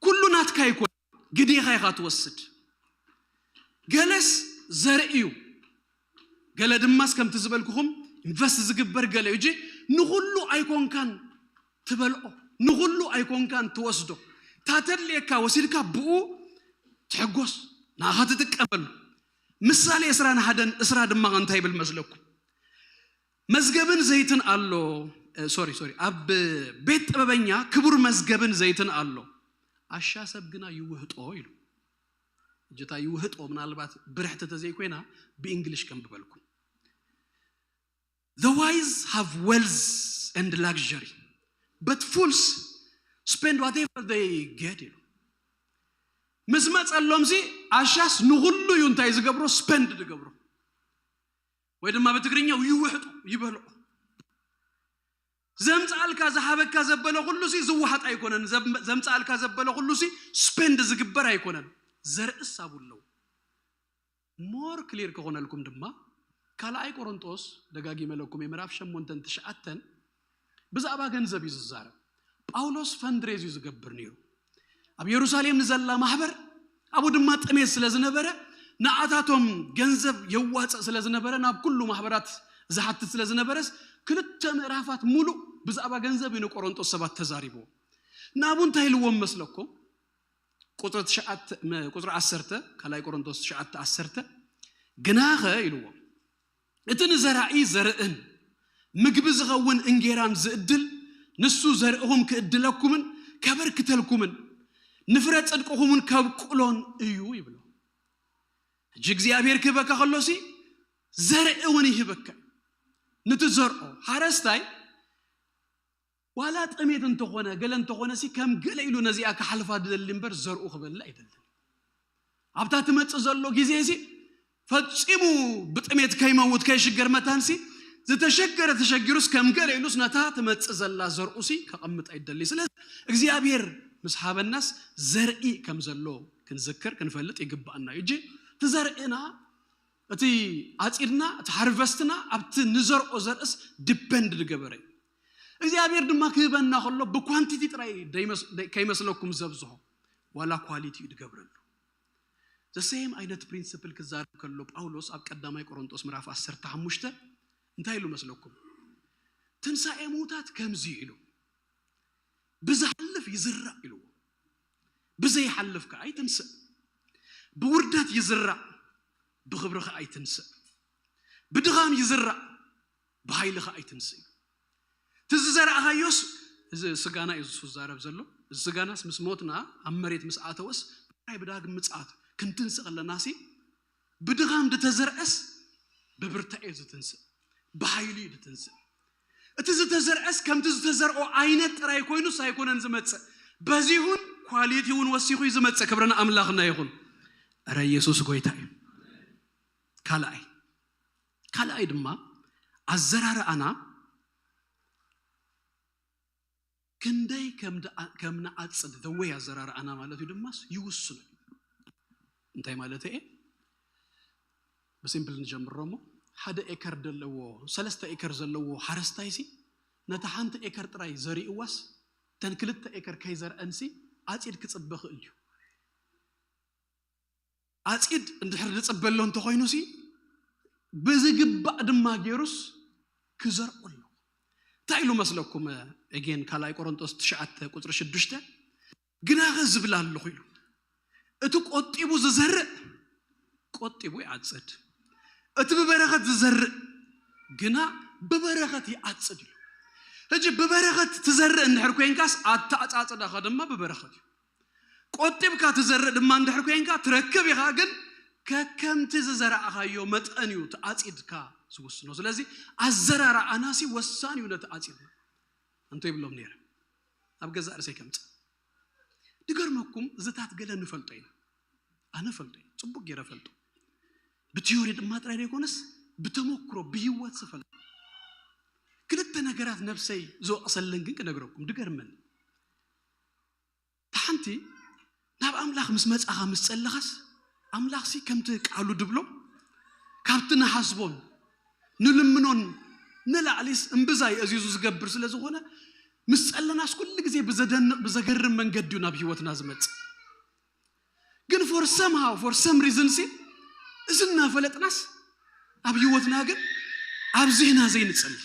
ኩሉ ናትካ ይኮን፣ ግዴኻ ኢኻ ትወስድ። ገለስ ዘርኢ እዩ፣ ገለ ድማስ ከምቲ ዝበልኩኹም ኢንቨስት ዝግበር ገለ እዩ። ሕጂ ንኹሉ ኣይኮንካን ትበልዖ፣ ንኹሉ ኣይኮንካን ትወስዶ። ታተድልየካ ወሲድካ ብኡ ትሕጎስ፣ ንኣኻ ትጥቀመሉ። ምሳሌ ዕስራን ሓደን ዕስራ ድማ እንታይ ይብል መስለኩም? መዝገብን ዘይትን ኣሎ፣ እ፣ ሶሪ፣ ሶሪ፣ ኣብ ቤት ጥበበኛ ክቡር መዝገብን ዘይትን ኣሎ፣ ኣሻ ሰብ ግና ይውህጦ ኢሉ። እጅታ ይውህጦ ምናልባት ብርሕቲ ተዘይኮይና ብእንግሊሽ ከንብበልኩም። The wise have wealth and luxury, but fools spend whatever they get ኢሉ። ምስ መጸሎም ሲ ኣሻስ ንኹሉ እዩ እንታይ ዝገብሮ? ስፐንድ ዝገብሮ። ወይ ድማ ብትግርኛው ይውሕጦ፣ ይበልዖ። ዘምጻልካ ዝሃበካ ዘበለ ኩሉ ሲ ዝውሓጥ ኣይኮነን። ዘም-፣ ዘምጻልካ ዘበለ ኩሉ ሲ ስፔንድ ዝግበር ኣይኮነን። ዘርእስ ኣብኡ ኣለዉ። ሞር ክሊር ክኾነልኩም ድማ ካልኣይ ቆሮንጦስ ደጋጊመለኩም እየ፣ ምዕራፍ ሸሞንተን ትሽዓተን ብዛዕባ ገንዘብ እዩ ዝዛረብ። ጳውሎስ ፈንድሬዝ እዩ ዝገብር ነይሩ። ኣብ የሩሳሌም ንዘላ ማሕበር ኣብኡ ድማ ጥሜት ስለ ዝነበረ ንኣታቶም ገንዘብ የዋፅእ ስለ ዝነበረ ናብ ኩሉ ማሕበራት ዝሓትት ስለ ዝነበረስ ክልተ ምዕራፋት ሙሉእ ብዛዕባ ገንዘብ እዩ ንቆሮንጦስ ሰባት ተዛሪብዎ። ናብኡ እንታይ ኢልዎም መስለኩም? ቁፅሪ ትሽዓተ፣ መ-፣ ቁፅሪ ዓሰርተ፣ ካልኣይ ቆሮንቶስ ትሽዓተ ዓሰርተ፣ ግናኸ ኢልዎም፣ እቲ ንዘራኢ ዘርእን ምግቢ ዝኸውን እንጌራን ዝእድል ንሱ ዘርእኹም ክእድለኩምን ከበርክተልኩምን ንፍረ ጽድቅኹምን ከብቁሎን እዩ ይብሎ። ሕጂ እግዚኣብሔር ክህበካ ከሎሲ ዘርኢ እውን ይህበካ። ንትዘርኦ ሓረስታይ ዋላ ጥሜት እንተኾነ ገለ እንተኾነ ሲ ከም ገለ ኢሉ ነዚኣ ክሓልፋ ድደሊ እምበር ዘርኡ ክበልዕ ኣይደልን። ኣብታ ትመጽእ ዘሎ ግዜ ሲ ፈጺሙ ብጥሜት ከይመውት ከይሽገር መታን ሲ ዝተሸገረ ተሸጊሩስ ከም ገለ ኢሉስ ነታ ትመጽእ ዘላ ዘርኡ ሲ ከቐምጥ ኣይደሊ። ስለዚ እግዚኣብሔር ምስ ሃበናስ ዘርኢ ከም ዘሎ ክንዝክር ክንፈልጥ ይግባኣና እዩ። እጂ እቲ ዘርእና እቲ ኣጺድና እቲ ሃርቨስትና ኣብቲ ንዘርኦ ዘርእስ ዲፐንድ ዝገበረ እዩ። እግዚኣብሔር ድማ ክህበና ከሎ ብኳንቲቲ ጥራይ ደይመስ-፣ ደይ-፣ ከይመስለኩም ዘብዝሖ ዋላ ኳሊቲ እዩ ዝገብረሉ። the same ዓይነት principle ክዛረብ ከሎ ጳውሎስ ኣብ ቀዳማይ ቆሮንጦስ ምዕራፍ ዓሰርተ ሓሙሽተ እንታይ ኢሉ መስለኩም? ትንሳኤ ምውታት ከምዚ ኢሉ፣ ብዝሓልፍ ይዝራእ ኢልዎ። ብዘይሓልፍ ከኣ ይትንስእ። ብውርደት ይዝራእ፣ ብኽብሪ ከኣ ይትንስእ። ብድኻም ይዝራእ፣ ብሓይሊ ከኣ ይትንስእ እዩ። እቲ ዝዘራእኻዮስ፣ እዚ ስጋና እዩ ዝዛረብ ዘሎ። እዚ ስጋናስ ምስ ሞትና ኣብ መሬት ምስ ኣተወስ፣ ብዳይ ብዳግም ምጽኣት ክንትንስእ ከለናሲ፣ ብድኻም ዝተዘርአስ ብብርታዕ እዩ ዝትንስእ፣ ብሓይሊ እዩ ዝትንስእ። እቲ ዝተዘርአስ ከምቲ ዝተዘርኦ ዓይነት ጥራይ ኮይኑስ ኣይኮነን ዝመጽእ፣ በዚሁን ኳሊቲ እውን ወሲኹ እዩ ዝመጽእ። ክብርን ኣምላኽና ይኹን። እረ ኢየሱስ ጎይታ እዩ። ካልኣይ ካልኣይ ድማ ኣዘራርኣና ክንደይ ከም ንዓጽድ፣ the way ኣዘራርኣና ማለት እዩ፣ ድማስ ይውስኖ። እንታይ ማለት እየ? ብሲምፕል ንጀምሮ እሞ፣ ሓደ ኤከር ዘለዎ፣ ሰለስተ ኤከር ዘለዎ ሓረስታይ ሲ ነታ ሓንቲ ኤከር ጥራይ ዘሪእዋስ፣ ተን ክልተ ኤከር ከይዘርአንሲ ኣጺድ ክጽበ ክእል እዩ። ኣጺድ እንድሕር ዝጽበሎ እንተኾይኑሲ፣ ብዝግባእ ድማ ገይሩስ ክዘርኦ ኣለዎ። እንታይ ኢሉ መስለኩም? ኤጌን ካልኣይ ቆሮንጦስ ትሽዓተ ቁጽሪ ሽዱሽተ፣ ግናኸ ዝብል ኣለኹ ኢሉ፣ እቲ ቆጢቡ ዝዘርእ ቆጢቡ ይዓጽድ፣ እቲ ብበረኸት ዝዘርእ ግና ብበረኸት ይዓጽድ ኢሉ። ሕጂ ብበረኸት ትዘርእ እንድሕር ኮይንካስ፣ ኣተዓጻጽዳኻ ድማ ብበረኸት እዩ። ቆጢብካ ትዘርእ ድማ እንድሕር ኮይንካ ትረክብ ኢኻ፣ ግን ከከምቲ ዝዘራእኻዮ መጠን እዩ እቲ ኣጺድካ ዝውስኖ። ስለዚ ኣዘራርኣናሲ ወሳኒ እዩ ነቲ ኣጺድና። እንቶ ይብሎም ነይረ፣ ኣብ ገዛእ ርእሰይ ከምጽእ። ድገርመኩም፣ እዚታት ገለ ንፈልጦ ኢና። ኣነ ፈልጦ እየ፣ ጽቡቅ ገይረ ፈልጦ። ብቲዮሪ ድማ ጥራይ ዘይኮነስ ብተመክሮ፣ ብህይወት ዝፈልጦ። ክልተ ነገራት ነብሰይ ዝወቕሰለን ግን ክነግረኩም ድገርመኒ። እታ ሓንቲ፣ ናብ ኣምላኽ ምስ መጻኻ ምስ ጸለኻስ፣ ኣምላኽሲ ከምቲ ቃሉ ድብሎ ካብቲ ንሓስቦን ንልምኖን ንላዕሊስ እምብዛ እዩ ኣዚዙ ዝገብር ስለ ዝኾነ፣ ምስ ጸለናስ ኩሉ ግዜ ብዘደንቕ ብዘገርም መንገዲ እዩ ናብ ህይወትና ዝመጽእ። ግን for somehow for some reason ሲ እዚ እናፈለጥናስ ኣብ ህይወትና ግን ኣብዚህና ዘይንጸሊ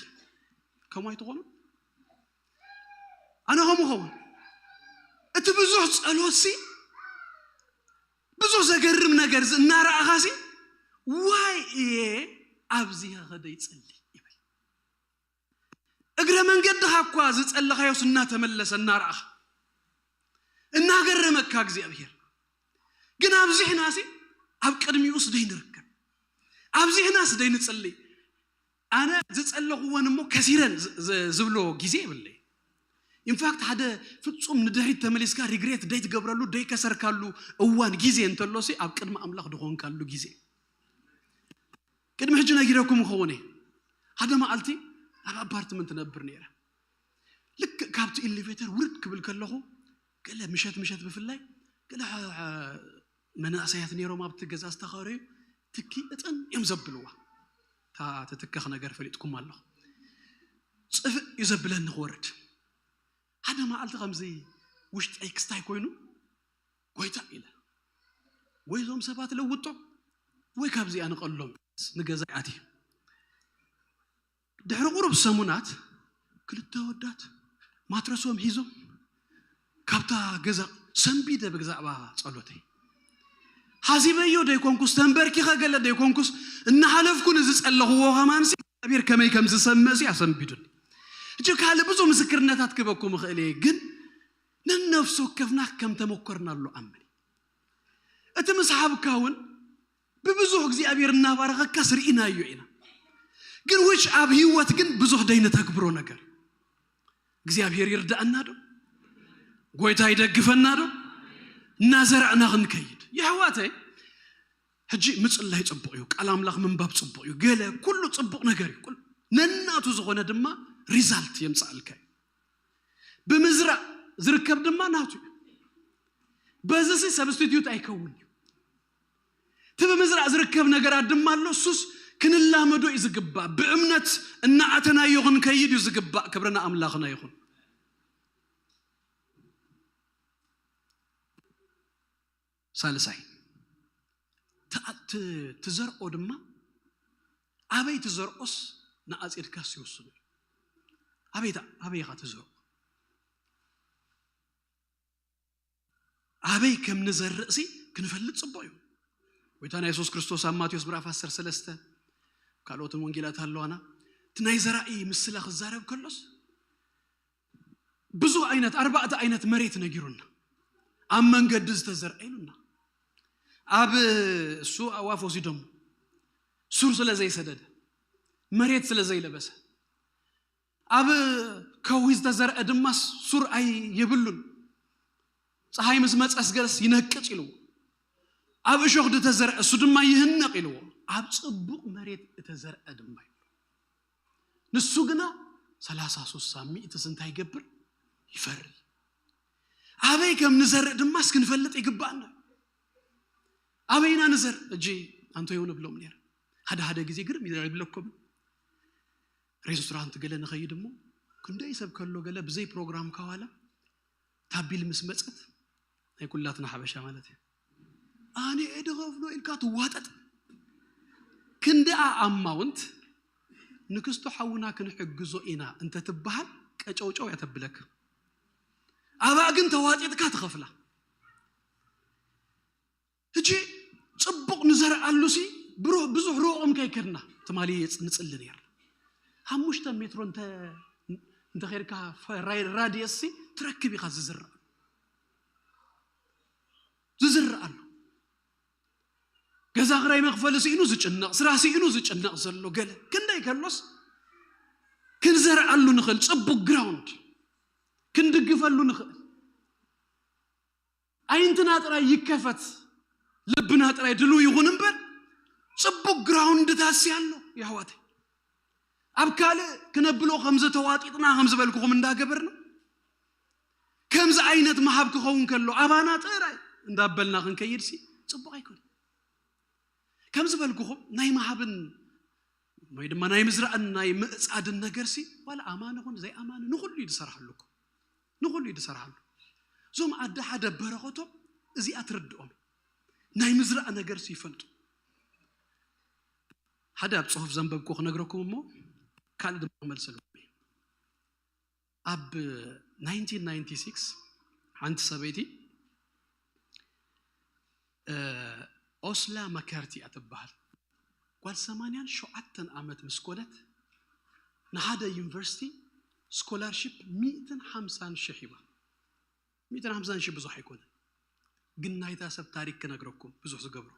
ከምኡ ኣይትኾኑ? ኣነ ከምኡ ኸውን። እቲ ብዙሕ ጸሎትሲ፣ ብዙሕ ዘገርም ነገር ዚ እናረኣኻሲ፣ ዋይ እየ ኣብዚኸ ከደይ ጸሊ ይብል። እግረ መንገድኻ እኳ ዝጸለኻዮስ እናተመለሰ እናረኣኻ፣ እናገረመካ እግዚኣብሔር። ግን ኣብዚሕናሲ ኣብ ቅድሚኡስ ደይ ንርከብ፣ ኣብዚሕናስ ደይ ንጽሊ። ኣነ ዝጸለኽዎን እሞ ከሲረን ዝ- ዝ- ዝብሎ ግዜ የብለይ። ኢንፋክት ሓደ ፍጹም ንድሕሪት ተመሊስካ ሪግሬት ደይ ትገብረሉ ደይ ከሰርካሉ እዋን ግዜ እንተሎሲ ኣብ ቅድሚ ኣምላኽ ድኾንካሉ ግዜ። ቅድሚ ሕጂ ነጊረኩም ክኸውን እየ። ሓደ መዓልቲ ኣብ ኣፓርትመንት ነብር ነይረ። ልክእ ካብቲ ኤሌቬተር ውርድ ክብል ከለኹ፣ ገለ ምሸት ምሸት ብፍላይ፣ ገለ ሐ- ሐ- መናእሰያት ነይሮም ኣብቲ ገዛ ዝተኸረዩ፣ ትኪ እጥን እዮም ዘብልዋ። እታ ትትከኽ ነገር ፈሊጥኩም ኣለኹ። ጽፍእ እዩ ዘብለኒ ክወርድ። ሓደ መዓልቲ ከምዚ ውሽጠይ ክስታይ ኮይኑ፣ ጎይታ ኢለ፣ ወይ እዞም ሰባት ለውጦም ወይ ካብዚኣ ንቐሎም ንገዛ ኣትየ። ድሕሪ ቁሩብ ሰሙናት ክልተ ወዳት ማትረሶም ሒዞም ካብታ ገዛ ሰንቢደ ብዛዕባ ጸሎተይ ሓዚበዮ ደይኮንኩስ ተንበርኪኸ ገለ ደይኮንኩስ እናሓለፍኩ ንዝጸለኽዎ ከማንሲ እግዚኣብሔር ከመይ ከም ዝሰምዕሲ ኣሰንቢዱኒ። እጅ ካልእ ብዙ ምስክርነታት ክበኩም እኽእል እየ፣ ግን ነነፍሲ ወከፍና ከም ተመኮርናሉ ኣምን። እቲ ምስ ሓብካ እውን ብብዙሕ እግዚኣብሔር እናባረኸካስ ርኢናዮ ኢና። ግን ውጭ ኣብ ህይወት ግን ብዙሕ ደይንተግብሮ ነገር እግዚኣብሔር ይርዳእና ዶ? ጎይታ ይደግፈና ዶ? እናዘራእና ክንከይድ። የሕዋተይ፣ ሕጂ ምጽላይ ጽቡቕ እዩ፣ ቃል ኣምላኽ ምንባብ ጽቡቕ እዩ፣ ገለ ኩሉ ጽቡቕ ነገር እዩ። ኩሉ ነናቱ ዝኾነ ድማ ሪዛልት የምጽኣልካ እዩ። ብምዝራእ ዝርከብ ድማ ናቱ እዩ። በዚ ሲ ሰብስቲትዩት ኣይከውን እዩ። እቲ ብምዝራእ ዝርከብ ነገራት ድማ ኣሎ፣ እሱስ ክንላመዶ እዩ ዝግባእ። ብእምነት እናኣተናዮ ክንከይድ እዩ ዝግባእ። ክብሪ ንኣምላኽና ይኹን። ሳልሳይ፣ ትኣ- ት- ትዘርኦ ድማ ኣበይ ትዘርኦስ ንኣፅድካስ ይውስኑ። ኣበይ ትኣ- ኣበይ ኢኻ ትዘርኦ? ኣበይ ከም ንዘርእ ሲ ክንፈልጥ ፅቡቅ እዩ። ጎይታና የሱስ ክርስቶስ ኣብ ማቴዎስ ምዕራፍ ዓሰርተ ሰለስተ፣ ካልኦትን ወንጌላት ኣለዋና፣ እቲ ናይ ዘራኢ ምስላ ክዛረብ ከሎስ ብዙ ዓይነት ኣርባዕተ ዓይነት መሬት ነጊሩና፣ ኣብ መንገዲ ዝተዘርአ ኢሉና። ኣብ እሱ ኣዋፍ ወሲዶም ሱር ስለ ዘይሰደደ፣ መሬት ስለ ዘይለበሰ፣ ኣብ ከውሒ ዝተዘርአ ድማ ሱር ኣይ የብሉን። ፀሓይ ምስ መፀስ ገለስ ይነቅፅ ኢልዎ። ኣብ እሾኽ ዝተዘርአ እሱ ድማ ይህነቕ ኢልዎ። ኣብ ፅቡቕ መሬት እተዘርአ ድማ እዩ። ንሱ ግና ሰላሳ ሱሳ ሚእትስ እንታይ ይገብር? ይፈሪ። ኣበይ ከም ንዘርእ ድማስ ክንፈልጥ ይግባኣና። ኣበይና ንዘር እጂ ኣንቶዮ ንብሎም ነር። ሓደ ሓደ ግዜ ግርም ይብለኩም። ሬስቶራንት ገለ ንኸይድ እሞ ክንደይ ሰብ ከሎ ገለ ብዘይ ፕሮግራም ካዋላ ታቢል ምስ መፀት፣ ናይ ኩላትና ሓበሻ ማለት እዩ፣ ኣነ እየ ድኸፍሎ ኢልካ ትዋጠጥ። ክንደኣ ኣማውንት ንክስቶ ሓውና ክንሕግዞ ኢና እንተትበሃል ቀጨውጨው እያ ተብለካ። ኣብኣ ግን ተዋጢጥካ ትኸፍላ። ሕጂ ፅቡቕ ንዘርኣሉ ሲ ብሩህ ብዙሕ ሩቕም ከይከድና ትማሊ የፅ- ንፅሊ ነር። ሓሙሽተ ሜትሮ እንተ እንተኸድካ ራዲየስ ሲ ትረክብ ኢኻ ዝዝርኣሉ ዝዝርኣሉ። ገዛ ክራይ መኽፈሊ ስኢኑ ዝጭነቕ፣ ስራሕ ስኢኑ ዝጭነቕ ዘሎ ገለ ክንደይ ከሎስ ክንዘርኣሉ ንኽእል ፅቡቕ ግራውንድ ክንድግፈሉ ንኽእል። ኣይንትና ጥራይ ይከፈት፣ ልብና ጥራይ ድሉ ይኹን እምበር ፅቡቕ ግራውንድታት ሲ ኣሎ። የሕዋተይ፣ ኣብ ካልእ ክነብሎ ከምዚ ተዋጢጥና ከም ዝበልኩኹም እንዳገበርና ከምዚ ዓይነት መሃብ ክኸውን ከሎ ኣባና ጥራይ እንዳበልና ክንከይድ ሲ ፅቡቕ ኣይኮነ። ከም ዝበልኩኹም ናይ መሃብን ወይ ድማ ናይ ምዝራእን ናይ ምእፃድን ነገር ሲ ዋላ ኣማኒ ኹን ዘይኣማኒ ንኹሉ እዩ ዝሰርሓሉ እኮ። ንኹሉ እዩ ዝሰርሓሉ። እዞም ኣደ ሓደ በረኸቶም እዚኣ ትርድኦም። ናይ ምዝራእ ነገር ሲ ይፈልጡ። ሓደ ኣብ ፅሑፍ ዘንበብኩ ክነግረኩም እሞ ካልእ ድማ ክመልሰልኩም እየ። ኣብ ናይንቲን ናይንቲ ሲክስ ሓንቲ ሰበይቲ ኦስላ መከርቲ እያ ትበሃል። ጓል ሰማንያን ሸውዓተን ዓመት ምስ ኮነት ንሓደ ዩኒቨርሲቲ ስኮላርሽፕ ሚእትን ሓምሳን ሽሕ ሂባ። ሚእትን ሓምሳን ሽሕ ብዙሕ ኣይኮነን፣ ግን ናይታ ሰብ ታሪክ ክነግረኩም ብዙሕ ዝገብሮ።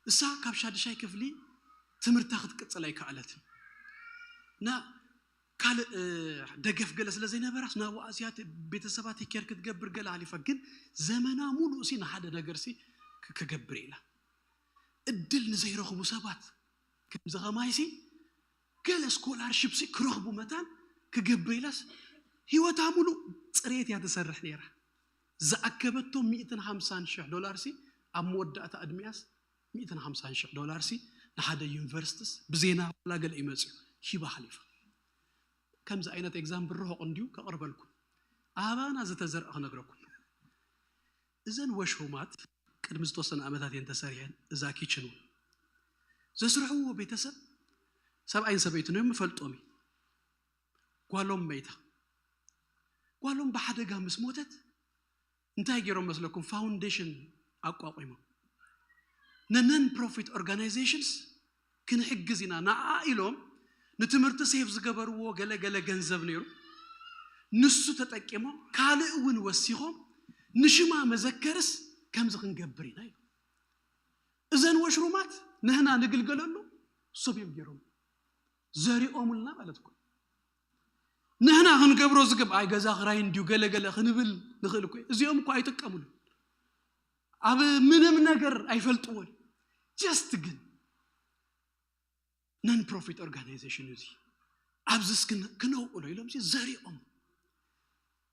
እሳ ካብ ሻድሻይ ክፍሊ ትምህርታ ክትቅፅል ኣይከኣለትን። እና ካልእ ደገፍ ገለ ስለ ዘይነበራስ ናብኡ ኣዝያ ቤተሰባ ቴኬር ክትገብር ገለ ሓሊፋ፣ ግን ዘመና ሙሉእ ሲ ንሓደ ነገር ሲ ክገብር ኢላ። እድል ንዘይረኽቡ ሰባት ከምዚ ኸማይሲ ገለ ስኮላርሽፕ ሲ ክረኽቡ መታን ክገብር ኢላስ ህይወታ ሙሉእ ፅሬት እያ ትሰርሕ ነይራ። ዝኣከበቶ ሚእትን ሓምሳን ሽሕ ዶላር ሲ ኣብ መወዳእታ ዕድሚያስ ሚእትን ሓምሳን ሽሕ ዶላር ሲ ንሓደ ዩኒቨርሲቲስ ብዜና ዋላ ገለ ይመፅዩ ሂባ ሓሊፋ። ከምዚ ዓይነት ኤግዛምፕል ርሑቕ እንድዩ ከቕርበልኩም። ኣባና ዝተዘርአ ክነግረኩም። እዘን ወሽሩማት ቅድሚ ዝተወሰነ ዓመታት እየን ተሰሪሐን። እዛ ኪችን እውን ዘስርሕዎ ቤተሰብ ሰብኣይን ሰበይትን እዮም፣ እፈልጦም እዩ። ጓሎም መይታ። ጓሎም ብሓደጋ ምስ ሞተት እንታይ ገይሮም መስለኩም? ፋውንዴሽን ኣቋቋሞም። ንነን ፕሮፊት ኦርጋናይዜሽንስ ክንሕግዝ ኢና ንዓ ኢሎም ንትምህርቲ ሴቭ ዝገበርዎ ገለ ገለ ገንዘብ ነይሩ። ንሱ ተጠቂሞም ካልእ እውን ወሲኾም ንሽማ መዘከርስ ከምዚ ክንገብር ኢና ኢሎም። እዘን ወሽሩማት ንህና ንግልገለሉ ሶብ እዮም ገይሮም ዘሪኦሙልና ማለት እኮ። ንህና ክንገብሮ ዝግብ ኣይ ገዛ ክራይ እንድዩ ገለ ገለ ክንብል ንኽእል እኮ። እዚኦም እኮ ኣይጥቀሙሉ፣ ኣብ ምንም ነገር ኣይፈልጥዎን። ጀስት ግን ነን ፕሮፊት ኦርጋናይዜሽን እዚ ኣብዚ እስኪ ክነውዕሎ ኢሎም ሲ ዘሪኦም።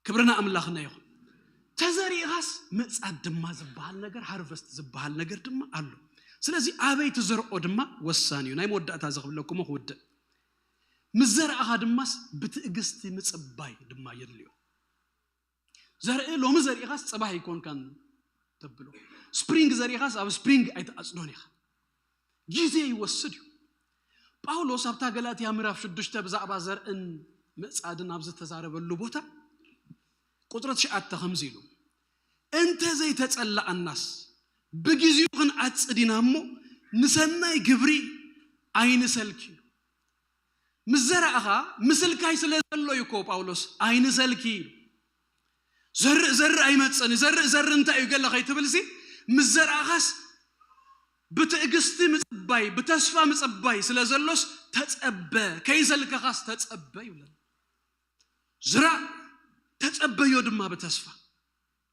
ክብርና ኣምላኽና ይኹን። ተዘሪእኻስ ምዕፃድ ድማ ዝበሃል ነገር፣ ሃርቨስት ዝበሃል ነገር ድማ ኣሎ። ስለዚ ኣበይ ትዘርኦ ድማ ወሳኒ እዩ። ናይ መወዳእታ ዘኽብለኩም ክውድእ፣ ምስ ዘርኣኻ ድማስ ብትእግስቲ ምፅባይ ድማ የድልዮ። ዘርኢ ሎሚ ዘሪእኻስ ፅባሕ ይኮንካን ተብሎ። ስፕሪንግ ዘሪእኻስ ኣብ ስፕሪንግ ኣይትዓጽዶን ኢኻ። ግዜ ይወስድ እዩ። ጳውሎስ ኣብታ ገላትያ ምዕራፍ ሽዱሽተ ብዛዕባ ዘርእን ምዕጻድን ኣብ ዝተዛረበሉ ቦታ ቁጽሪ ትሽዓተ ከምዚ ኢሉ፣ "እንተ ዘይተጸላኣናስ ብግዜኡ ክንዓጽድ ኢና እሞ ንሰናይ ግብሪ ኣይንሰልኪ" ኢሉ። ምስ ዘራእኻ ምስልካይ ስለ ዘሎ እዩ እኮ ጳውሎስ ኣይንሰልኪ ኢሉ። ዘርእ ዘርእ ኣይመጽእን፣ ዘርእ ዘርእ እንታይ እዩ ገለ ከይትብልሲ፣ ምስ ዘራእኻስ ብትዕግስቲ ምጽባይ፣ ብተስፋ ምጽባይ ስለ ዘሎስ ተጸበ፣ ከይሰልከኻስ ተጸበ ይብለና። ዝራእ፣ ተጸበዮ ድማ ብተስፋ።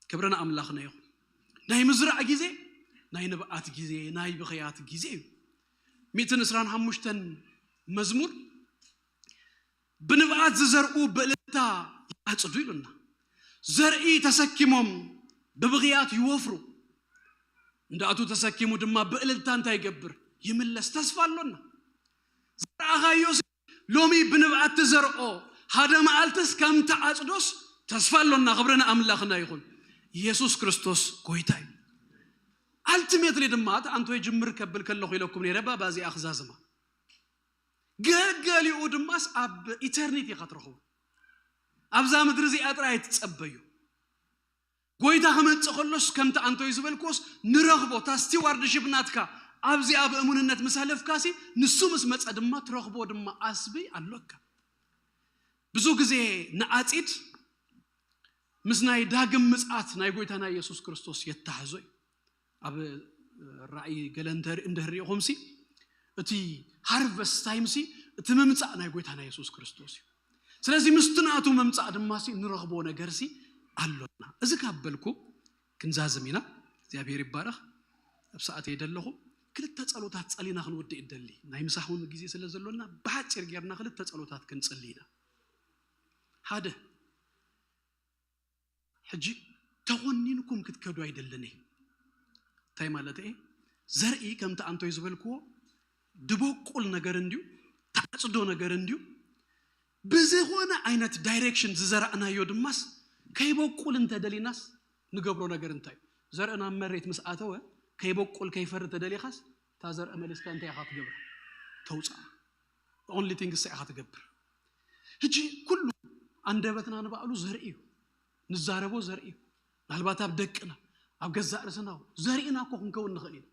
ክብሪ ንኣምላኽና ይኹን። ናይ ምዝራእ ግዜ፣ ናይ ንብዓት ግዜ፣ ናይ ብኽያት ግዜ እዩ። ሚእትን ዕስራን ሓሙሽተን መዝሙር፣ "ብንብዓት ዝዘርኡ ብእልልታ ይዓጽዱ" ኢሉና። ዘርኢ ተሰኪሞም ብብኽያት ይወፍሩ። እንዳእቱ ተሰኪሙ ድማ ብእልልታ እንታይ ይገብር? ይምለስ። ተስፋ ኣሎና። ዘርኣኻዮ ሲ ሎሚ ብንብዓት ትዘርኦ፣ ሓደ መዓልትስ ከም ትዓጽዶስ ተስፋ ኣሎና። ክብሪ ንኣምላኽና ይኹን። ኢየሱስ ክርስቶስ ጎይታ እዩ። ኣልቲሜትሊ ድማ እቲ ኣንቶ ይጅምር ከብል ከለኹ ኢለኩም ነይረ፣ ባባ እዚኣ ክዛዝማ። ገገሊኡ ድማስ ኣብ ኢተርኒቲ ኢኻ ትረኽቦ። ኣብዛ ምድሪ እዚኣ ጥራይ ኣይትጸበዩ። ጎይታ ክመጽእ ከሎስ ከምቲ ኣንቶይ ዝበልክዎስ ንረኽቦ፣ እታ ስቲዋርድሺፕ ናትካ ኣብዚኣ ብእሙንነት ምስ ኣለፍካሲ ንሱ ምስ መጸ ድማ ትረኽቦ ድማ ኣስቢ ኣሎካ። ብዙ ግዜ ንዓጺድ ምስ ናይ ዳግም ምጽኣት ናይ ጎይታና ኢየሱስ ክርስቶስ የተሓዞ እዩ። ኣብ ራእይ ገለ እንተ-፣ እንድህር ሪኢኹምሲ እቲ ሃርቨስት ታይምሲ እቲ ምምጻእ ናይ ጎይታና ኢየሱስ ክርስቶስ እዩ። ስለዚ ምስቲ ናቱ ምምጻእ ድማሲ ንረኽቦ ነገርሲ ኣሎና። እዚ ካብ በልኩ ክንዛዝም ኢና። እግዚኣብሔር ይባረኽ። ኣብ ሰዓት እየ ደለኹ። ክልተ ጸሎታት ጸሊና ክንወድእ ይደሊ። ናይ ምሳኹን ግዜ ስለ ዘሎና ብሓጺር ጌርና ክልተ ጸሎታት ክንጽሊ ኢና። ሓደ፣ ሕጂ ተኾኒንኩም ክትከዱ ኣይደልን እየ። እንታይ ማለት እየ? ዘርኢ ከምቲ ኣንቶይ ዝበልክዎ ድበቁል ነገር እንድዩ፣ ተዓጽዶ ነገር እንድዩ። ብዝኾነ ዓይነት ዳይሬክሽን ዝዘራእናዮ ድማስ ከይበቁል እንተደሊናስ ንገብሮ ነገር እንታይ እዩ? ዘርኢ ናብ መሬት ምስ ኣተወ ከይበቁል ከይፈሪ ተደሊኻስ እታ ዘርኢ መሊስካ እንታይ ኢኻ ትገብር? ተውፅኣ። ኦንሊ ቲንግ እሳ ኢኻ ትገብር። ሕጂ ኩሉ ኣንደበትና ንባዕሉ ዘርኢ እዩ። ንዛረቦ ዘርኢ እዩ። ምናልባት ኣብ ደቅና፣ ኣብ ገዛእ ርእስና ዘርኢና እኮ ክንከውን ንኽእል ኢና።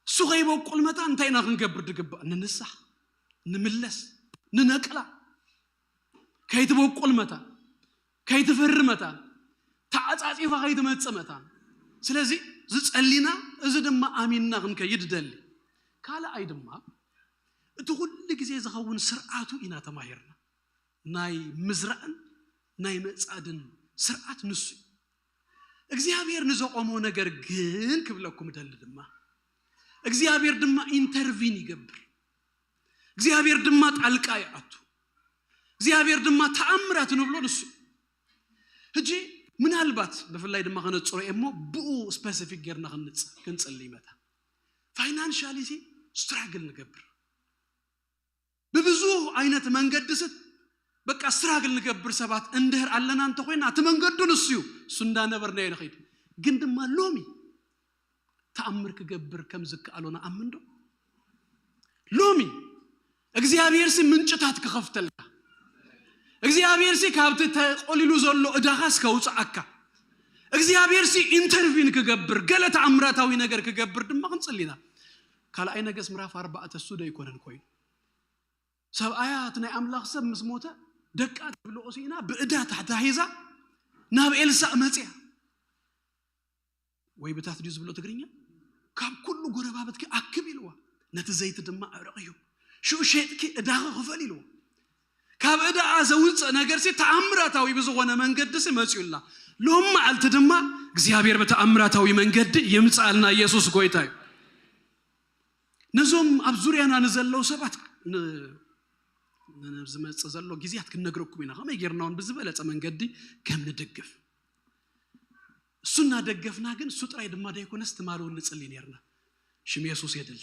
እሱ ከይበቁል መታን እንታይ ኢና ክንገብር ድግባእ? ንንሳሕ፣ ንምለስ፣ ንነቅላ። ከይትበቁል መታን፣ ከይትፈሪ መታን፣ ተዓጻጺፋ ከይትመጽእ መታን። ስለዚ ዝጸሊና፣ እዚ ድማ ኣሚንና ክንከይድ ደሊ። ካልኣይ ድማ እቲ ኩሉ ግዜ ዝኸውን ስርዓቱ ኢና ተማሂርና። ናይ ምዝራእን ናይ መጻድን ስርዓት ንሱ እዩ። እግዚኣብሔር ንዘቆሞ ነገር ግን ክብለኩም እደሊ ድማ፣ እግዚኣብሔር ድማ ኢንተርቪን ይገብር። እግዚኣብሔር ድማ ጣልቃ ይኣቱ። እግዚኣብሔር ድማ ተኣምራት ንብሎ ንሱ እዩ። ሕጂ ምናልባት ብፍላይ ድማ ከነጽሮ እየ እሞ ብኡ ስፐሲፊክ ጌርና ክንጽ-፣ ክንጽሊ መታ። ፋይናንሻሊ ሲ ስትራግል ንገብር። ብብዙ ዓይነት መንገዲ ስት በቃ ስትራግል ንገብር ሰባት እንድህር ኣለና እንተኾይና፣ እቲ መንገዱ ንሱ እዩ። እሱ እንዳነበርናዮ ንኸይድ። ግን ድማ ሎሚ ተኣምር ክገብር ከም ዝከኣሎ ንኣምን ዶ? ሎሚ እግዚኣብሔር ሲ ምንጭታት ክኸፍተልካ፣ እግዚኣብሔር ሲ ካብቲ ተቆሊሉ ዘሎ እዳኻስ ከውፅኣካ፣ እግዚኣብሔር ሲ ኢንተርቪን ክገብር፣ ገለ ተኣምራታዊ ነገር ክገብር ድማ ክንጽሊ ኢና። ካልኣይ ነገስ ምዕራፍ ኣርባዕተ እሱ ዶ ኣይኮነን ኮይኑ? ሰብኣያ እቲ ናይ ኣምላኽ ሰብ ምስ ሞተ ደቃ ትብልኦ ስኢና ብእዳ ተታሒዛ ናብ ኤልሳእ መጽያ። ወይ ብታት ድዩ ዝብሎ ትግርኛ? ካብ ኩሉ ጎረባብትኪ ኣክብ ኢልዋ፣ ነቲ ዘይቲ ድማ ኣዕረቕዮ፣ ሽኡ ሸጥኪ እዳኺ ክፈል ኢልዋ። ካብ እዳኣ ዘውፅእ ነገርሲ ተኣምራታዊ ብዝኾነ መንገድሲ መፅዩላ። ሎም መዓልቲ ድማ እግዚኣብሔር ብተኣምራታዊ መንገዲ ይምፅኣልና። ኢየሱስ ጎይታ እዩ። ነዞም ኣብ ዙርያና ንዘለዉ ሰባት ን-፣ ን-፣ ዝመጽእ ዘሎ ግዜያት ክንነግረኩም ኢና። ከመይ ጌርና እውን ብዝበለጸ መንገዲ ከም ንድግፍ። እሱ እናደገፍና ግን እሱ ጥራይ ድማ ደይኮነስ ትማል እውን ንጽሊ ኔርና። ሽም የሱስ የድሊ።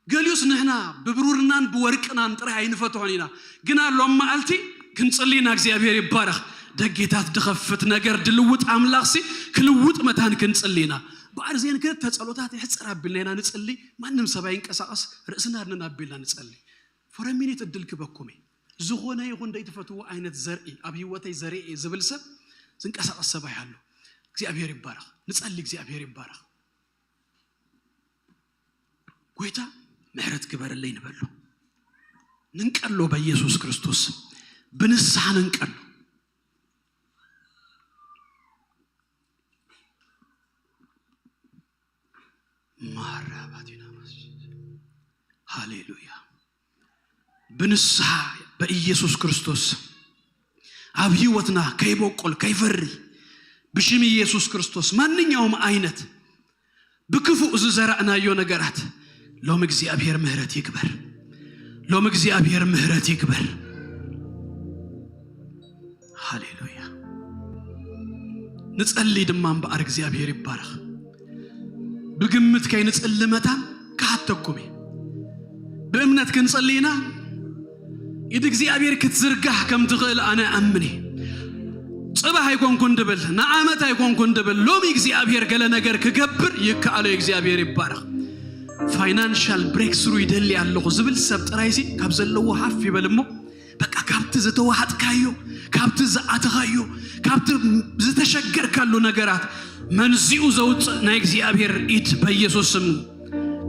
ገሊኡስ ንሕና ብብሩርናን ብወርቅናን ጥራይ ኣይንፈትሖን ኢና። ግና ሎም መዓልቲ ክንጽሊ ኢና። እግዚኣብሔር ይባረኽ። ደጌታት ድኸፍት ነገር ድልውጥ ኣምላኽሲ ክልውጥ መታን ክንጽሊ ኢና። በኣርዜን ክልተ ጸሎታት ይሕጽር ኣቢልና ኢና ንጽሊ። ማንም ሰብ ኣይንቀሳቐስ፣ ርእስና ኣድንን ኣቢልና ንጸሊ። ፎረሚኒት እድል ክበኩም እየ። ዝኾነ ይኹን ደይትፈትዎ ዓይነት ዘርኢ ኣብ ህይወተይ ዘርኢ እየ ዝብል ሰብ ዝንቀሳቐስ ሰብ ኣይሃሉ። እግዚኣብሔር ይባረኽ። ንጸሊ፣ እግዚኣብሔር ይባረኽ። ጎይታ ምሕረት ግበረለይ ንበሎ። ንንቀሎ በኢየሱስ ክርስቶስ ብንስሓ ንንቀሎ። ማራባቲና ማስ ሃሌሉያ። ብንስሓ በኢየሱስ ክርስቶስ ኣብ ህይወትና ከይበቁል ከይፈሪ ብሽም ኢየሱስ ክርስቶስ ማንኛውም ዓይነት ብክፉእ ዝዘራእናዮ ነገራት ሎም እግዚኣብሔር ምህረት ይግበር። ሎም እግዚኣብሔር ምህረት ይግበር። ሃሌሉያ። ንጸሊ ድማ እምበኣር እግዚኣብሔር ይባረኽ። ብግምት ከይንጽሊ መታን ክሓተኩም እየ። ብእምነት ክንጽሊ ኢና። ኢድ እግዚኣብሔር ክትዝርጋሕ ከም ትኽእል ኣነ ኣምን እየ። ጽባሕ ኣይኮንኩን ድብል፣ ንዓመት ኣይኮንኩን ድብል፣ ሎሚ እግዚኣብሔር ገለ ነገር ክገብር ይከኣሎ። እግዚኣብሔር ይባረኽ። ፋይናንሻል ብሬክ ስሩ ይደሊ ኣለኹ ዝብል ሰብ ጥራይሲ ካብ ዘለዎ ሃፍ ይበል እሞ፣ በቃ ካብቲ ዝተዋሃጥካዮ፣ ካብቲ ዝኣተኻዮ፣ ካብቲ ዝተሸገርካሉ ነገራት መንዚኡ ዘውፅእ ናይ እግዚኣብሔር ኢድ በኢየሱስ ስም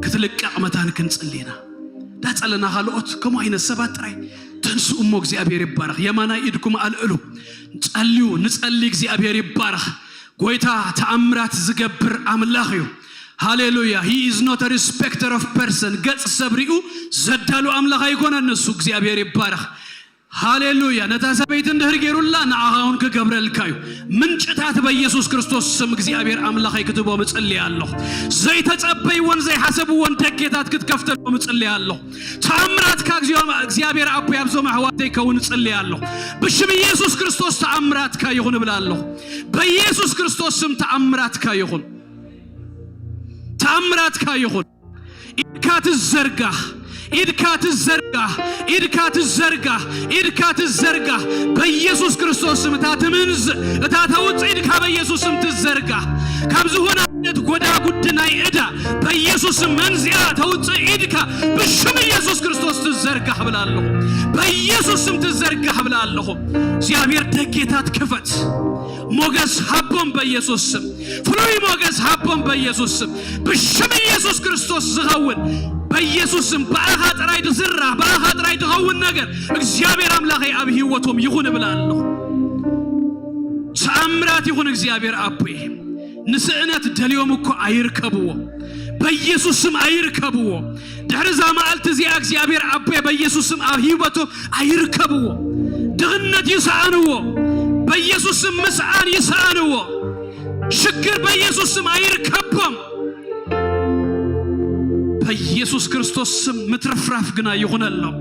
ክትልቀቕ መታን ክንጽሊ ኢና። ዳጸለና ካልኦት ከምኡ ዓይነት ሰባት ጥራይ ተንስኡ እሞ እግዚኣብሔር ይባረኽ። የማናይ ኢድኩም ኣልዕሉ፣ ጸልዩ፣ ንጸሊ። እግዚኣብሔር ይባረኽ። ጎይታ ተኣምራት ዝገብር ኣምላኽ እዩ። ሃሌሉያ። He is not a respecter of person። ገጽ ሰብ ሪኡ ዘዳሉ ኣምላኽ ኣይኮነን ንሱ። እግዚኣብሔር ይባረኽ። ሃሌሉያ። ነታ ሰበይቲ እንድህር ገይሩላ ንዓኻ እውን ክገብረልካ እዩ። ምንጭታት በኢየሱስ ክርስቶስ ስም እግዚኣብሔር ኣምላኸይ ክትቦም እጽልይ ኣለኹ። ዘይተጸበይዎን ዘይሓሰብዎን ደጌታት ክትከፍተሎም እጽልይ ኣለኹ። ተኣምራትካ እግዚኣብ-፣ እግዚኣብሔር ኣቦይ ኣብዞም ኣሕዋተይ ከውን እጽልይ ኣለኹ። ብሽም ኢየሱስ ክርስቶስ ተኣምራትካ ይኹን እብል ኣለኹ። በኢየሱስ ክርስቶስ ስም ተኣምራትካ ይኹን። ተኣምራትካ ይኹን። ኢድካ ትዘርጋሕ፣ ኢድካ ትዘርጋሕ፣ ኢድካ ትዘርጋሕ፣ ኢድካ ትዘርጋሕ። በኢየሱስ ክርስቶስ ስም እታ ትምንዝ፣ እታ ተውፅእ ኢድካ በኢየሱስ ስም ትዘርጋሕ። ካብ ዝኾነ ዓይነት ጎዳጉዲ ናይ ዕዳ በኢየሱስ ስም መንዚኣ ተውፅእ ኢድካ ብሽም ኢየሱስ ክርስቶስ ትዘርጋሕ ብላ ኣለኹ። በኢየሱስ ስም ትዘርጋሕ ብላ ኣለኹ። እግዚኣብሔር ደጌታት ክፈት። ሞገስ ሃቦም በኢየሱስ ስም። ፍሉይ ሞገስ ሃቦም በኢየሱስ ስም። ብሽም ኢየሱስ ክርስቶስ ዝኸውን በኢየሱስ ስም ብኣኻ ጥራይ ዝስራሕ፣ ብኣኻ ጥራይ ዝኸውን ነገር እግዚኣብሔር ኣምላኸይ ኣብ ህይወቶም ይኹን እብል ኣለኹ። ተኣምራት ይኹን እግዚኣብሔር ኣቦይ። ንስእነት ደልዮም እኮ ኣይርከብዎ። በኢየሱስ ስም ኣይርከብዎ። ድሕሪ እዛ መዓልቲ እዚኣ እግዚኣብሔር ኣቦይ በኢየሱስ ስም ኣብ ህይወቶም ኣይርከብዎ። ድኽነት ይስኣንዎ። በኢየሱስ ስም ምስኣን ይስኣንዎ። ሽግር በኢየሱስ ስም ኣይርከቦም። በኢየሱስ ክርስቶስ ስም ምትርፍራፍ ግና ይኹነሎም።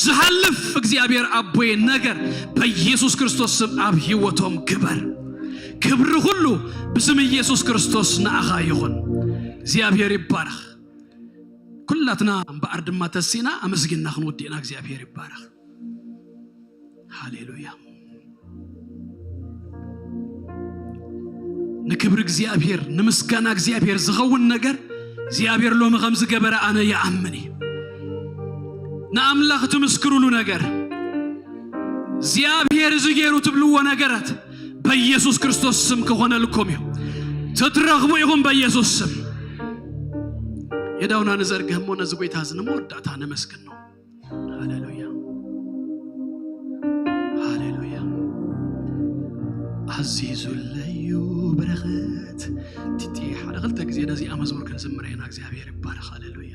ዝሃልፍ እግዚኣብሔር ኣቦይ ነገር በኢየሱስ ክርስቶስ ስም ኣብ ህይወቶም ግበር። ክብሪ ኩሉ ብስም ኢየሱስ ክርስቶስ ንኣኻ ይኹን። እግዚኣብሔር ይባረኽ። ኩላትና እምበኣር ድማ ተሲና ኣመስጊንና ክንወድእና እግዚኣብሔር ይባረኽ። ሃሌሉያ። ንክብሪ እግዚኣብሔር፣ ንምስጋና እግዚኣብሔር ዝኸውን ነገር እግዚኣብሔር ሎሚ ከም ዝገበረ ኣነ ይኣምን እየ። ንኣምላኽ ትምስክሩሉ ነገር፣ እግዚኣብሔር እዚ ገይሩ ትብልዎ ነገራት በኢየሱስ ክርስቶስ ስም ክኾነልኩም እዩ። ትትረኽቡ ኢኹም በኢየሱስ ስም። የዳውና ንዘርግህ እሞ ነዚ ጎይታ እዚ ንመወዳእታ ነመስግን ነው። ሃሌሉያ፣ ሃሌሉያ። ኣዚዙለዩ በረኸት። ቲቲ ሓደ ክልተ ግዜ ነዚኣ መዝሙር ክንዝምር ኢና። እግዚኣብሔር ይባረኽ። ሃሌሉያ፣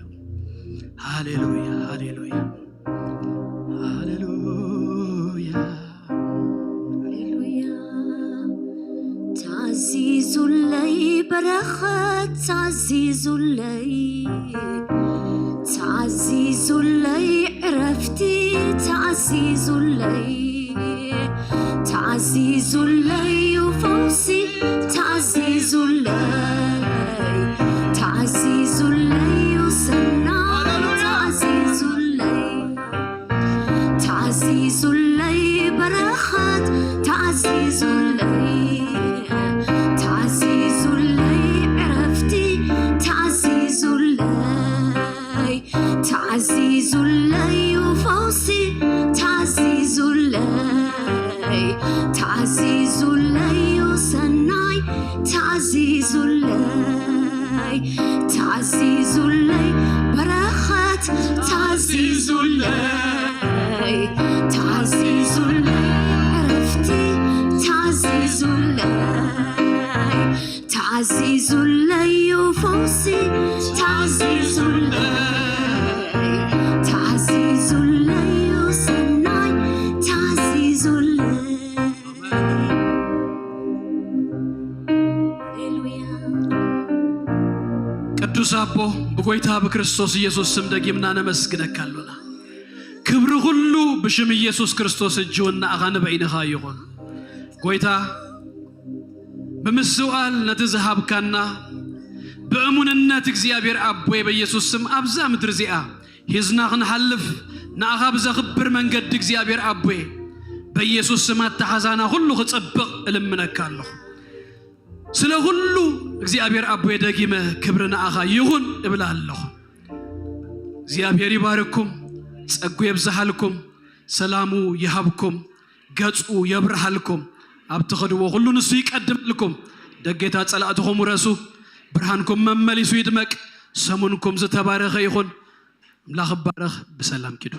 ሃሌሉያ፣ ሃሌሉያ፣ ሃሌሉያ። ሃሌሉያ። ታዚዙለይ በረኸት፣ ታዚዙለይ፣ ታዚዙለይ ዕረፍቲ፣ ታዚዙለይ፣ ታዚዙለይ ፈውሲ፣ ታዚዙለይ፣ ታዚዙለይ ሰላም፣ ታዚዙለይ፣ ታዚዙለይ በረኸት ተኣዚዙለይ፣ ተኣዚዙለይ ዕረፍቲ ተኣዚዙለይ፣ ተኣዚዙለይ ፈውሲ ተኣዚዙለይ፣ ተኣዚዙለይ ሰናይ ተኣዚዙለይ፣ ተኣዚዙለይ በረኸት ተኣዚዙለይ፣ ተኣዚዙለይ ዕረፍቲ ተኣዚዙለይ፣ ተኣዚዙለይ ፈውሲ ተኣዚዙለይ፣ ተኣዚዙለይ ሰናይ ተኣዚዙለይ። ሃሌሉያ። ቅዱስ ኣቦ፣ ብጎይታ ብክርስቶስ ኢየሱስ ስም ደጊምና ነመስግነካ ኣሎና። ክብሪ ኩሉ ብሽም ኢየሱስ ክርስቶስ እጅውን ንኣኻ ንበይንኻ ይኹን። ጎይታ፣ ብምስዋል ነቲ ዝሃብካና ብእሙንነት እግዚኣብሔር ኣቦይ በኢየሱስ ስም ኣብዛ ምድሪ እዚኣ ሂዝና ክንሓልፍ ንኣኻ ብዘኽብር መንገዲ እግዚኣብሔር ኣቦይ በኢየሱስ ስም ኣተሓዛና ኩሉ ክጽብቕ እልምነካ ኣለኹ። ስለ ኩሉ እግዚኣብሔር ኣቦይ ደጊመ ክብሪ ንኣኻ ይኹን እብል ኣለኹ። እግዚኣብሔር ይባርኩም፣ ጸጉ የብዝሓልኩም፣ ሰላሙ ይሃብኩም፣ ገጹ የብርሃልኩም፣ ኣብ ትኸድዎ ኩሉ ንሱ ይቀድመልኩም። ደጌታ ጸላእትኹም ውረሱ፣ ብርሃንኩም መመሊሱ ይድመቅ። ሰሙንኩም ዝተባረኸ ይኹን። ኣምላኽ ይባረኽ። ብሰላም ኪዱ።